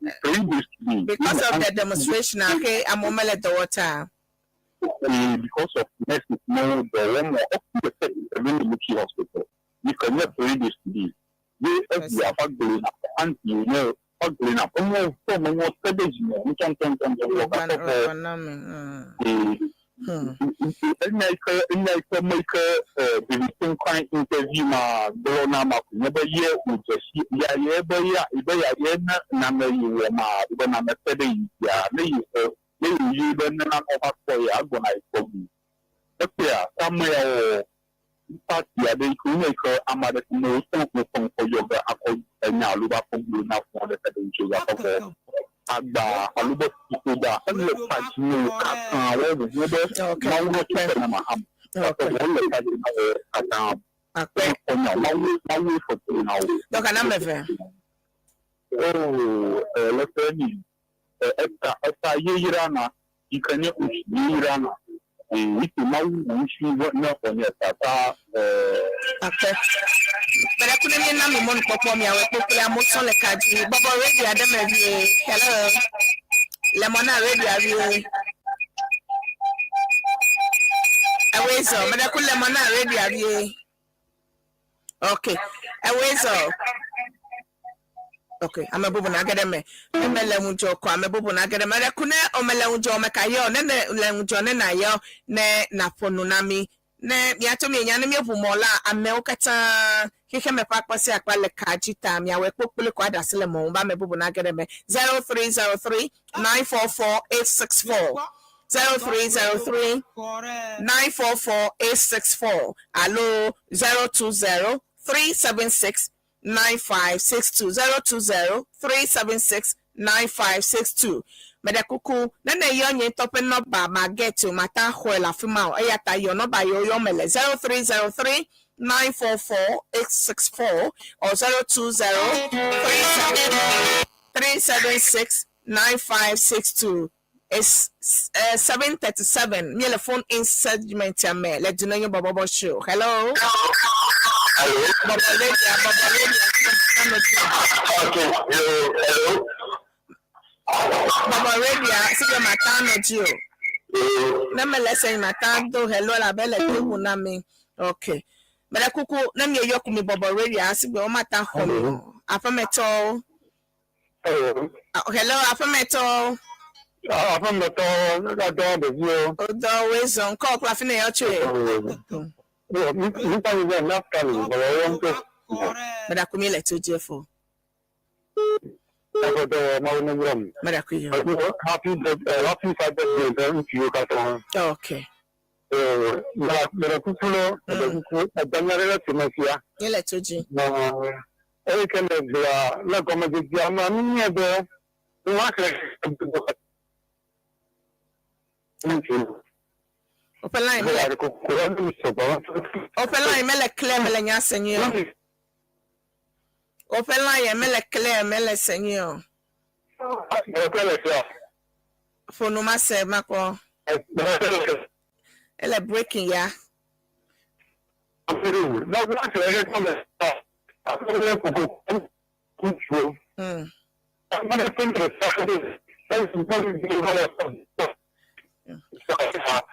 Because of the demonstration, okay, I'm on the water. Because of nurses no the one more up to the military hospital. You cannot read this today. They have the factory and you know factory now. Almost so many cabbage no ton ton ton ɛnna ike ɛnna ike meke division kwan interview ma gblɔ na ma ko nye be ye wòdzesi ya ye be ya be ya ye ne nane yi wɔ ma be nane te ɖe yi dzia ne yi xɔ ne yi yi be ne nane va kpɔ ya egbɔna yi kpɔ bi ekpea kame ya wɔ party aɖe yi ke wonye yi ke ame aɖe si ne wotɔ ŋkɔ ŋkɔ yɔ be akɔ enya alo be akɔ gblɔ na fɔ ɖe ɖe ŋutsu ga kɔ agba alo be ƒoda ele party ne wo katã wɔwɔ nye be mawu ne tse na ma ham wole party na wo katã Akpe. ɔnya mawu mawu fɔtɔ na wo. Dɔka na meve. Oh, leke ni eta eta yeyra na yi ke nye ŋutsu yeyra na yi ke mawu ŋutsu ne xɔ nye tata Akpe. Mele ku ne mi na mi mɔnukpɔkpɔ miawo kpokple amewo sɔ le ka dzi. Bɔbɔ radio aɖe me vie. Hello. Lemona radio vie. Ewe zɔ. Mele ku lemona radio vie. Okay. Ewe zɔ. Ok, ame bubu nage ɖe eme. Ne mele ŋudzɔ ko ame bubu nage ɖe eme. Ɖe ku ne womele ŋudzɔ o, meka yɔ ne ne le ŋudzɔ ne nàyɔ ne nàƒo nu na mí. Ne míato míenya ne míeʋu mɔ la, amewo katã xexeme ƒe akpa sia akpa le ka dzi ta miawɔe kpokploe ko aɖe asi le mɔ ŋu be ame bubu nage ɖe eme. 0303 944 864 0303 944 864 alo 020 376 9562 020 376 9562. Meɖe kuku, ne nèyɔ nye ŋutɔ ƒe nɔmba mageti o, mate ŋu axɔe le afi ma o. Eya ta yɔ nɔmba yiwo yɔm mele, 0303 944 864 or 020 376 9562. It's 7:37. Míele phone in segment ya me le Dunenyo Bɔbɔbɔ show. Hello. Hello. Bɔbɔ radio, bɔbɔ radio, Okay. Hello. Hello. Bɔbɔ radio, si be mata nɔ dzi o. Ne mele ese mata do hello elabe le to ʋu na mi. Okay. Meɖe kuku ne mieyɔ ku mi bɔbɔ radio si be womata xɔ mi o. Aƒemetɔwo. Hello. Hello, aƒemetɔwo. Aƒemetɔwo, ne dɔ ɖeviwo. Wodɔ woe zɔ ŋkɔ kple afi ne yɔ tsoe. Nípa mi bɛ Naftali bɔbɔ wɔm to. Meɖe ku mi le to dzi fo. Ɛfɔ dɔ mawu ne wura mi. Meɖe ku yɔ. Happy birthday, happy Father's Day bɛ ŋutsuwo katã. Okay. Meɖe kuku lɔ, meɖe kuku, ɛdanya ɖe le tome sia. Mi le to dzi. Na eye ke le gblɔa le gɔmedzedzea mea, nu nye be nua xlẽ ŋutsu. Woƒe line mele woƒe line mele clear mele nya se nyuie o. Woƒe line mele clear mele se nyuie o. Ƒonu ma se makpɔ. Ele breaking ya.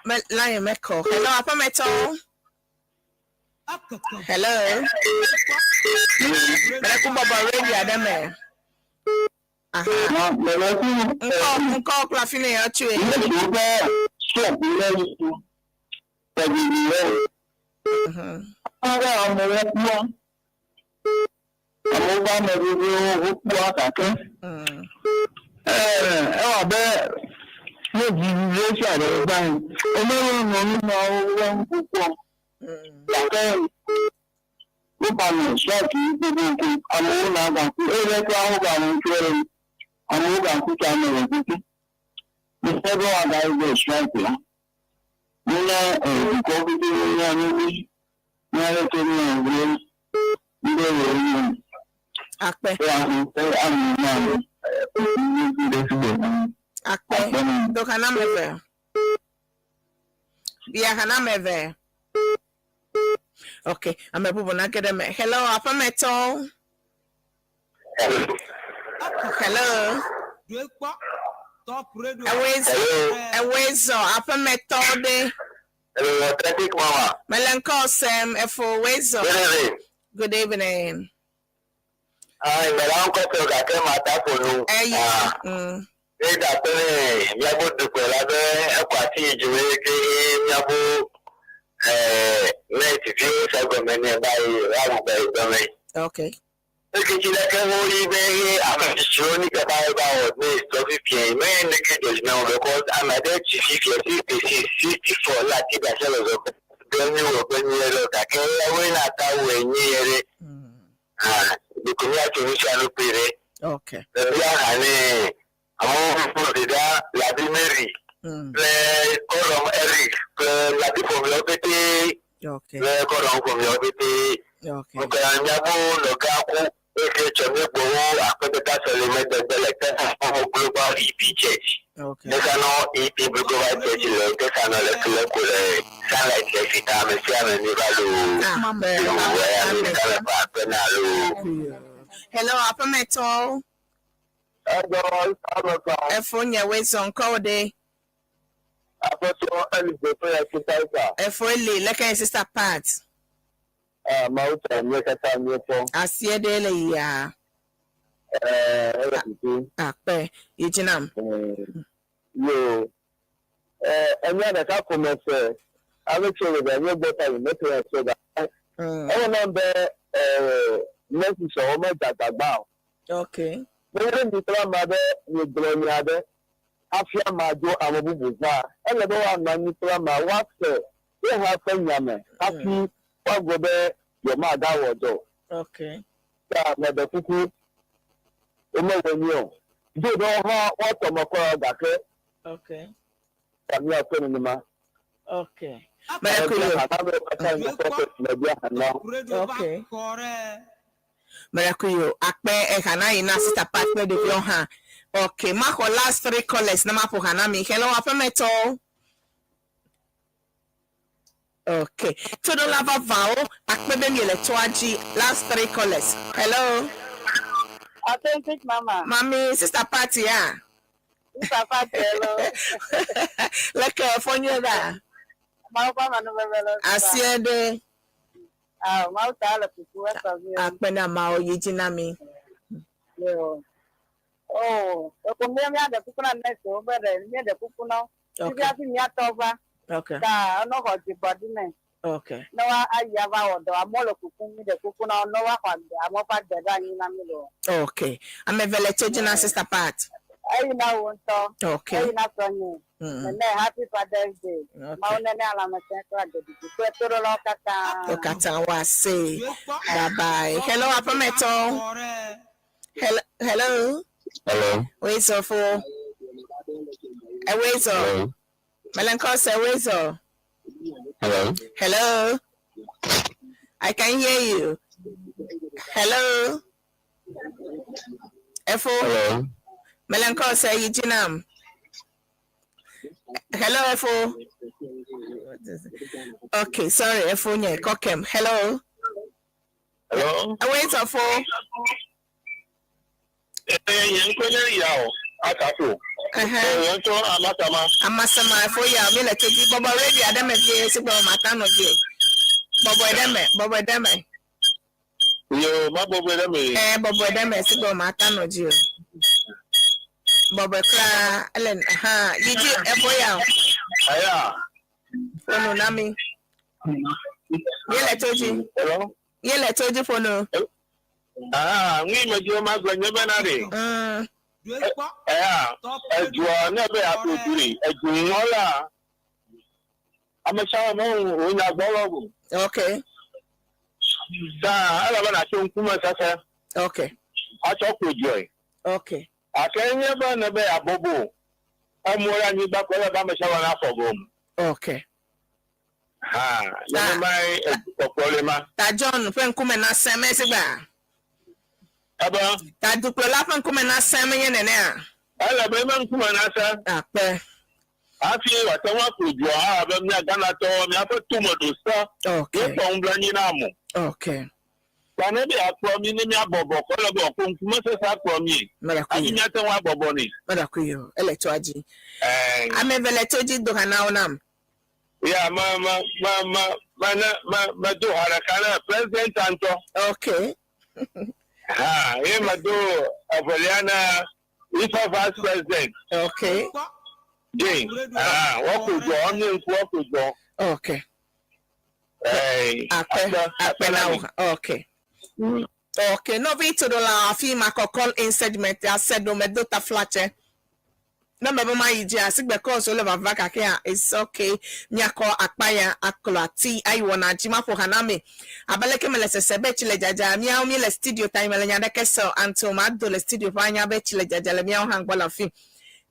Me line mekɔ. Hello, aƒemetɔwo. Hello. Mele ku bɔbɔ radio aɖe me. Aha. Ŋkɔ ŋkɔ kple afi ne yɔ tsoe. Akpe. Akpe. Do kana meve. Bia kana meve. Okay. Ame bubu nage ɖe me. Hello, aƒemetɔwo. Hello. Ewoe zɔ aƒemetɔwo ɖe. Hello, authentic mama. Mele ŋkɔ sem efo woe zɔ. Good evening. Good evening. Ah, mele ŋkɔ se gake mata ƒo nu. Eyi. Ah, eda kpe ne míaƒe dukplɔla be ekɔ asi yi dzi wòye ke míaƒe net viwo se gɔme nɛ ba yi woawu gbe yi gɔme. Okay. Eketsi leke wo yi be ye ame tsitsiwo ni ke ba ba wɔ ne sɔ fifie me ne ke dzɔdzi na wo because ame aɖe tsi fifie 66, 64 le ati gase le zɔ be mi wɔ be nyuie ɖe gake woe na ta wɔe nyuie ɖe. Ah, doko míatso nu sia nu kpui ɖe. Okay. Bebia hã ne amewo ɖeɖa Labi Mary kple Kɔrɔm Eric kple Labi ƒomeawo pete Okay. kple Kɔrɔm ƒomeawo pete. Okay. Nkea míaƒe nɔgã ku eke tsɔ míekpɔ wo akpedada sɔlime degbe le Texas Global EP Church. Okay. Tesanɔ EP Global Church le Tesanɔ le Kileko le Sunlight le fita ame sia ame mi va loo. Ah, be, Yo, eya mi amen. ɖeka le ƒe akpe na loo. Hello, aƒemetɔwo. Efo nye woe zɔ ŋkɔwo ɖe. Aƒetɔ Elizabeth Yakisaisa. Efo eli leke ye sister Pat. Mawu ta míe katã míekpɔ. Asie ɖe le yia. Ɛɛ, kuku. Akpe yi dzi nam. Yo, ɛnya ɖeka ko me se, ame tse le ɖe nye gbɔ ta yi mete ya se ga. Ewɔ nam be nurse sɔwo me dzagbagba o. Ne wo mi kple ame aɖe miegblɔ nya aɖe hafi amea dzo ame bubu va, ele be woanɔ anyi kple amea woase ye hã ƒe nya me hafi woagblɔ be yewomagawɔ dɔ o. Ta meɖe kuku, womewɔ nyuie o. Do be wohã woatɔ me kɔ gake ta míakpɔe nenema. Meɖe kuku. Meɖe kuku. Akpe eha na yi na sister Pat kple ɖeviwo hã. Okay, maxɔ last three callers ne maƒo ha na mi. Hello, aƒemetɔwo. Okay. Toɖola vavawo akpe be miele toa dzi. Last three callers. Hello. Authentic Mama. Mami, Sister Pat ya. Sister Pat, hello. Leke fɔ nyuie ɖa. Mawu ƒe amenuveve le Asie ɖe. Ah, Mawu ta le kuku esɔ vi. Akpe na Mawu yi dzi na mi. Yo. Oh, eko mía mía ɖe kuku na nurse wo be ɖe mía ɖe kuku na wo. Fifia fi mía tɔ va. Ta eno xɔ dzigbɔɖi nɛ. Ne wa ayi ava wɔ dɔ, amewo le kukum, mi ɖe kuku na wo, ne woaxɔ agbe, amewo ƒe agbe ɖe anyi na mi loo. Okay. Ame eve le tso dzi na Sister Pat. Eyi na wò ŋutɔ. Eyi na srɔ̃nye. Nene Happy Father's Day. Mawu nene lãmesẽ kple agbedidi kple toɖolawo katã. Wo katã woasee. Bye bye. Hello, aƒemetɔ. Hello. Hello. Hello. Wezo fo. Ewezo. Hello. Melenkose wezo. Hello. Hello. I can hear you. Hello. Efo. Hello. Melenkose Yijinam. Hello, Efo. Okay, sorry, Efo nye kokem. Hello. Hello. Wezo fo. Nye ŋkɔe nye Yao Akafo. Nye ŋutɔ Amasama. Amasama efo ya mi le todi bɔbɔ radio aɖe me vie si gbɔ mata nɔ vie. Bɔbɔe ɖe me, bɔbɔe ɖe me. Yo, ma bɔbɔe ɖe me. Bɔbɔe ɖe me si gbɔ mata nɔ dzi o. Bɔbɔe kura ele hã yi dzi efo ya o. Aya. Ƒonu na mi. Ye le to dzi. Hello. Ye le to dzi ƒonu. Ah, ŋui me dzi ma gblɔ nye bena ɖe. Eya, edua ne be aƒo du ɖe, edu ŋɔ la. Ame sia ame wo nya gbɔ lɔ go. Ta ele be natso ŋkume sese. Atsɔ ko dzɔe. Ake nye be ne be abobo. Emɔ ɖe anyigba kɔ le be ame sia ame nafɔ gom. Ha, nenema ye edukpɔkplɔ le ma. Ta John ƒe ŋkume na sẽ me si gba. Ebe. Ta dukplɔla ƒe ŋkume na sẽ menye nenea? Ele be eme ŋkume na sẽ. Akpe. Hafi wòate ŋu aƒo dua abe mía Ghanatɔwo míaƒe tome ɖo sẽ. Míekpɔ nublanui na ame o. Ta ne be yeakplɔ mí ne míabɔbɔ kɔ ele be wòakpɔ ŋkume sesẽ akplɔ mí. Hafi míate ŋu abɔbɔ nɛ. Meɖakui o, ele toa dzi. Ame eve le to dzi do ha na wo nam. Ya, me, me, me, me, me, ne, me, me do ha ɖeka ne president ŋutɔ. Ha, ye me do evelia ne ife vice president. Jane, ha, woaƒo dzɔ, woamie ŋku, woaƒo dzɔ. Akpe, akpe na wo. Okay. Nɔvi toɖola afi ma kɔ call in segment ase ɖo me do taflatse. Ne me be ma yi dzi asigbe calls wole vava gake it's okay. Miakɔ akpa ya aklɔ ati ayi wɔna dzi maƒo ha na mi. Abe leke me le sese be tsi le dzadza miawo mi le studio ta yi me le nya ɖeke se o until ma do le studio ƒe anya be tsi le dzadza le miawo hã gbɔ le afi.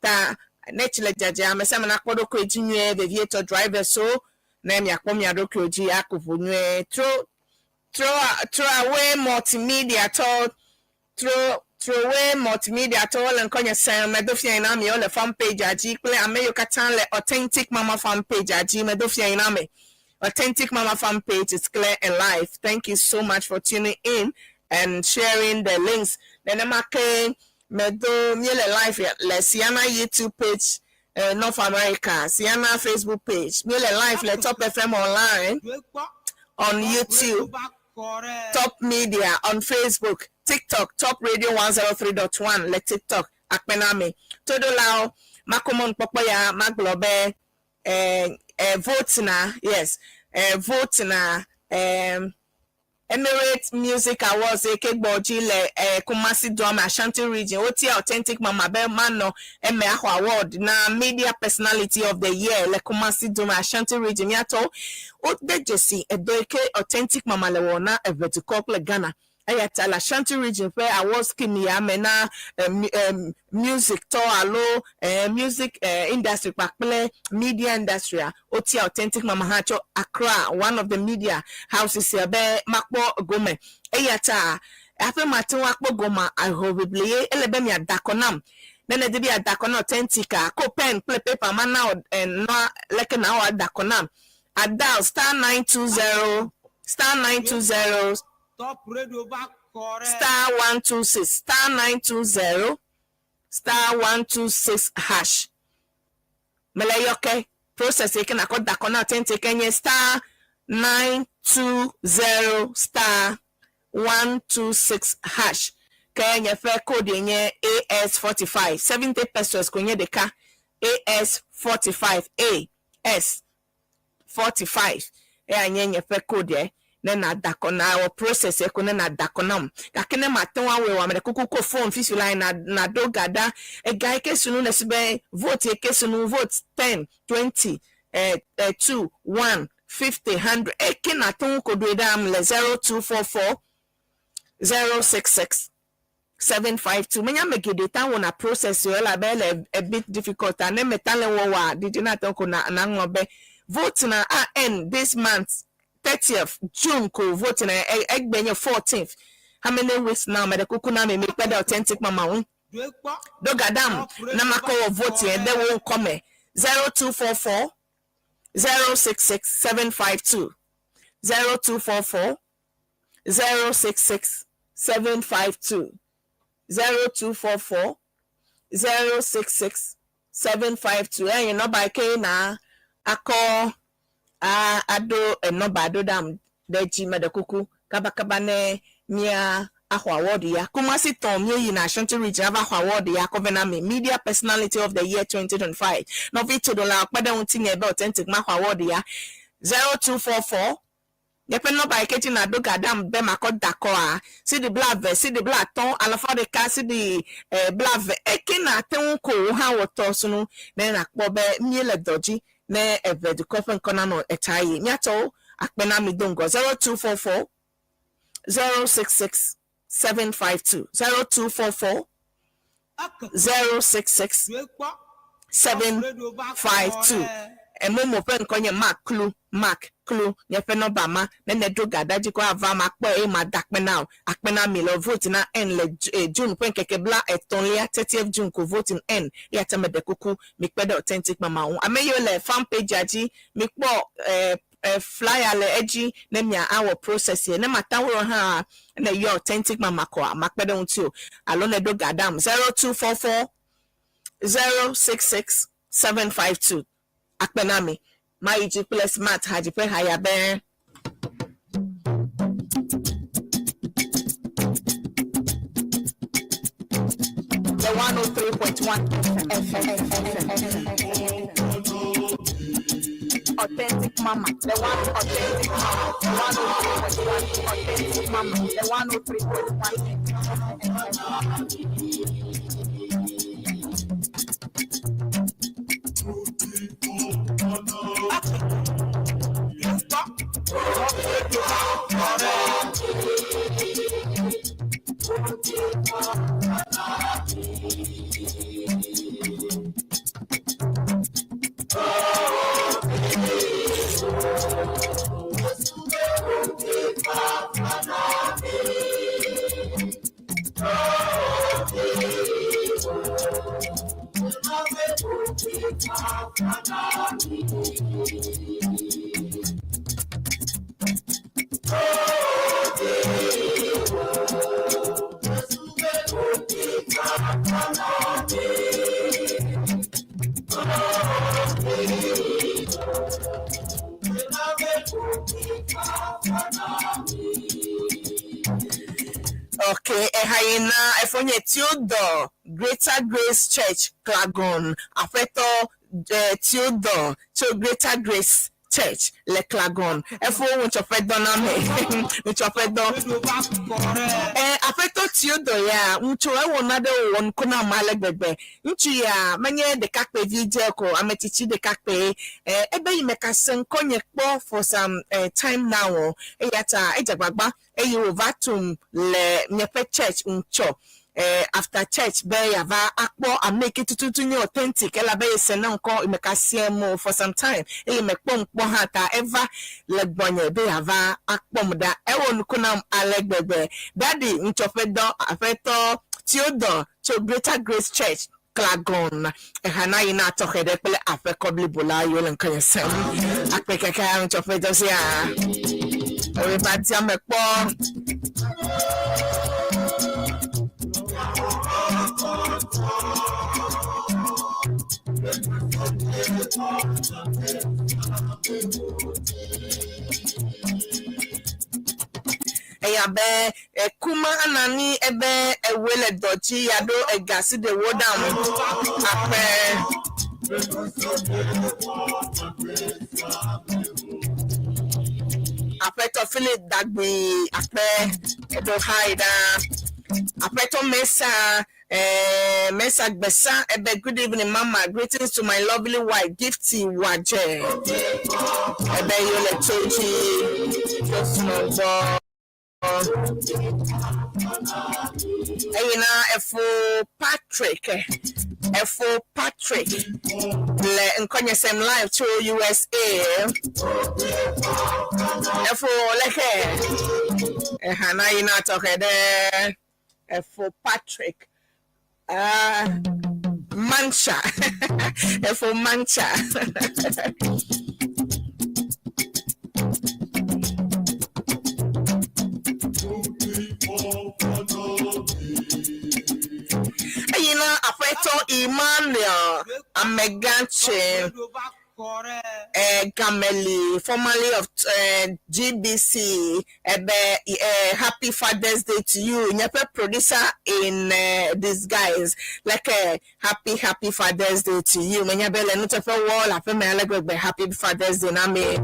Ta ne tsi le dzadza ame sia ame nakpɔ ɖokui dzi nyuie vevietɔ drivers wo ne miakpɔ mia ɖokuiwo dzi aku ʋu nyuie. Throw throw throw away multimedia tɔ throw throwaway multimedia tɔwo le ŋkɔnye sem medo fia yi na mi wole fan page dzi kple ame yiwo katã le Authentic Mama fan page dzi medo fia yi na mi. Authentic Mama fan page is clear and live. Thank you so much for tuning in and sharing the links. Nenema ke medo míele live le Siana YouTube page, North America, Siana Facebook page. Míele live le Top FM online on YouTube, Top Media on Facebook. TikTok, Top Radio 103.1 le TikTok. Akpe na mi. Toɖolawo, makɔ mɔnukpɔkpɔ ya magblɔ be vote na, yes, vote na Emirate Music Awards eke gbɔ dzi le Kumasi dua me, Ashanti Region. Wotia Authentic Mama be manɔ eme axɔ award na Media Personality of the Year le Kumasi du me, Ashanti Region. Míatɔwo wode dzesi edɔ yi ke Authentic Mama le wɔwɔ na eʋedukɔ kple Ghana. Eya ta le Ashanti Region ƒe award scheme ya me na music tɔ alo music industry kpakple media industry a, wotia Authentic Mama hã tso Accra, one of the media houses ya be makpɔ gome. Eya ta hafi mate ŋu akpɔ gomea, hoʋiʋli ye ele be miada akɔ nam. Ne nèdi be yeada akɔ na Authentic a, ko pen kple paper mana wò nɔa leke nawɔ ada akɔ nam. A dial *920 *920 Top Radio va kɔ ɖe. *126 *920 *126 hash. Mele yɔ ke process yi ke nakɔ da akɔ na Authentic enye *920 *126 hash. Ke nye ƒe code ye nye AS45 70 pesos ko nye ɖeka. AS45, AS45 eya nye nye ƒe code ye ne nada akɔ na wɔ process ye ko ne nada akɔ nam. Gake ne mate ŋu awɔe o, ame ɖe kuku ko phone fifi la na naɖo ga ɖa. Ega yi ke sunu ne si be vote yi ke sunu vote 10, 20, 2, 1, 50, 100 eke nate ŋu ko ɖoe ɖam le 0244 066 752. Menye ame geɖe ta wɔna process o, elabe ele a bit difficult. Ne meta le wɔwɔa didi na te ko na naŋlɔ be vote na a end this month 30th June ko vote na egbe nye 14th. How many weeks now? Mede kuku na mi mi kpe ɖe Authentic Mama ŋu. Ɖoe kpɔ. Ɖo ga ɖam na makɔ wɔ vote yɛ ɖe wo ŋkɔme 0244 066 752, 0244 066 752, 0244 066 752. Eya nye nɔba yi ke na akɔ a aɖo enɔba ɖo ɖam ɖe dzi. Meɖe kuku kabakaba ne mía axɔ award ya. Kumasi tɔn míeyina Ashanti Region ava xɔ award ya kɔ vɛ na mi, Media Personality of the Year 2025. Nɔvi toɖola kpe ɖe ŋutinye be Authentic maxɔ award ya. 0244 nye ƒe nɔba yi ke dzi naɖo ga ɖam be makɔ da akɔa, cedi 20, cedi 50, 150, cedi 20 eke nate ŋu ko wo hã wɔ tɔ sunu ne nakpɔ be míele dɔ dzi ne eve dukɔ ƒe ŋkɔ nanɔ eta yi. Míatɔwo akpe na mi do ŋgɔ. 0244 066 752, 0244 066 Ɖoe kpɔ. 752. Emomo ƒe ŋkɔ nye Mark Klu, Mark Klu nye ƒe nɔba ma. Ne neɖo ga ɖa dzi ko ava makpɔe eye mada akpe na wò. Akpe na mi le vote na N le June ƒe ŋkeke 30lia, 30th June ko voting N. Eya ta meɖe kuku mikpe ɖe Authentic Mama ŋu. Ame yiwo le fan page dzi mikpɔ flyer le edzi ne mia awɔ process ye. Ne mate ŋu awɔ hã ne yɔ Authentic Mama kɔa makpe ɖe ŋuti o alo ne ɖo ga ɖam 0244 066 752. Akpe na mi. Mayi dzi kple Smart hadzi ƒe ha ya be. The 103.1 FM. Authentic Mama. The one Authentic Mama. The 103.1 Authentic Mama. The 103.1 FM. Ɖoe kpɔ. Top Radio va kɔ ɖe. Okay, eha yi na efonye Theodore, Greater Grace Church, Klagon. Aƒetɔ Theodore tso Greater Grace Church le Klagon. Efo ŋutsɔƒe dɔ na me. Ŋutsɔƒe dɔ. Aƒetɔ Theodore ya, ŋutsu ewɔ naɖe wòwɔ nuku na ame ale gbegbe. Ŋutsu ya menye ɖekakpuivi dze ko, ame tsitsi ɖekakpui. Ebe yi meka se ŋkɔnye kpɔ for some time now o. Eya ta edze agbagba eye wòva tum le miaƒe church ŋutsɔ after church be yeava akpɔ ame yi ke tututu nye authentic, elabe yese ne ŋkɔ meka sie mo for some time eye mekpɔ ŋkpɔ hã, ta eva le gbɔnye be yeava akpɔm ɖa. Ewɔ nuku nam ale gbegbe. Daddy, ŋutsɔƒe dɔ. Aƒetɔ Theodore tso Greater Grace Church, Klagon, ehana yina tɔxɛ ɖe kple aƒekɔ blibo la yiwo le ŋkɔnye sem. Akpe keke ŋutsɔƒe dɔ sia. Ewe va diame kpɔ. Eya be ekuma anani ebe ewe le dɔ dzi ya ɖo ega si ɖe wo ɖam akpe. Aƒetɔ Philip Dagbi, akpe, eɖo ha yi ɖa. Aƒetɔ Mesa, Mesa Gbesa ebe good evening, mama, greetings to my lovely wife Gifty Waje, ebe yi le to dzi tó srɔ̃ gbɔ. Eyi na efo Patrick, efo Patrick le nkɔnyesɛm live tso USA. Efo leke eha na yi na tɔxɛ ɖe efo Patrick Mancha, efo Mancha. Eyi na aƒetɔ Emmanuel Amegãtse Gameli, formerly of GBC, ebe happy Father's Day to you. Nyeƒe producer in disguise. Like happy happy Father's Day to you. Menya be le nuteƒe wɔ le aƒeme ale gbegbe. Happy Father's Day na me.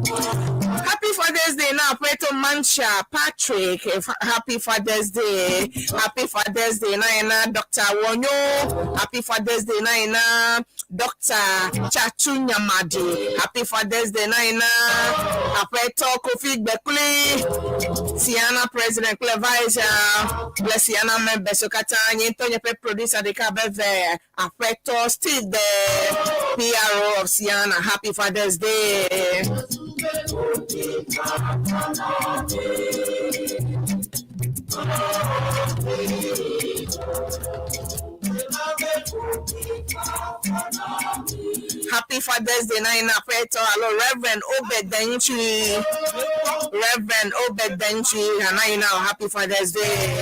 Happy Father's Day na aƒetɔ Mancha Patrick. Happy Father's Day. Happy Father's Day na ina Dr. Wonyo. Happy Father's Day na ina Dr. Chachu Nyamadi. Happy Father's Day na ina aƒetɔ Kofi Gbekuli. Siana President kple Vice kple Siana members katã. Nye ŋutɔ nye ƒe producer ɖeka be ve aƒetɔ Steve, the PRO of Siana. Happy Father's Day. Happy Father's Day na ina aƒetɔ alo Reverend Obed Benchi. Reverend Obed Benchi na ina happy Father's Day.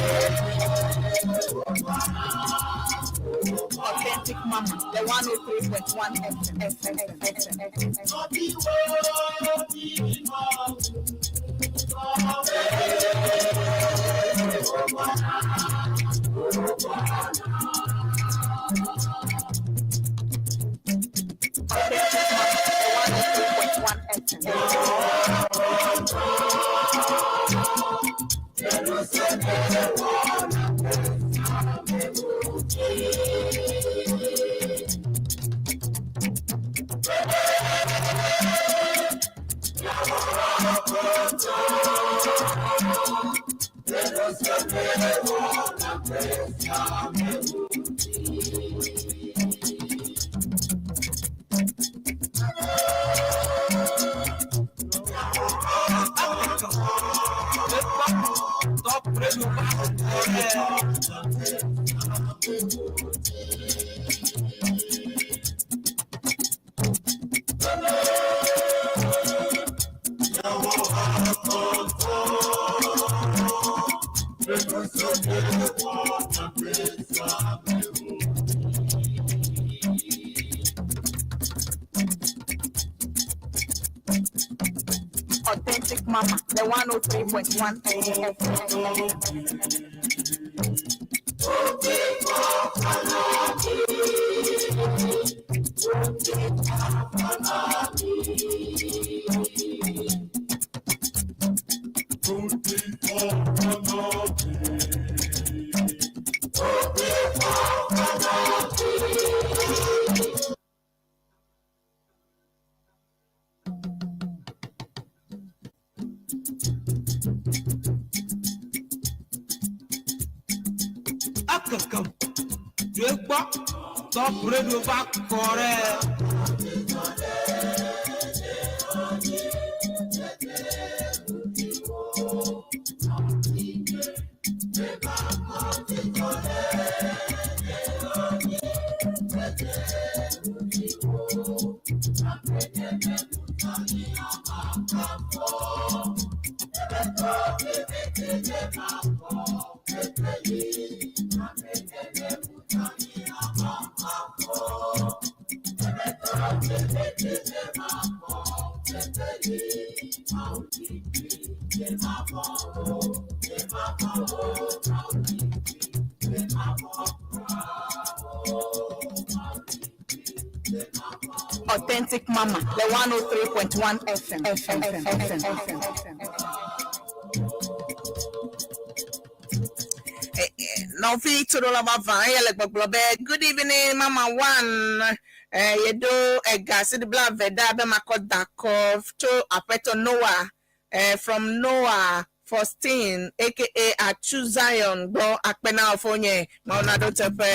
Authentic Mama, the 103.1 FM. FM. Authentic Mama, the 103.1 FM. Top Radio va. Authentic Mama, the 103.1 FM. Ekekem dzoe kpɔ Top Radio va kɔ ɖe. Authentic Mama, the 103.1 FM. FM, FM, FM, FM. Nɔvi toɖola vavã eya le gbɔgblɔ be good evening mama one eh, yeɖo ega si ɖi blaeve ɖa be makɔ da akɔ tso aƒetɔ Noah eh, from Noah Faustin aka Atsu Zion gbɔ akpe na fofonye Mawu naɖo teƒe.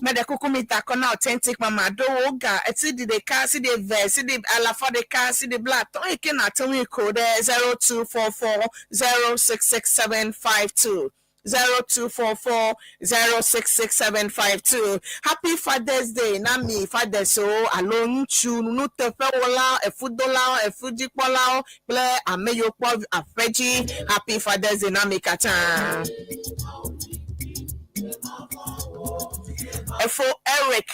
Meɖe kuku mi da akɔ na authentic mama ɖo wo ga cedi ɖeka, cedi eve, cedi alafa ɖeka, cedi blaatɔ̃ eyi ke nàte ŋui ko ɖe 0244 066752. 0244 066752. Happy Father's Day na mi fathers wo alo ŋutsu nuteƒewɔlawo, efudolawo, efudzikpɔlawo kple ame yiwo kpɔ aƒe dzi. Happy Father's Day na mi katã. Efo Eric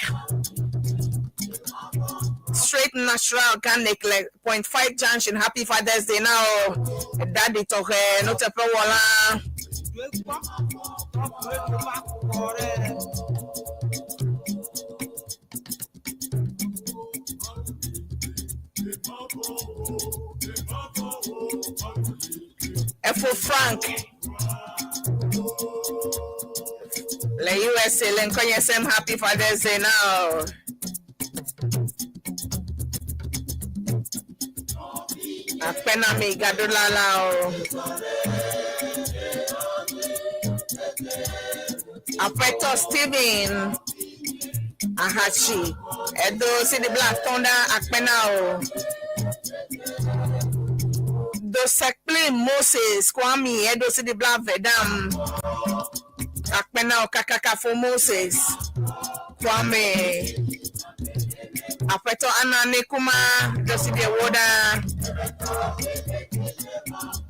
Straight Natural Organic le Point 5 Junction. Happy Father's Day na o. Daddy tɔxɛ nuteƒewɔla. Efo Frank le USA le ŋkɔnye sem Happy Father's Day na o. Akpe na mi gaɖola la o. Aƒetɔ Steven Ahatsi edo CD blatɔ̃ ɖa akpe na o. Dosekpli Moses Kwame edo CD blave ɖam akpe na o kakakafo Moses Kwame. Aƒetɔ Anane Kuma do CD ewo ɖa.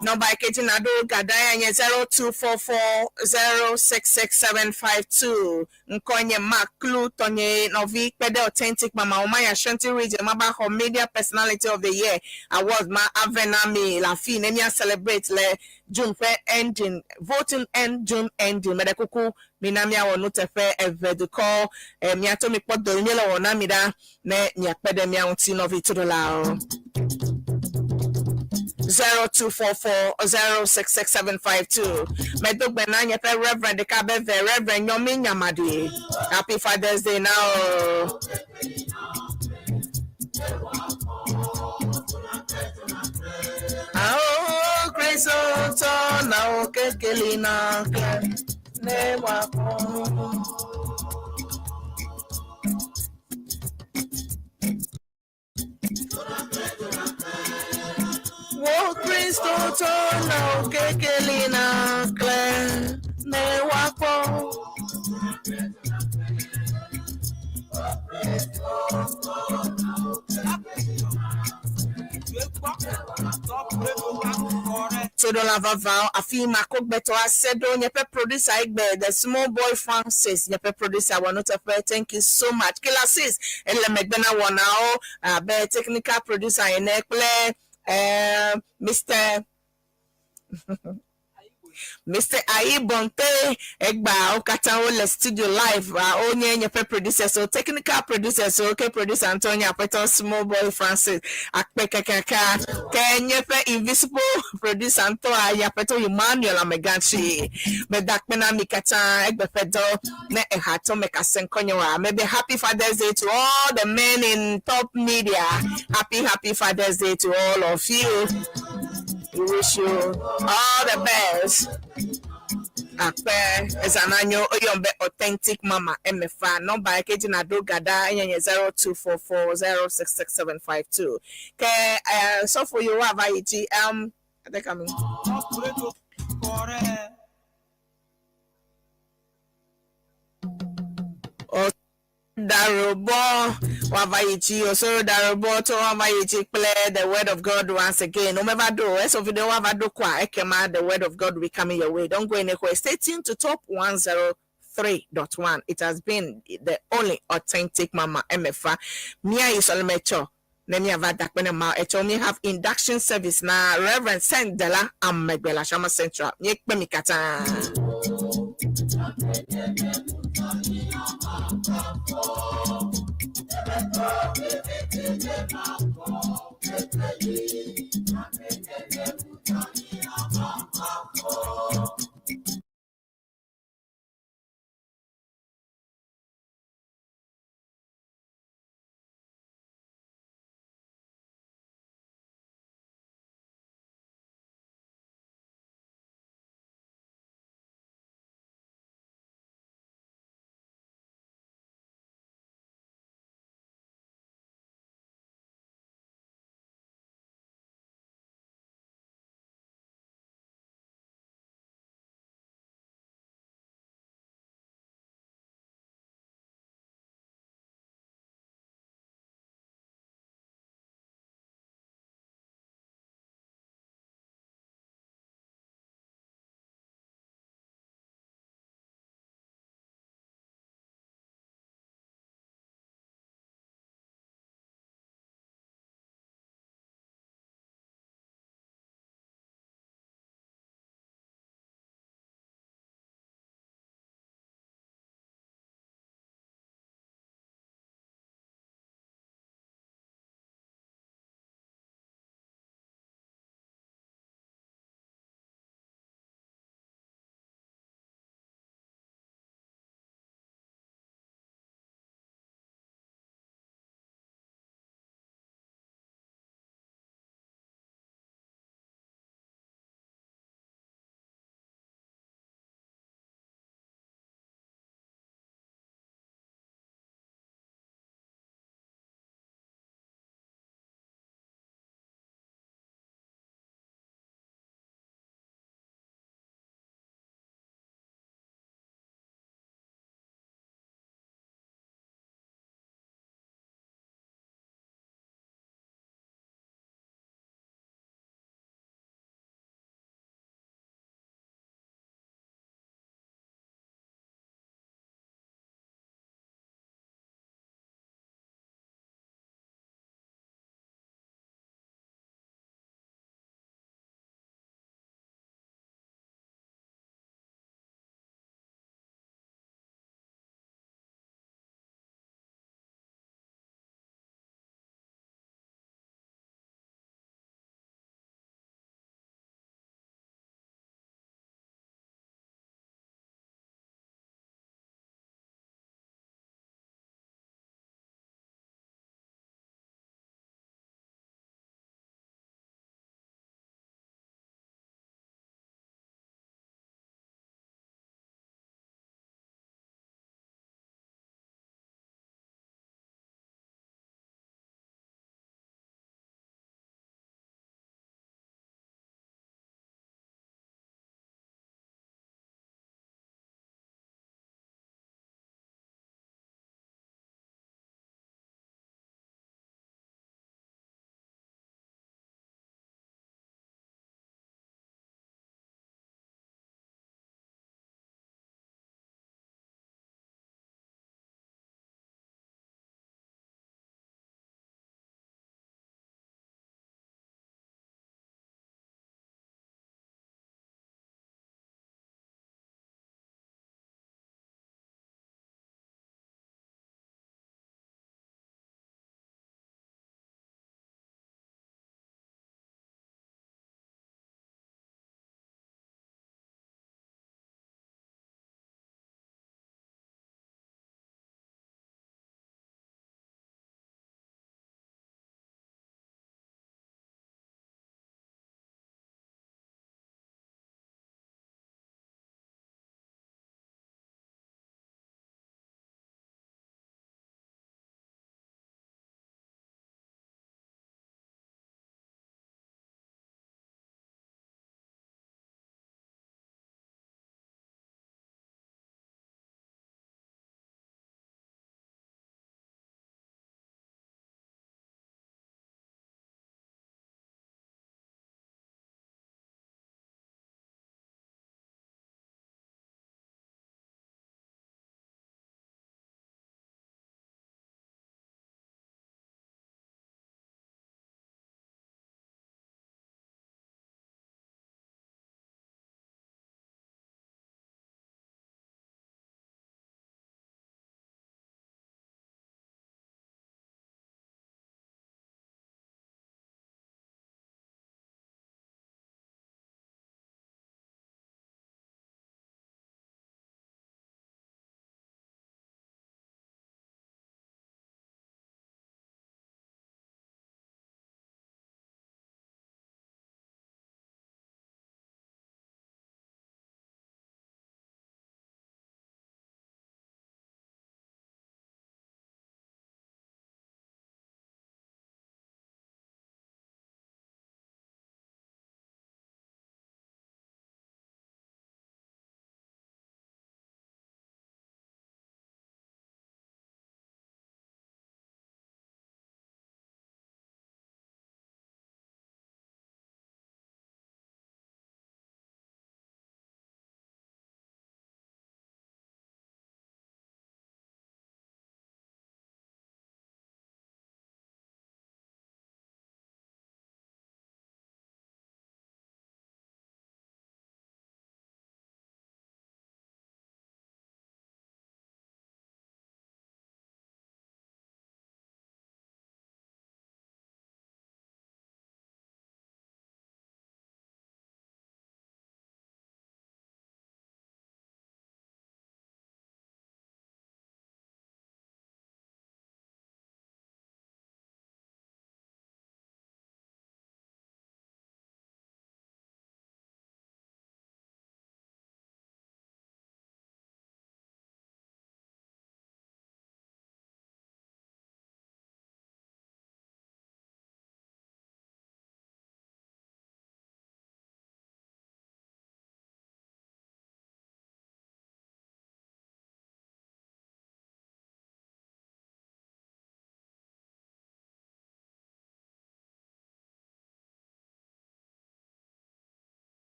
Nɔmba yi ke dzi nàɖo gada ya nye 0244066752. Ŋkɔe nye Mark Klu, tɔnye nɔvi kpe ɖe Authentic Mama Omaya Ashanti Region mava xɔ Media Personality of the Year Award ma ave na mi le afii ne mía celebrate le June ƒe ending, voting end June ending. Meɖe kuku mina míawɔ nuteƒe eve dukɔ eh, miato mikpɔ dɔ yi míele wɔwɔ na mi ɖa ne miakpe ɖe mía ŋuti nɔvi toɖolawo. 0244 066752. Medo gbe na nye ƒe Reverend ɖeka be ve Reverend Nyomi Nyamadi. Happy Father's Day na o. Ao Kristo tɔ na o kekeli na kle ne wakɔ. Wo Kristo tɔ na o kekeli na kle ne wakpɔ. Toɖola vavãwo afi ma ko gbetɔ ase ɖo nye ƒe producer egbe the small boy Francis nye ƒe producer wɔ nuteƒe thank you so much Killer Sis ele megbe na wɔnawo abe technical producer ene kple eh, Mr. Mr. Ayi Bonte egba wo katã wole studio live a wonye nye ƒe producers o technical producers o ke producer ŋutɔ nye aƒetɔ Small Boy Francis akpe kakaka ke nye ƒe invisible producer ŋutɔ a nye aƒetɔ Emmanuel Amegatsi meda akpe na mi katã egbe ƒe dɔ ne ehatɔ me kase ŋkɔnye wa maybe happy Father's Day to all the men in top media. Happy happy Father's Day to all of you. We wish you all the best. Akpe ezananyo oyombe authentic mama mfa nọmba ekeji na do gada enyenye 0244066752 ke sọfo yo wa va yi I think I'm Top Radio correct. Darobo wavayichi osoro darobo to wavayichi play the word of God once again. Omeva do eso video wavado kwa ekema the word of God will be coming your way. Don't go anywhere. Stay tuned to top 103.1. It has been the only authentic mama MFA. Mia isolomecho. Nemi ava dakpene ma echo mi have induction service na Reverend Sendela Amegbela Shama Central. Nyekpe mi kata.